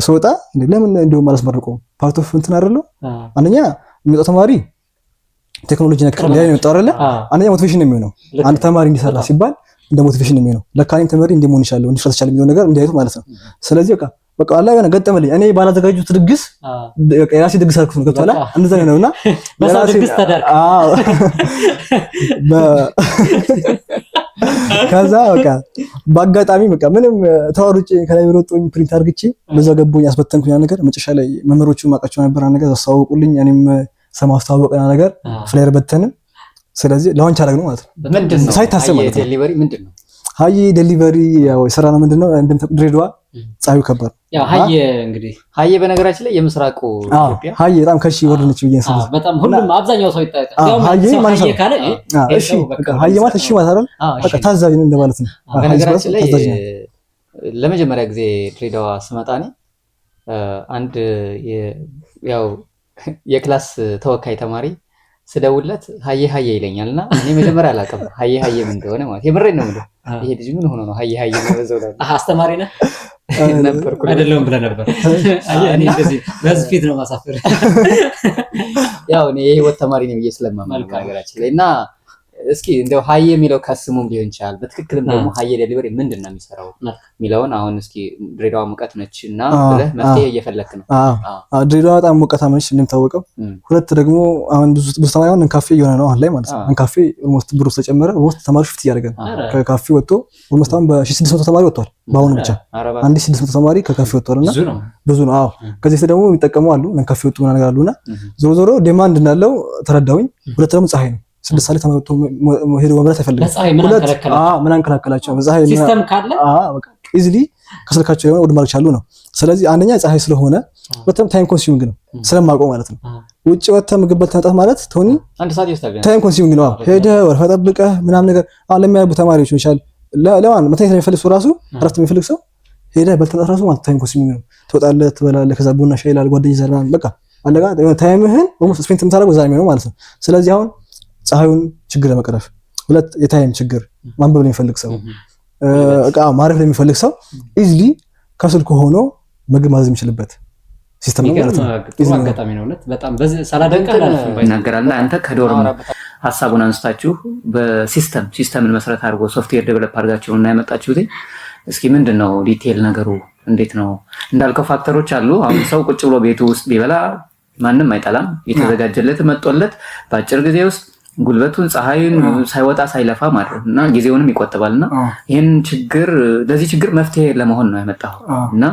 ስወጣ ለምን እንደውም አላስመርቀውም part of እንትን አይደለው። አንደኛ የሚወጣው ተማሪ ቴክኖሎጂ ነክ ላይ ነው አይደለ? አንደኛ motivation ነው የሚሆነው። አንድ ተማሪ እንዲሰራ ሲባል እንደ motivation ነው የሚሆነው። ለካ እኔም ተማሪ እንዲህ መሆን ይችላል እንዲሰራ ይችላል የሚለው ነገር እንዲያዩት ማለት ነው። ስለዚህ በቃ በቃ አላ የሆነ ገጠመልኝ። እኔ ባላዘጋጁት ድግስ በቃ የራሴ ድግስ አልኩት ነው ገብቶሃል? እንደዛ ነውና
በሰው ድግስ ተዳርክ።
አዎ ከዛ በቃ በአጋጣሚ በቃ ምንም ተዋሩጭ ከላይ ወጥቶኝ print አድርግቼ በዛ ገቦኝ አስበተንኩኝ ነገር መጨረሻ ላይ መምህሮቹ ማቃቸው ነበር ነገር አስተዋወቁልኝ። እኔም ሰማ አስተዋወቀና ነገር flyer በተንን። ስለዚህ launch አደረግነው ማለት ነው።
ምንድነው
ሳይታሰብ ማለት ነው።
delivery ምንድነው?
ሀይ delivery ያው የሰራ ነው ምንድነው እንደምታውቁት ድሬዳዋ ፀሐዩ ከባድ
ያው ሀይ እንግዲህ
ሀይ በነገራችን ላይ የምስራቁ ኢትዮጵያ
ሀይ በጣም ከሺ word ነች ብዬ ነው።
በጣም ሁሉም አብዛኛው ሰው ይጠቃል።
ያው ሀይ
ካለ
እሺ ሀይ ማለት እሺ ማለት አይደል? በቃ ታዛዥ ነው እንደማለት ነው።
በነገራችን ላይ ለመጀመሪያ ጊዜ ድሬዳዋ ስመጣ እኔ አንድ ያው የ class ተወካይ ተማሪ ስደውልለት ሀዬ ሀዬ ይለኛልና እኔ መጀመሪያ አላውቅም ሀዬ ሀዬ ምን እንደሆነ ማለት የምሬን ነው የምልህ። ይሄ ልጅ ምን ሆኖ ነው ሀዬ ሀዬ ነው ዘው
አስተማሪ ነህ
ነበርኩ
አይደለም ብለህ ነበር። እኔ እንደዚህ በህዝብ ፊት ነው ማሳፈር።
ያው እኔ የህይወት ተማሪ ነኝ ብዬ ስለማምን ነገራችን ላይ እና እስኪ እንደው ሀዬ የሚለው ከስሙም ሊሆን ይችላል። በትክክልም ደግሞ ሀዬ Delivery ምንድን ነው የሚሰራው የሚለውን አሁን እስኪ ድሬዳዋ ሙቀት ነች እና ብለህ መፍትሄ እየፈለክ ነው።
ድሬዳዋ በጣም ሙቀታማ ነች እንደሚታወቀው። ሁለት ደግሞ አሁን ብዙ ተማሪ አሁን ካፌ እየሆነ ነው አሁን ላይ ማለት ነው። ካፌ almost ብሩ ስለጨመረ almost ተማሪ shift እያደረገ ነው ከካፌ ወጥቶ almost አሁን በ1600 ተማሪ ወጥቷል። በአሁኑ ብቻ 1600 ተማሪ ከካፌ ወጥቷል እና ብዙ ነው። አዎ ከዚህ ደግሞ የሚጠቀሙ አሉ ካፌ ወጡ ምናምን ነገር አሉና ዞሮ ዞሮ demand እንዳለው ተረዳሁኝ። ሁለት ደግሞ ፀሐይ ነው። 6 ሰዓት ተመቶ ሄዶ መብላት አይፈልግም። ምን አንከላከላቸው? ፀሐይ
system ካለ
በቃ easily ከስልካቸው የሆነ ወደ ማድረግ ቻሉ ነው። ስለዚህ አንደኛ ፀሐይ ስለሆነ፣ ሁለተኛ time consuming ነው ስለማውቀው ማለት ነው። ውጭ ወጥተህ ምግብ በልተህ መምጣት ማለት ቶኒ time consuming ነው። ሄደህ ወረፋ ጠብቀህ ምናምን ነገር አሁን ለሚያነቡ ተማሪዎች ይችላል ለማን መተኛት ለሚፈልግ ሰው ራሱ እረፍት የሚፈልግ ሰው ሄደህ በልተህ መምጣት ራሱ ማለት time consuming ነው። ትወጣለህ፣ ትበላለህ፣ ከዛ ቡና ሻይ ይላል ጓደኛ ይዘህ ምናምን በቃ አለቃ time ህን almost spend የምታደርገው እዛ ነው ማለት ነው። ስለዚህ አሁን ፀሐዩን ችግር ለመቅረፍ፣ ሁለት የ time ችግር ማንበብ ለሚፈልግ ሰው፣ እቃ ማረፍ ለሚፈልግ ሰው easily ከስልኩ ሆኖ ምግብ ማዘዝ የሚችልበት system ነው ማለት ነው።
ጥሩ አጋጣሚ ነው። እውነት በጣም በዚህ ሳላደንቅህ አላልፍም።
ይናገራልና አንተ ከ dorm ሀሳቡን አንስታችሁ በ system ን መሰረት አድርጎ software develop አድርጋችሁ እና ያመጣችሁት እስኪ ምንድን ነው detail ነገሩ እንዴት ነው? እንዳልከው factor ኦች አሉ። አሁን ሰው ቁጭ ብሎ ቤቱ ውስጥ ቢበላ ማንም አይጠላም። የተዘጋጀለት መጦለት በአጭር ጊዜ ውስጥ ጉልበቱን ፀሐይን ሳይወጣ ሳይለፋ ማለት ነው እና ጊዜውንም ይቆጥባል እና ይህን ችግር ለዚህ ችግር መፍትሄ ለመሆን ነው ያመጣው እና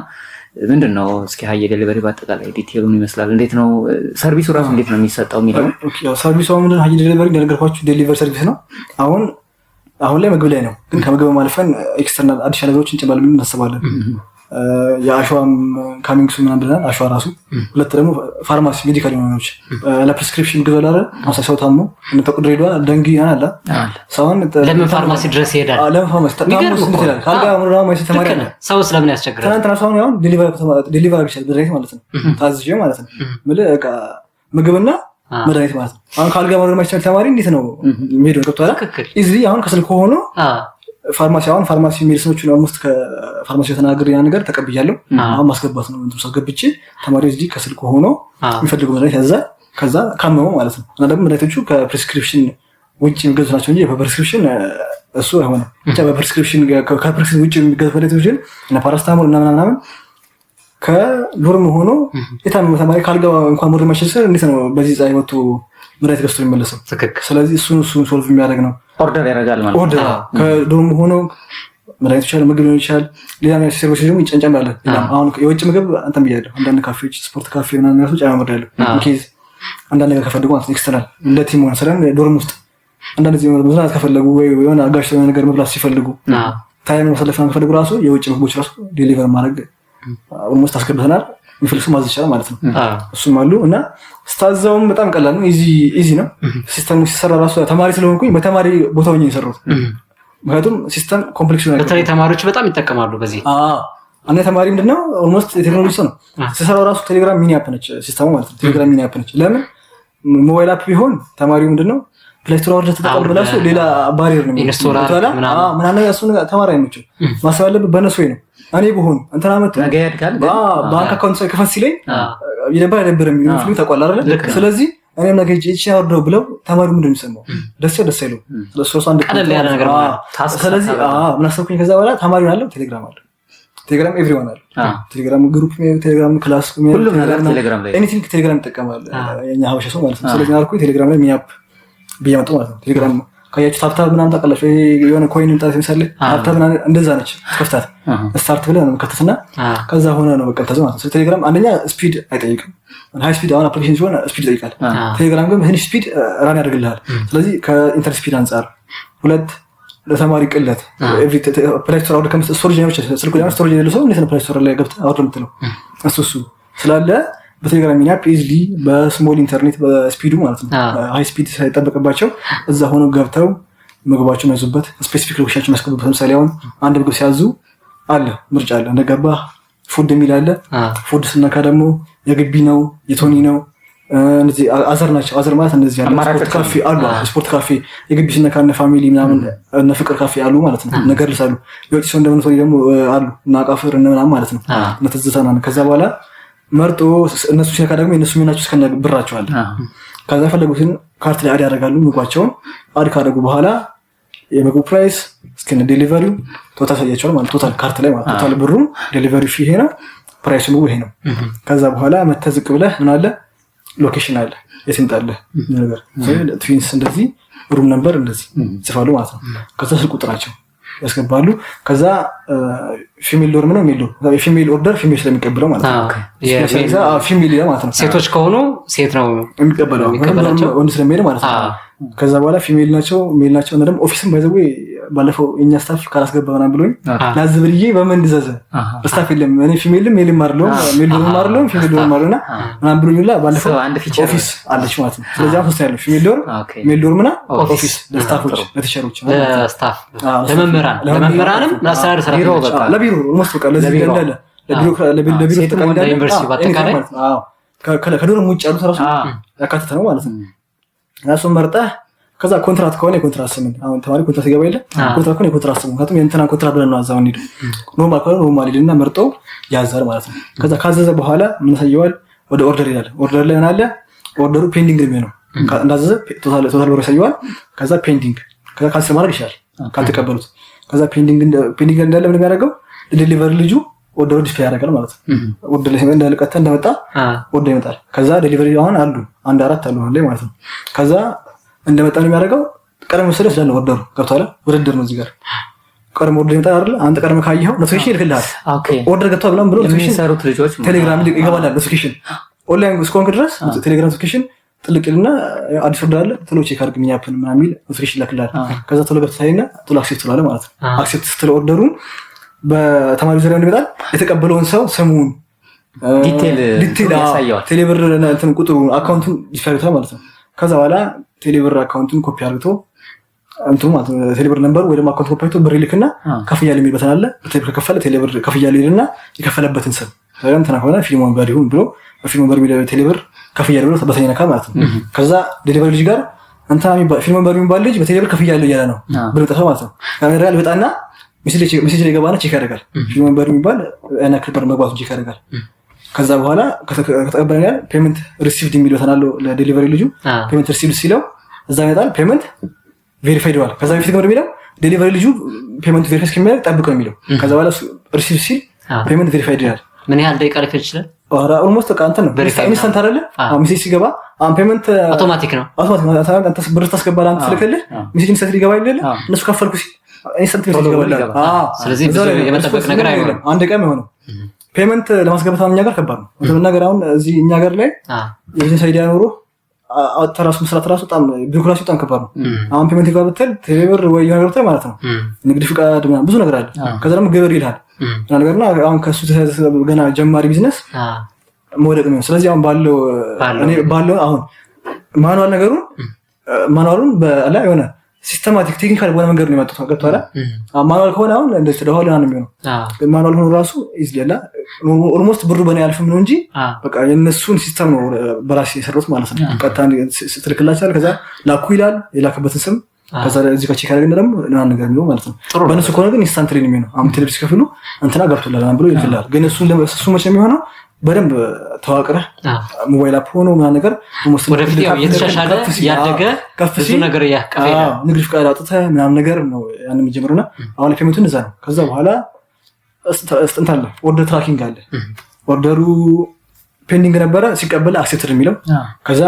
ምንድን ነው እስኪ ሀዬ Delivery በአጠቃላይ detail ኡን ይመስላል። እንዴት ነው service ኡ ራሱ እንዴት ነው የሚሰጠው የሚለው
service ኡ ምንድን ነው? ሀዬ Delivery እንደነገርኳችሁ delivery service ነው። አሁን ላይ ምግብ ላይ ነው፣ ግን ከምግብ አልፈን external አዲስ ነገሮች እንጨምራለን ብለን እናስባለን። የአሸዋም coming soon ምናምን ብለናል። አሸዋ ራሱ ሁለት ደግሞ pharmacy medical የሆኑ ነገሮች ለ prescription ግዞ ላለ ሰው ታሞ እንደተቁ ድሬዳዋ dengue አለ ሰውን
ለምን ፋርማሲ ድረስ ይሄዳል?
ለምን ፋርማሲ ታሞ ስንት ይላል? ካልጋ ምራ ማይሰ ተማሪ አለ።
ሰውስ ለምን ያስቸግራል?
ትናንትና ሰውን ያው deliver አድርጌሻለሁ መድኃኒት ማለት ነው ታዝዤ ማለት ነው የምልህ በቃ ምግብና መድኃኒት ማለት ነው። አሁን ካልጋ መውረድ የማይችል ተማሪ እንዴት ነው የሚሄደው? ገብቶሃል? easily አሁን ከስልክ ሆኖ ፋርማሲ አሁን pharmacy medicine ኦችን almost ከ pharmacy የተናገር ያ ነገር ተቀብያለሁ። አሁን ማስገባት ነው እንትን አስገብቼ ተማሪው እዚህ ከስልኩ ሆኖ የሚፈልገው መድኃኒት ያዛል። ከዛ ካመመው ማለት ነው። እና ደግሞ መድኃኒቶቹ ከ prescription ውጭ የሚገዙ ናቸው እንጂ በ prescription እሱ አይሆንም። ብቻ በ prescription ከ prescription ውጭ የሚገዙ መድኃኒቶችን እና ፓራስታሞል እና ምናምን ከ dorm ሆኖ የታመመ ተማሪ ካልጋ እንኳን መውረድ የማይችል ሰው እንዴት ነው በዚህ ፀሐይ ወጥቶ መድኃኒት ገዝቶ የሚመለሰው? ስለዚህ እሱን solve የሚያደርግ ነው።
order ያደርጋል ማለት ነው።
order ከ dorm ሆኖ መድኃኒት ይችላል፣ ምግብ ሊሆን ይችላል። ሌላ service ደግሞ እንጨምራለን። አሁን የውጭ ምግብ እንትን ብያለሁ። አንዳንድ ካፌዎች ስፖርት ካፌ ምናምን ራሱ ጨማምሬያለሁ። in case አንዳንድ ነገር ከፈለጉ ማለት ነው external እንደ team ሆነ ስለ dorm ውስጥ አንዳንድ ጊዜ መዝናናት ከፈለጉ ወይ የሆነ አጋሽ የሆነ ነገር መብላት ሲፈልጉ time ማሳለፍ ከፈለጉ ራሱ የውጭ ምግቦች ራሱ deliver ማድረግ almost አስገብተናል። የሚፈልግ ሰው ማዘዝ ይችላል ማለት ነው። እሱም አሉ እና ስታዘውም በጣም ቀላል ነው። easy ነው system ኡ ሲሰራ ራሱ ተማሪ ስለሆንኩኝ በተማሪ ቦታ ሆኜ የሰራሁት። ምክንያቱም system complex ነው።
በተለይ ተማሪዎች በጣም ይጠቀማሉ በዚህ።
አንደ ተማሪ ምንድነው almost የቴክኖሎጂ ሰው ነው። ሲሰራው ራሱ ቴሌግራም mini app ነች system ኡ ማለት ነው። ቴሌግራም mini app ነች። ለምን mobile app ቢሆን ተማሪው ምንድነው Play Store አውርደህ ተጠቀም ብለህ እሱ ሌላ barrier ነው ምናምን እሱ ተማሪ አይመችም። ማሰብ ያለብህ በእነሱ ወይ ነው። እኔ ብሆን እንትና መጥቶ
ነገ ያድጋል
ባንክ account ክፈት ሲለኝ ይደብር አይደብርም የሚሉ ታውቃለህ አይደለ? ስለዚህ እኔም ነገ ሂጅ ይህቺን አውርደው ብለው ተማሪው ምንድን ነው የሚሰማው? ደስ ደስ አይለውም። ስለሱ አንድ
ቀለል ያለ ነገር
ስለዚህ ምን አሰብኩኝ ከዛ በኋላ ተማሪውን አለው ቴሌግራም አለው ቴሌግራም everyone አለ። ቴሌግራም group፣ ቴሌግራም class፣
ሁሉም ነገር ቴሌግራም ላይ
anything ቴሌግራም ይጠቀማል የኛ ሀበሻ ሰው ማለት ነው። ስለዚህ አልኩኝ ቴሌግራም ላይ mini app ብዬ መጣሁ ማለት ነው። ቴሌግራም ካያችሁ tap tap ምናምን ታውቃላችሁ። የሆነ coin ምጣት ለምሳሌ tap tap ምናምን እንደዛ ነች። ከፍታት start ብለህ ነው የምከፍተትና ከዛ ሆነ ነው በቃ ታዘው ማለት ነው። ቴሌግራም አንደኛ speed አይጠይቅም። high speed አሁን application ሲሆን speed ይጠይቃል። ቴሌግራም ግን ትንሽ speed run ያደርግልሃል። ስለዚህ ከኢንተርኔት speed አንጻር፣ ሁለት ለተማሪ ቅለት Play Store አውርደህ storage ነው ስልኩ ላይ storage የሌለው ሰው እንዴት ነው Play Store ላይ ገብተህ አውርደህ የምትለው? እሱ ስላለ በቴሌግራም mini app easily በ small internet በ speed ኡ ማለት ነው high speed ሳይጠበቅባቸው እዛ ሆነው ገብተው ምግባቸው የሚያዙበት specific location ኣቸው የሚያስገቡበት። ለምሳሌ አሁን አንድ ምግብ ሲያዙ አለ ምርጫ አለ እንደገባ food የሚል አለ። food ስነካ ደግሞ የግቢ ነው የቶኒ ነው እነዚህ other ናቸው። other ማለት እነዚህ ያለ ስፖርት ካፌ አሉ። ስፖርት ካፌ የግቢ ስነካ እነ ፋሚሊ ምናምን እነ ፍቅር ካፌ አሉ ማለት ነው። እነ ገርልስ አሉ። የውጭ ሰው እንደምን ደግሞ አሉ እና አቃፍር እነ ምናምን ማለት ነው። እነ ትዝታ ምናምን ከዛ በኋላ መርጦ እነሱ ሲነካ ደግሞ የእነሱ የሚሆናቸው እስከነ ብራቸው አለ። ከዛ የፈለጉትን Cart ላይ add ያደርጋሉ ምግባቸውን። Add ካደረጉ በኋላ የምግቡ price እስከነ delivery ው total ያሳያቸዋል ማለት total cart ላይ ማለት total ብሩ delivery fee ይሄ ነው፣ price ኡ ምግቡ ይሄ ነው። ከዛ በኋላ መተህ ዝቅ ብለህ ምን አለ location አለ የት ይምጣልህ ነገር ትዊንስ እንደዚህ room number እንደዚህ ይጽፋሉ ማለት ነው። ከዛ ስልክ ቁጥራቸው ያስገባሉ። ከዛ female dorm ነው male dorm የ female order female ስለሚቀበለው ማለት ነው። Female ይላል ማለት ነው።
ሴቶች ከሆኑ ሴት ነው
የሚቀበለው ወንድ ስለሚሄድ ማለት ነው። ከዛ በኋላ female ናቸው male ናቸው እና ደግሞ office ም by the way ባለፈው የኛ staff ካላስገባ ምናምን ብሎኝ ላዝ ብዬ በምን እንድዘዘ staff የለም እኔ female ም male ም አይደለሁም male dorm አይደለሁም female dorm አይደለሁም ምናምን ብሎኝ ሁላ ባለፈው office አለች ማለት ነው። ስለዚህ አሁን ሶስት ያለው ፊሜል ዶርም፣ ሜል ዶርም እና ኦፊስ ለስታፎች ለቲቸሮች፣
ለስታፍ ለመምህራን ለመምህራንም ለአስተዳደር ሰራተኞች
ለቢሮ almost በቃ ለዚህ እንዳለ ለቢሮ ለቢሮ
ለዩኒቨርሲቲ በአጠቃላይ
ከ dorm ውጭ ያሉት ራሱ ያካተተ ነው ማለት ነው። እሱን መርጠህ ከዛ ኮንትራት ከሆነ የኮንትራት ስምን አሁን ተማሪ ኮንትራት ሲገባ የለ ኮንትራት ከሆነ የኮንትራት ስም ምክንያቱም የእንትናን ኮንትራት ብለን ነው አዛው እንሂድ። Normal ከሆነ normal ይልና መርጦ ያዛል ማለት ነው። ከዛ ካዘዘ በኋላ ምን ያሳየዋል? ወደ order ይላል። Order ላይ ምን አለ? Order ኡ pending ነው የሚሆነው። እንዳዘዘ total ብር ያሳየዋል። ከዛ pending ከዛ cancel ማድረግ ይችላል ካልተቀበሉት። ከዛ pending እንዳለ ምን የሚያደርገው delivery ልጁ order ኡ display ያደርጋል ማለት ነው። Order ላይ እንዳለ ቀጥታ እንደመጣ order ይመጣል። ከዛ delivery አሁን አሉ አንድ አራት አሉ አሁን ላይ ማለት ነው። ከዛ እንደመጣ ነው የሚያደርገው። ቀደም ወሰደ ስላለ order ኡ ገብቶሃል። ውድድር ነው እዚህ ጋር ቀደም order ይመጣል አይደል? አንተ ቀደም ካየኸው notification ይልክልሃል። Order ገብቷል ብሎም ብሎ
የሚሰሩት ልጆች
ቴሌግራም ይገባላል። Notification online እስከሆንክ ድረስ ቴሌግራም notification ጥልቅልና አዲስ order አለ ቶሎ check አድርግ mini app ን ምናምን የሚል notification ይላክልሃል። ከዛ ቶሎ ገብተህ ታይና ቶሎ accept ትለዋለህ ማለት ነው። Accept ስትለው order ኡን በተማሪው ዙሪያ ይመጣል። የተቀበለውን ሰው ስሙን
Detail ያሳየዋል።
ቴሌብር እንትን ቁጥሩን account ኡን ይፈርታል ማለት ነው። ከዛ በኋላ ቴሌብር account ኡን copy አድርጎ እንትኑ ማለት ነው ቴሌብር number ኡ ወይ ደግሞ account copy አድርጎ ብር ይልክና ከፍያለሁ የሚል button አለ። ቴሌብር ከከፈለ ቴሌብር ከፍያለሁ ይልና የከፈለበትን ስም እንትና ከሆነ ፊልሞን በር ይሁን ብሎ ፊልሞን በር የሚለው ቴሌብር ከፍያለሁ ብሎ button ይነካል ማለት ነው። ከዛ delivery ልጅ ጋር እንትና የሚባል ፊልሞን በር የሚባል ልጅ በቴሌብር ከፍያለሁ እያለ ነው ብሎ ጠፋ ማለት ነው። ካሜራ ይወጣና message ላይ ገባና check ያደርጋል። ፊልሞን በር የሚባል ያን ያክል ብር መግባቱን check ያደርጋል። ከዛ በኋላ ከተቀበለ ያል payment received የሚል button አለው ለ delivery ልጁ payment received ሲለው እዛ ይመጣል። Payment verified ይለዋል። ከዛ በፊት ግን የሚለው delivery ልጁ payment ኡ verify እስከሚያደርግ ጠብቅ ነው የሚለው። ከዛ በኋላ receive ሲል payment verified ይላል።
ምን ያህል ደቂቃ ሊፈጅ ይችላል?
ኧረ almost በቃ እንትን ነው instant አይደለ? አሁን message ሲገባ አሁን payment
አውቶማቲክ ነው።
አውቶማቲክ ነው። አንተ ብር ታስገባለህ፣ አንተ ስልክልህ message instant ሊገባ አይደለ? እነሱ ከፈልኩ ሲል instant message ይገባል።
ስለዚህ ብዙ የመጠበቅ ነገር አይኖርም።
አንድ ቀን የሆነው Payment ለማስገባት እኛ ጋር ከባድ ነው። ነገር አሁን እዚህ እኛ ጋር ላይ የ business idea ኖሮ አውጥተህ ራሱ መስራት ራሱ በጣም ቢሮክራሲ በጣም ከባድ ነው። አሁን payment ይግባ ብትል ቴሌብር ወይ የሆነ ነገር ብትል ማለት ነው ንግድ ፍቃድ ምናምን ብዙ ነገር አለ። ከዛ ደግሞ ግብር ይልሃል ነገርና አሁን ከሱ ገና ጀማሪ ቢዝነስ መውደቅ ነው። ስለዚህ አሁን ባለው እኔ ባለው አሁን manual ነገሩን manual ኡን በላ የሆነ systematic technical በሆነ መንገድ ነው የመጡት። ገብቶሃል? Manual ከሆነ አሁን እንደዚህ ተደዋውሎ ነው የሚሆነው። Manual ሆኖ ራሱ easily አለ almost ብሩ በኔ አያልፍም ነው እንጂ በቃ የነሱን system ነው በራሴ የሰሩት ማለት ነው። ቀጥታ ትልክላቸዋል። ከዛ ላኩ ይላል የላከበትን ስም ከዛ እዚህ ጋር check አደረግን ደግሞ ምናምን ነገር የሚለው ማለት ነው። በእነሱ ከሆነ ግን instantly ነው የሚሆነው። አሁን ቴሌብር ሲከፍሉ እንትና ገብቶላል ምናምን ብሎ ይልክልሃል። ግን እሱ መቼ የሚሆነው በደንብ ተዋቅረህ mobile app ሆኖ ምናምን ነገር
ወደፊት ያው እየተሻሻለ ያደገ ብዙ ነገር እያቀፈ
ንግድ ፍቃድ አውጥተህ ምናምን ነገር ነው ያን የሚጀምረውና አሁን payment ኡ እዛ ነው። ከዛ በኋላ እንትን አለ order tracking አለ። Order ኡ pending ነበረ ሲቀበል accepted የሚለው ከዛ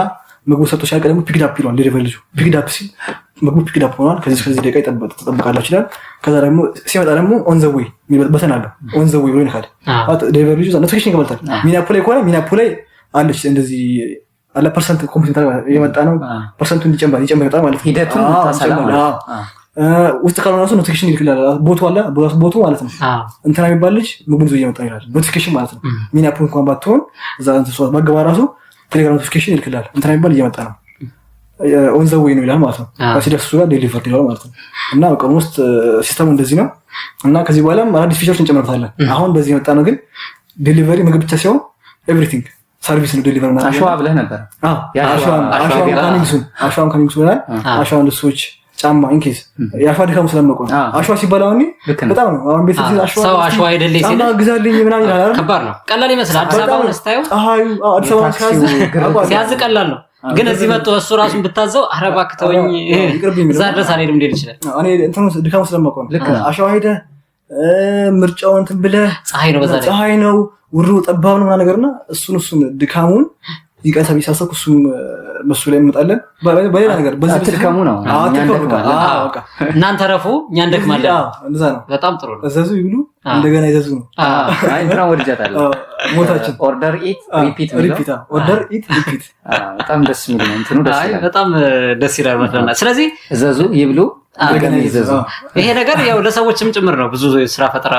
ምግቡ ሰጥቶ ሲያልቅ ደግሞ picked up ይለዋል። Delivery ልጁ picked up ሲል ምግቡ picked up ሆኗል፣ ከዚህ ከዚህ ደቂቃ ትጠብቃላችሁ ይላል። ከዛ ደግሞ ሲመጣ ደግሞ on the way button አለው። On the way ብሎ ይነካል። Delivery ልጁ notification ይገባልታል። Mini app ላይ ከሆነ mini app ላይ አለች እንደዚህ አለ percent ኮምፒውተር የመጣ ነው percent ኡ እንዲጨምር ይጨምር ይመጣል ማለት ነው።
ሂደቱን ታሰላ ማለት ነው።
ውስጥ ካልሆነ ራሱ notification ይልክልሃል። Bot ኡ አለ bot ኡ ማለት ነው። እንትና የሚባል ልጅ ምግቡን ይዞ እየመጣ ይላል። Notification ማለት ነው። Mini app እንኳን ባትሆን እዛ እንትን ሰው መገባ ራሱ ቴሌግራም notification ይልክልሃል። እንትና የሚባል እየመጣ ነው on the way ነው ይላል ማለት ነው። ሲደርስ እሱ ጋር deliver ይላል ማለት ነው። እና በቃ almost system ኡ እንደዚህ ነው። እና ከዚህ በኋላም አዳዲስ feature ኦች እንጨምርበታለን። አሁን በዚህ የመጣ ነው ግን delivery ምግብ ብቻ ሲሆን everything service ነው። Delivery ማለት
አሸዋ ብለህ ነበር።
አሸዋም coming soon ብለናል። አሸዋ ልብሶች፣ ጫማ in case የአሸዋ ድካሙ ስለመቆ ነው። አሸዋ ሲባል አሁን በጣም ነው። አሁን ቤት አሸዋ
ሰው አሸዋ አይደለ ሲል
ጫማ ግዛልኝ ምናምን ይላል አይደል?
ከባድ ነው። ቀላል ይመስላል። አዲስ አበባውን ስታየው
ፀሐዩ አዲስ አበባ
ሲያዝ ቀላል ነው። ግን እዚህ መጥቶ እሱ ራሱን ብታዘው ኧረ እባክህ ተወኝ እዛ ድረስ አልሄድም ሊል ይችላል።
እኔ እንትኑ ድካሙ ስለማውቀው ነው። አሸዋ ሄደህ ምርጫውን እንትን ብለህ
ፀሐይ ነው፣ በዛ ላይ
ፀሐይ ነው፣ ውሩ ጠባብ ነው ምናምን ነገርና እሱን ድካሙን ይቀንሳል ብዬ ሳሰብኩ እሱም በሱ ላይ እንመጣለን። በሌላ ነገር በዚህ
አትድከሙ ነው።
እናንተ ረፉ፣ እኛ እንደክማለን።
እንደዛ ነው።
በጣም ጥሩ ነው።
እዘዙ ይብሉ፣ እንደገና ይዘዙ ነው።
እንትና ወድጃታለሁ።
ሞታችን
order eat repeat
repeat order eat repeat
በጣም ደስ የሚል ነው። እንትኑ ደስ ይላል።
በጣም ደስ ይላል ማለት ነው። ስለዚህ
እዘዙ ይብሉ እንደገና ይዘዙ።
ይሄ ነገር ያው ለሰዎችም ጭምር ነው። ብዙ ስራ ፈጠራ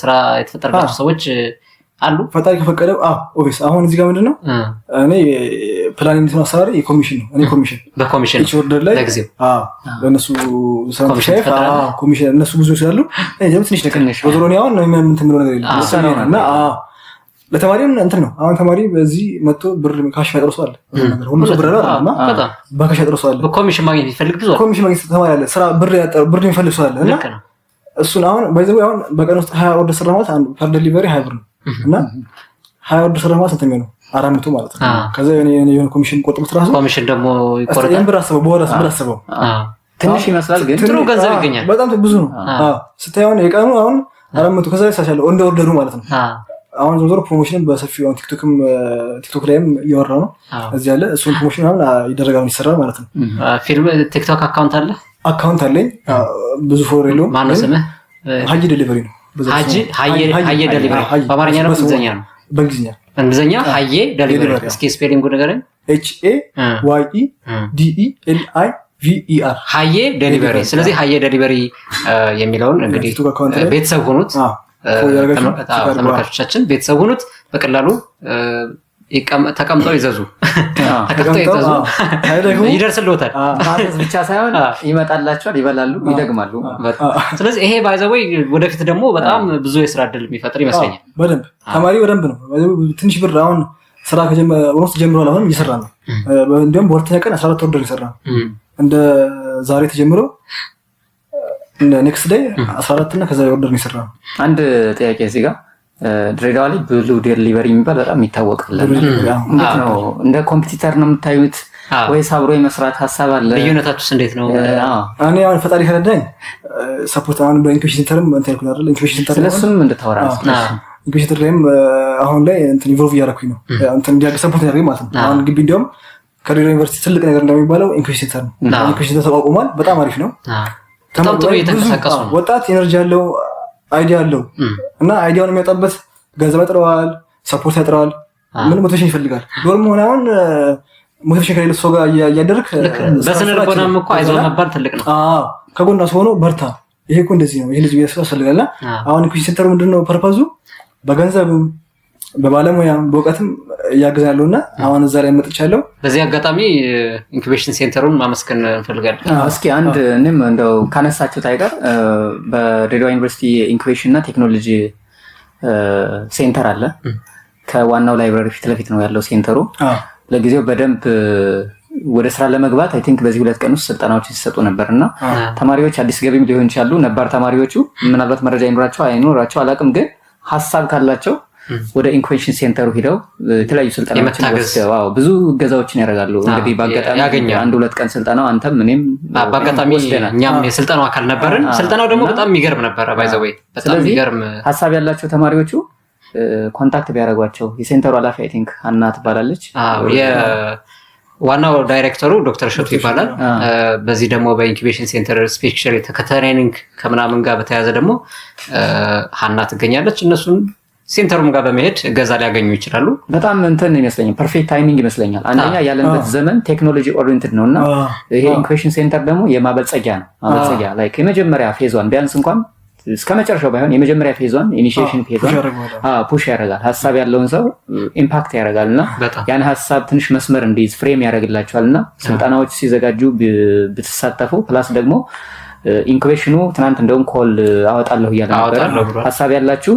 ስራ የተፈጠረባቸው ሰዎች አሉ።
ፈጣሪ ከፈቀደው አዎ፣ obvious አሁን እዚህ ጋር ምንድነው እኔ ፕላን እንዴት ነው አሰራሪ የኮሚሽን ነው። እኔ ኮሚሽን
በኮሚሽን
each order ላይ
ለጊዜው
አዎ፣ ለነሱ
ኮሚሽን
ኮሚሽን እነሱ ብዙ ስላሉ እኔ ደግሞ ትንሽ ነገር በዞሮ እኔ አሁን ነው ምን ትምለው ነገር የለም እና አዎ፣ ለተማሪም እንትን ነው። አሁን ተማሪ በዚህ መጥቶ ብር cash ያጥረው ሰው አለ። ሁሉ ሰው ብር አለ እና በ cash ያጥረው ሰው አለ።
በኮሚሽን ማግኘት የሚፈልግ ብዙ
ኮሚሽን ማግኘት ተማሪ አለ። ስራ ብር ያጠረው ብር የሚፈልግ ሰው አለ እና እሱን አሁን by the way አሁን በቀን ውስጥ 20 order ስራ ማለት አንድ per delivery 20 ብር ነው እና 20 order ስራ ማለት ስንት ነው? 400 ማለት ነው። ከዛ የሆነ ኮሚሽን ቆጥቡት ራሱ
ኮሚሽን ደግሞ ይቆረጣል።
ብር አስበው በኋላ ብር አስበው
ትንሽ ይመስላል ግን
ጥሩ ገንዘብ ይገኛል።
በጣም ብዙ ነው። አዎ ስታየው የቀኑ አሁን 400 ከዛ ይሳሻል እንደ order ኡ ማለት ነው። አሁን ዞሮ ዞሮ promotion በሰፊው አሁን ቲክቶክ ላይም እያወራ ነው እዚህ ያለ እሱን promotion ምናምን ይደረጋል ይሰራል ማለት ነው።
ፊልም ቲክቶክ account አለ?
account አለኝ። ብዙ follower የለውም።
ማነው ስምህ?
ሀጂ delivery ነው።
ሀጂ ሀዬ delivery በአማርኛ ነው በእንግሊዝኛ ነው?
በእንግሊዝኛ
በእንግሊዝኛ ሀዬ delivery። እስኪ spelling ኡ ንገረኝ።
H A Y E D E L I V E R
ሀዬ delivery። ስለዚህ ሀዬ delivery የሚለውን እንግዲህ ቤተሰብ ሆኑት፣ ተመልካቾቻችን ቤተሰብ ሆኑት። በቀላሉ ተቀምጠው ይዘዙ፣ ተቀምጠው ይዘዙ፣ ይደርስልዎታል።
ማዘዝ ብቻ ሳይሆን ይመጣላቸዋል፣ ይበላሉ፣ ይደግማሉ።
ስለዚህ ይሄ by the way ወደፊት ደግሞ በጣም ብዙ የስራ እድል የሚፈጥር ይመስለኛል።
በደንብ ተማሪ በደንብ ነው። ትንሽ ብር አሁን ስራ ከጀመረ ጀምሯል። አሁን እየሰራ ነው። እንዲያውም በሁለተኛ ቀን 14 order እየሰራ ነው። እንደ ዛሬ ተጀምሮ next day 14 እና ከዛ order እየሰራ ነው።
አንድ ጥያቄ እዚህ ጋር ድሬዳዋ ላይ ብሉ delivery የሚባል በጣም የሚታወቅ እንዴት ነው? እንደ competitor ነው የምታዩት ወይስ አብሮ የመስራት ሀሳብ አለ?
ልዩነታችሁስ እንዴት ነው?
እኔ አሁን ፈጣሪ ከረዳኝ support አሁን በ incubation center ም እንትን ያልኩት አይደል? incubation center
ስለሱም እንድታወራ
incubation center ላይም አሁን ላይ እንትን involve እያደረኩኝ ነው። እንትን እንዲያገ support ያደርገኝ ማለት ነው። አሁን ግቢ እንዲያውም ከድሬዳዋ ዩኒቨርሲቲ ትልቅ ነገር እንደሚባለው incubation center ነው። incubation center ተቋቁሟል። በጣም አሪፍ ነው።
በጣም ጥሩ እየተንቀሳቀሱ ነው።
ወጣት energy ያለው idea አለው እና idea ውን የሚያወጣበት ገንዘብ ያጥረዋል፣ support ያጥረዋል፣ ምን motivation ይፈልጋል። dorm ሆነ አሁን motivation ከሌለ ሰው ጋር እያደረክ
በስነ ልቦናም እኮ አይዞህ መባል ትልቅ ነው።
አዎ ከጎና ሰው ሆኖ በርታ፣ ይሄ እኮ እንደዚህ ነው፣ ይሄ እንደዚህ ያስፈልጋልና አሁን incubation center ኡ ምንድነው purpose ኡ በገንዘብም በባለሙያም በእውቀትም እያገዘ ያለውና አሁን እዛ ላይ መጥቻለሁ።
በዚህ አጋጣሚ incubation center ኡን ማመስገን እንፈልጋለን።
እስኪ አንድ እኔም እንደው ካነሳችሁት አይቀር በድሬዳዋ ዩኒቨርሲቲ incubation እና ቴክኖሎጂ center አለ። ከዋናው library ፊት ለፊት ነው ያለው center ኡ። ለጊዜው በደንብ ወደ ስራ ለመግባት I think በዚህ 2 ቀን ውስጥ ስልጠናዎችን ሲሰጡ ነበርና ተማሪዎች አዲስ ገቢም ሊሆን ይችላሉ፣ ነባር ተማሪዎቹ ምናልባት መረጃ ይኖራቸው አይኖራቸው አላውቅም፣ ግን ሀሳብ ካላቸው ወደ incubation center ኡ ሂደው የተለያዩ ስልጠናዎችን ወስደው ብዙ እገዛዎችን ያደርጋሉ። እንግዲህ በአጋጣሚ 1-2 ቀን ስልጠናው አንተም እኔም
በአጋጣሚ እኛም የስልጠናው አካል ነበርን። ስልጠናው ደግሞ በጣም የሚገርም ነበረ። by the way በጣም የሚገርም
ሀሳብ ያላቸው ተማሪዎቹ contact ቢያደርጓቸው የ center ኡ ኃላፊ I think አና ትባላለች።
ዋናው ዳይሬክተሩ ዶክተር እሸቱ ይባላል። በዚህ ደግሞ በ incubation center specially ከ training ከምናምን ጋር በተያያዘ ደግሞ ሀና ትገኛለች። እነሱን center ኡም ጋር በመሄድ እገዛ ሊያገኙ ይችላሉ።
በጣም እንትን ይመስለኛል፣ perfect timing ይመስለኛል። አንደኛ ያለንበት ዘመን technology oriented ነውና ይሄ incubation center ደግሞ የማበልጸጊያ ነው። ማበልጸጊያ like የመጀመሪያ phase ዋን ቢያንስ እንኳን እስከ መጨረሻው ባይሆን የመጀመሪያ phase ዋን initiation phase ዋን push ያደርጋል። ሀሳብ ያለውን ሰው impact ያደርጋልና ያን ሀሳብ ትንሽ መስመር እንዲይዝ frame ያደርግላቸዋልና ስልጠናዎች ሲዘጋጁ ብትሳተፉ plus ደግሞ incubation ኡ ትናንት እንደውም call አወጣለሁ እያለ ነበር። ሀሳብ ያላችሁ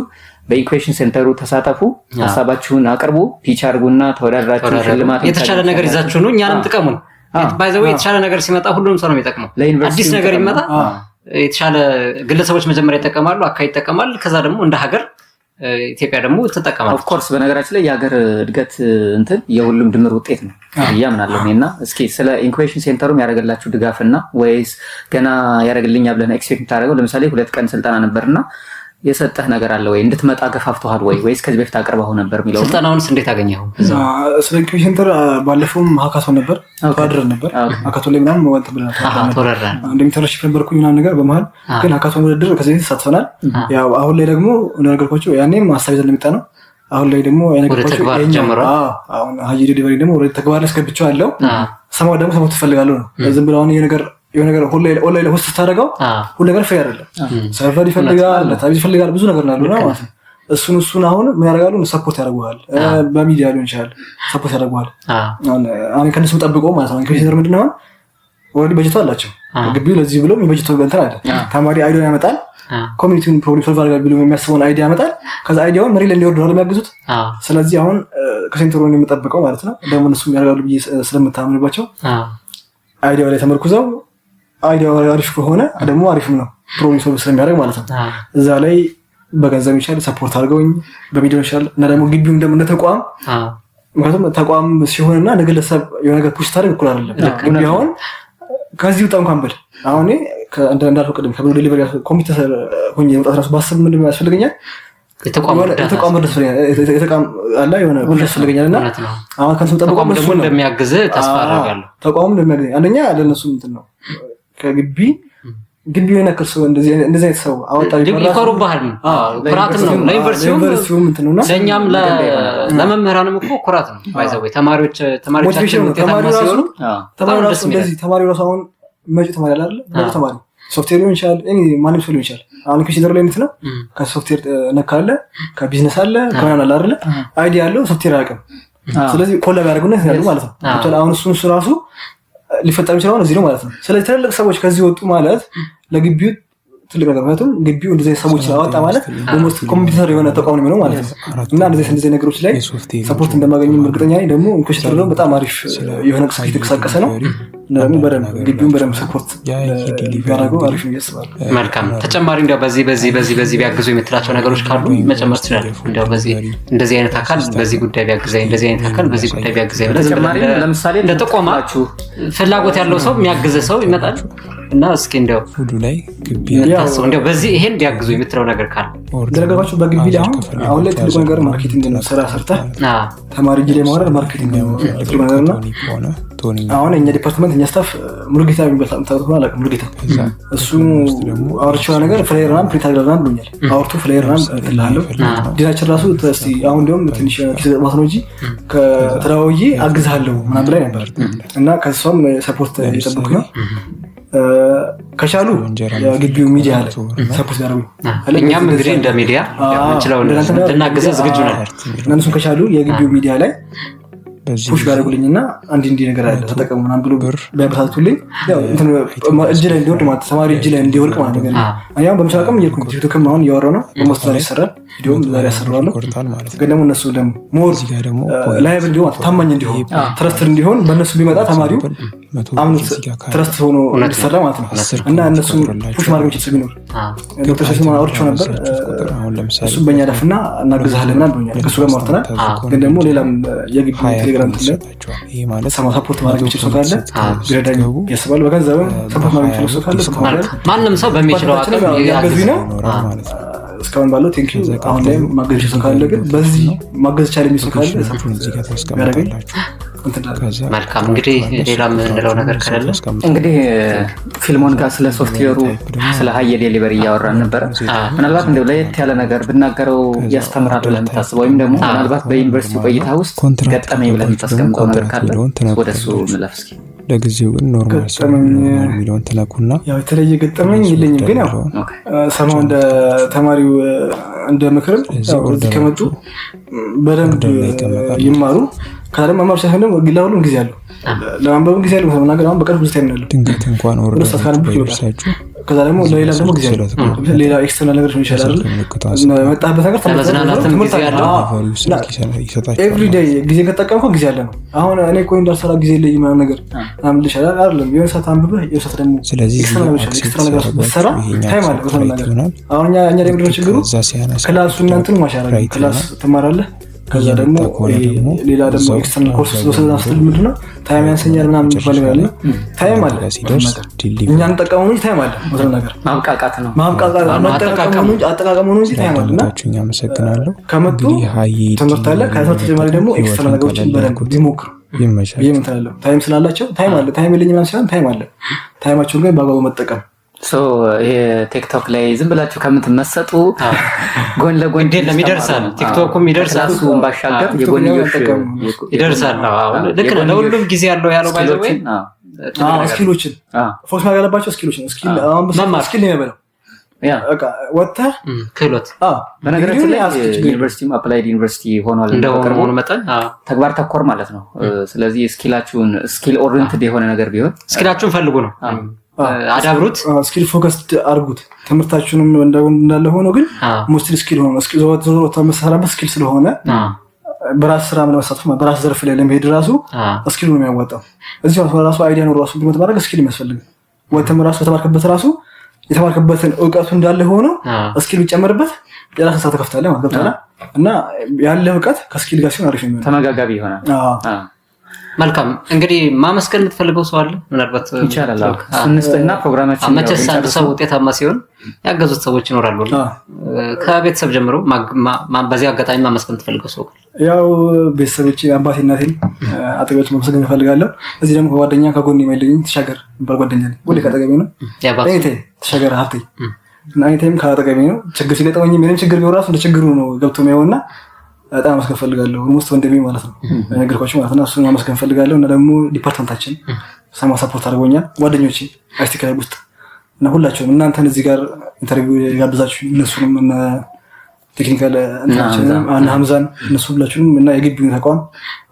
በ incubation center ኡ ተሳተፉ፣ ሀሳባችሁን አቅርቡ፣ pitch አድርጉና ተወዳድራችሁ ሽልማት
የተሻለ ነገር ይዛችሁ ነው እኛንም ጥቀሙን። by the way የተሻለ ነገር ሲመጣ ሁሉም ሰው ነው የሚጠቅመው። አዲስ ነገር ይመጣ የተሻለ ግለሰቦች መጀመሪያ ይጠቀማሉ፣ አካባቢ ይጠቀማል። ከዛ ደግሞ እንደ ሀገር ኢትዮጵያ ደግሞ ትጠቀማለች።
Of course፣ በነገራችን ላይ የሀገር እድገት እንትን የሁሉም ድምር ውጤት ነው ብዬ አምናለሁ እኔ። እና እስኪ ስለ incubation center ኡም ያደረገላችሁ ድጋፍና ወይስ ገና ያደረግልኛ ብለን expect የምታደርገው፣ ለምሳሌ 2 ቀን ስልጠና ነበርና የሰጠህ ነገር አለ ወይ? እንድትመጣ ገፋፍተዋል ወይ? ወይስ ከዚህ በፊት አቅርበኸው ነበር የሚለው?
ስልጠናውንስ እንዴት አገኘኸው?
ስለ incubation center ባለፈውም hackathon ነበር፣ ተወዳድረን ነበር። Hackathon ላይ ምናምን እንትን ብለናል።
ተወዳድረን።
እንደ internship ነበርኩኝ ምናምን ነገር በመሀል፣ ግን hackathon ውድድር ከዚህ በፊት ተሳትፈናል። ያው አሁን ላይ ደግሞ እንደነገርኳቸው ያኔም ሀሳብ ይዘን እንደመጣ ነው። አሁን ላይ ደግሞ
የነገርኳቸው
አሁን ሀጂ delivery ደግሞ ወደ ተግባር ላይ አስገብቼዋለሁ። ሰማው ደግሞ support እፈልጋለሁ ነው። ዝም ብሎ አሁን ነገር የሆነ ነገር online host ስታደርገው ሁሉ ነገር free አይደለም። Server ይፈልጋል፣ database ይፈልጋል፣ ብዙ ነገር ነው ያለው ማለት ነው። እሱን አሁን ምን ያደርጋሉ? Support ያደርጉሃል። በሚዲያ ሊሆን ይችላል support ያደርጉሃል። አሁን ከእነሱ ጠብቆ ማለት ነው። Incubation ምንድን ነው? Already በጀቱ አላቸው። ግቢው ለዚህ ብሎ የበጀቱ እንትን አለ። ተማሪ idea ያመጣል። Community ውን problem solve አድርጋል ብሎ የሚያስበውን idea ያመጣል። ከዛ idea ውን መሬት ላይ እንዲወርድ ነው የሚያግዙት። ስለዚህ አሁን ከ center ኡ የምጠብቀው ማለት ነው፣ ደግሞ እነሱ ያደርጋሉ ብዬ ስለምታምንባቸው idea ው ላይ ተመርኩዘው፣ idea ው አሪፍ ከሆነ ደግሞ አሪፍም ነው problem solve ስለሚያደርግ ማለት ነው። እዛ ላይ በገንዘብ ይችላል support አድርገውኝ፣ በሚዲያ ይችላል እና ደግሞ ግቢውም ደግሞ እንደ ተቋም፣ ምክንያቱም ተቋም ሲሆንና ለግለሰብ የሆነ ነገር push ታደርግ እኩል አይደለም። ግቢ አሁን ከዚህ ውጣ እንኳን ብል፣ አሁን እንዳልኩህ ቅድም ከብሎ delivery ኮምፒውተር ሆኜ መውጣት ራሱ ባስብ ምንድን ነው ያስፈልገኛል?
የተቋም
የተቋም የተቋም አለ የሆነ push ያስፈልገኛል እና አሁን ከእነሱ ጠብቆ
ተቋም ደግሞ እንደሚያግዝ ተስፋ አደርጋለሁ።
ተቋሙ እንደሚያግዘኝ፣ አንደኛ ለእነሱ እንትን ነው፣ ከግቢ ግቢ የሆነ ያክል ሰው እንደዚህ አይነት ሰው አወጣ
ይኮሩብሃል። ኩራትም ነው ለዩኒቨርሲቲውም
እንትን ነውና
ለእኛም ለመምህራንም እኮ ኩራት ነው። By the way ተማሪዎች ተማሪዎቻችን ውጤታማ ሲሆኑ
ተማሪው ራሱ እንደዚህ ተማሪው ራሱ አሁን መጪ ተማሪ አለ አይደል? መጪ ተማሪ ሶፍትዌር ሊሆን ይችላል፣ ማንም ሰው ሊሆን ይችላል። አሁን ኮምፒውተር ላይ እንትን ነው፣ ከሶፍትዌር ነካ አለ፣ ከቢዝነስ አለ፣ ከምናምን አለ አይደለ? Idea ያለው ሶፍትዌር አያውቅም። ስለዚህ collab ያደርጉና ያሉ ማለት ነው። አሁን እሱን እሱ ራሱ ሊፈጠር የሚችለው እዚህ ነው ማለት ነው። ስለዚህ ትልልቅ ሰዎች ከዚህ ወጡ ማለት ለግቢው ትልቅ ነገር፣ ምክንያቱም ግቢው እንደዚህ ሰዎች አወጣ ማለት almost ኮምፒውተር የሆነ ተቋም ነው የሚሆነው ማለት ነው። እና እንደዚህ ነገሮች ላይ support እንደማገኝም እርግጠኛ ነኝ። ደግሞ incubation ደግሞ በጣም አሪፍ የሆነ እንቅስቃሴ የተንቀሳቀሰ ነው እና ደግሞ በደንብ ግቢውን በደንብ support ቢያደርገው አሪፍ ነው ብዬ አስባለሁ።
መልካም። ተጨማሪ እንዲያው በዚህ በዚህ በዚህ በዚህ ቢያግዙ የምትላቸው ነገሮች ካሉ መጨመር ትችላለህ። እንዲያው በዚህ እንደዚህ አይነት አካል በዚህ ጉዳይ ቢያግዘኝ፣ እንደዚህ አይነት አካል በዚህ ጉዳይ ቢያግዘኝ ብለህ ዝም ብለህ
ለምሳሌ
እንደ ጥቆማ ፍላጎት ያለው ሰው የሚያግዝ ሰው ይመጣል እና እስኪ እንዲያው የምታስበው እንዲያው በዚህ ይሄን ቢያግዙ የምትለው ነገር ካለ።
እንደነገርኳቸው በግቢ ላይ አሁን ላይ ትልቁ ነገር marketing ነው። ስራ ሰርተህ ተማሪ እጅ ላይ ማውረድ marketing ነው ትልቁ ነገር። እና አሁን እኛ department እኛ staff ሙሉጌታ የሚባል ታውቁት ከሆነ አላውቅም። ሙሉጌታ እሱ አውርቼው ነገር flyer ምናምን print አድርገህ ምናምን ብሎኛል። አውርቶ flyer ምናምን እልሃለሁ። ዲናችን ራሱ እስኪ አሁን እንዲያውም ትንሽ ኪስ ገጥሟት ነው እንጂ ከተደዋውዬ አግዝሃለሁ ምናምን ብላኝ ነበር እና ከእሷም support እየጠበኩ ነው። ከቻሉ የግቢው ሚዲያ ላይ support ያደርጉ።
እኛም እንግዲህ እንደ ሚዲያ የምንችለውን እንድናግዝህ ዝግጁ ነን።
እነሱም ከቻሉ የግቢው ሚዲያ ላይ push ቢያደርጉልኝ እና አንድ እንዲህ ነገር አለ ተጠቀሙ ምናምን ብሎ ቢያበረታቱልኝ እጅ ላይ እንዲወርድ ማለት፣ ተማሪ እጅ ላይ እንዲወርቅ ማለት ነገር ነው። እኔ አሁን በምችል አቅም እየሄድኩ ቲክቶክም አሁን እያወራሁ ነው። Almost ዛሬ ይሰራል፣ ቪዲዮም ዛሬ ያሰራዋለሁ። ግን ደግሞ እነሱ ደግሞ more live እንዲሆን፣ ታማኝ እንዲሆን፣ trusted እንዲሆን፣ በእነሱ ቢመጣ ተማሪው አምኖት trust ሆኖ እንዲሰራ ማለት ነው እና እነሱ push ማድረግ የሚችል ሰው ቢኖር፣ ዶክተር ሰፊ አውርቼው ነበር። እሱም በእኛ ደፍና እናግዝሃለን ምናምን ብሎኛል። ከእሱ ጋር አውርተናል። ግን ደግሞ ሌላም የግቢ ቴሌግራም ላይ support ማድረግ የሚችል ሰው ካለ ቢረዳኝ ያስባሉ። በገንዘብም support ማድረግ የሚችል ሰው ካለ
ማንም ሰው በሚችለው አቅም
ያገዙኝ ነው እስካሁን ባለው፣ thank you። አሁን ላይ ማገዝ የሚችል ሰው ካለ ግን፣ በዚህ ማገዝ ቻለ የሚል ሰው ካለ support ቢያደርገኝ።
መልካም። እንግዲህ ሌላ የምንለው ነገር ከሌለ
እንግዲህ ፊልሞን ጋር ስለ ሶፍትዌሩ ስለ ሀየ delivery እያወራን ነበረ። ምናልባት እንደው ለየት ያለ ነገር ብናገረው ያስተምራል ብለህ የምታስበው ወይም ደግሞ ምናልባት በዩኒቨርሲቲ ቆይታ ውስጥ ገጠመኝ ብለህ የምታስቀምጠው ነገር ካለ ወደ እሱ እንለፍ እስኪ።
ለጊዜው ግን normal የሚለውን ትነኩና
ያው የተለየ ገጠመኝ የለኝም፣ ግን ያው ሰማው እንደ ተማሪው እንደ ምክርም እዚህ ከመጡ በደንብ ይማሩ። ከዛ ደግሞ መማር ሳይሆን ደግሞ ለሁሉም ጊዜ አለው፣ ለማንበብም ጊዜ አለው። መናገር አሁን በቀን ብዙ time ነው ያለው።
ድንገት እንኳን
2 ሰዓት
order ኣችሁ
ካነበብክ ይበቃል።
ባይደርሳችሁ
ከዛ ደግሞ
እዚህ
ለሌላ
ጋር
ደግሞ
ስልክ
ጊዜ አለው።
ስለተቆረጠ
ሌላ external ነገሮች ሊሆን ይችላል
የስልክ
አይደል?
ምልክቷን ስትነኩ
መጣህበት ነገር
ለመዝናናትም
ትምህርት
ጊዜ
አለ።
አለው።
አዎ።
delivery ው ስልክ ይሰጣችኋል
every
ማለት
day
ነው።
ጊዜ ከተጠቀምከው ጊዜ አለ ነው። አሁን እኔ ቆይ እንዳልሰራ ጊዜ የለኝም ምናምን ነገር ምናምን ልልሽ አይደለም። የሆነ ሰዓት አንብበህ የሆነ ሰዓት ደግሞ
ስለዚህ እዚህ
extra
ጋር
ነገር
accept
extra ነገር ብትሰራ
ሲያደርጓችሁ ይሄኛው
time አለ።
accept
በተለይ
right
ነገር
ይሆናል።
አሁን እኛ ላይ ምንድነው
ልክ
ችግሩ?
ከዛ ሲያነሳ
class ኡ እና እንትኑ match አያደርግም።
right
class
ይሆናል።
ትማራለህ፣ ከዛ ደግሞ
እየመጣ ከሆነ ደግሞ
ሌላ ደግሞ
እዛው
external course
order
ወሰድና ስትል ምንድነው time ያንሰኛል ምናምን የሚባል ነገር አለ። time አለ
እናንተ ጋር ሲደርስ
እኛ
delivery
እንጠቀመው እንጂ time አለ። መሰለ ነገር
ማብቃቃት ነው።
ማብቃቃት መጠቀሙ ነው እንጂ አጠቃቀሙ ነው እንጂ time አለ እና
ስላዳመጣችሁኝ አመሰግናለሁ።
ከመጡ
እንግዲህ ሀይ
ትምህርት አለ። ከትምህርት ተጨማሪ ደግሞ external
ህይወትን
ነገሮችን
ቀለል
በደንብ
ያድርጉት።
ቢሞክሩ ብዬ
ይመቻችሁ።
ምን እላለሁ። Time ስላላቸው time አለ። Time የለኝም ምናምን ሳይሆን time አለ። Time ኣቸውን ግን በአግባቡ መጠቀም።
So ይሄ ቲክቶክ ላይ ዝም ብላችሁ ከምትመሰጡ ጎን ለጎን
ግድ የለም ይደርሳል። ቲክቶኩም ይደርሳል።
ከ class ኡን ባሻገር የጎንዮሽ
መጠቀም
ይደርሳል። አዎ፣ ልክ ነህ። ለሁሉም ጊዜ ያለው ያለው by the way
skill ኦችን
skill ኦችን focus ማድረግ ያለባቸው skill ኦች ነው። Skill አሁን
መማር።
Skill ነው የሚበላው።
ያ
በቃ ወጥተህ
ክህሎት
አዎ፣
በነገራችን
ዲግሪውን
ላይ
ያዝ፣ ችግር የለም።
ዩኒቨርሲቲም applied ዩኒቨርሲቲ ሆኗል በቅርቡ።
እንደመሆኑ መጠን
ተግባር ተኮር ማለት ነው። ስለዚህ skill ኣችሁን skill oriented የሆነ ነገር ቢሆን
Skill ኣችሁን ፈልጉ ነው፣ አዳብሩት።
Skill focus አድርጉት። ትምህርታችሁንም እንዳለ ሆኖ ግን mostly skill ሆኖ ዞሮ ዞሮ የምትሰራበት skill ስለሆነ በራስ ስራ ለመሳተፍ በራስ ዘርፍ ላይ ለመሄድ ራሱ skill ነው የሚያዋጣው። እዚህ ራሱ idea ኖሮ ራሱ implement ማድረግ skill የሚያስፈልግ ወተም ራሱ በተማርክበት ራሱ የተማርክበትን እውቀቱ እንዳለ ሆኖ skill ቢጨመርበት የራስን ስራ ትከፍታለህ ማለት ገብቶሃል። እና ያለ እውቀት ከ skill ጋር ሲሆን አሪፍ ነው የሚሆነው።
ተመጋጋቢ ይሆናል።
አዎ።
መልካም እንግዲህ ማመስገን የምትፈልገው ሰው አለ? ምናልባት
ይቻላል። አዎ። እሱን እንስጥና ፕሮግራማችን
መቼስ አንድ ሰው ውጤታማ ሲሆን ያገዙት ሰዎች ይኖራሉ። ከቤተሰብ ጀምሮ በዚህ አጋጣሚ ማመስገን የምትፈልገው ሰው ካለ?
ያው ቤተሰቦቼ አባቴ እናቴን አጠገባቸው ማመስገን እፈልጋለሁ። እዚህ ደግሞ ከጓደኛ ከጎን የማይለየኝ ተሻገር የሚባል ጓደኛ አለኝ። ሁሌ ከአጠገቤ ነው።
የአባት
Anytime ተሻገር ሀብቴ እና anytime ከአጠገቤ ነው። ችግር ሲገጥመኝ ምንም ችግር ቢሆን ራሱ እንደ ችግሩ ነው ገብቶ የሚያየውና በጣም ማመስገን እፈልጋለሁ። Almost ወንድሜ ማለት ነው ነገርኳችሁ ማለት ነው። እሱን ማመስገን እፈልጋለሁ እና ደግሞ department ኣችን ሰማ support አድርጎኛል። ጓደኞቼ ICT club ውስጥ እና ሁላችሁም እናንተን እዚህ ጋር interview የጋበዛችሁ እነሱንም እነ technical እንትናችንንም እነ ሀምዛን እነሱ ሁላችሁንም እና የግቢውን ተቋም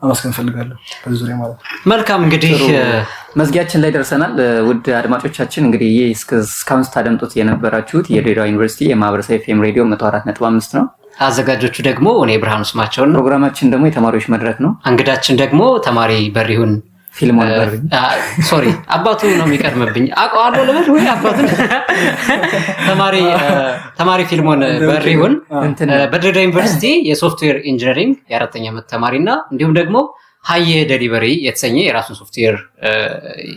ማመስገን እፈልጋለሁ በዚህ ዙሪያ ማለት ነው።
መልካም እንግዲህ
መዝጊያችን ላይ ደርሰናል። ውድ አድማጮቻችን እንግዲህ ይህ እስካሁን ስታደምጡት የነበራችሁት የድሬዳዋ ዩኒቨርሲቲ የማህበረሰብ ኤፍኤም ሬዲዮ 104.5 ነው።
አዘጋጆቹ ደግሞ እኔ ብርሃኑ ስማቸውን ነው።
ፕሮግራማችን ደግሞ የተማሪዎች መድረክ ነው።
እንግዳችን ደግሞ ተማሪ በሪሁን
ፊልሞን በሪ።
Sorry፣ አባቱ ነው የሚቀድምብኝ። አውቀዋለሁ ልበል ወይ አባቱን? ተማሪ ፊልሞን በሪሁን በድሬዳዋ ዩኒቨርሲቲ የ software engineering የአራተኛ ዓመት ተማሪ እና እንዲሁም ደግሞ ሀየ delivery የተሰኘ የራሱን ሶፍትዌር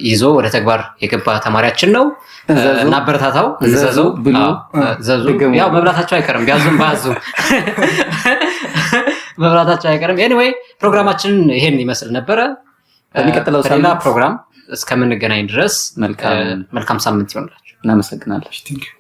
ይዞ ወደ ተግባር የገባ ተማሪያችን ነው። እናበረታታው፣ እንዘዘው፣
ብሉ፣
ዘዙ። ያው መብላታቸው አይቀርም፣ ቢያዙም ባያዙም መብላታቸው አይቀርም። Anyway ፕሮግራማችንን ይሄን ይመስል ነበረ።
በሚቀጥለው
በሌላ
ሳምንት
ፕሮግራም እስከምንገናኝ ድረስ
መልካም
መልካም ሳምንት ይሆንላችሁ።
እናመሰግናለን።
Thank you.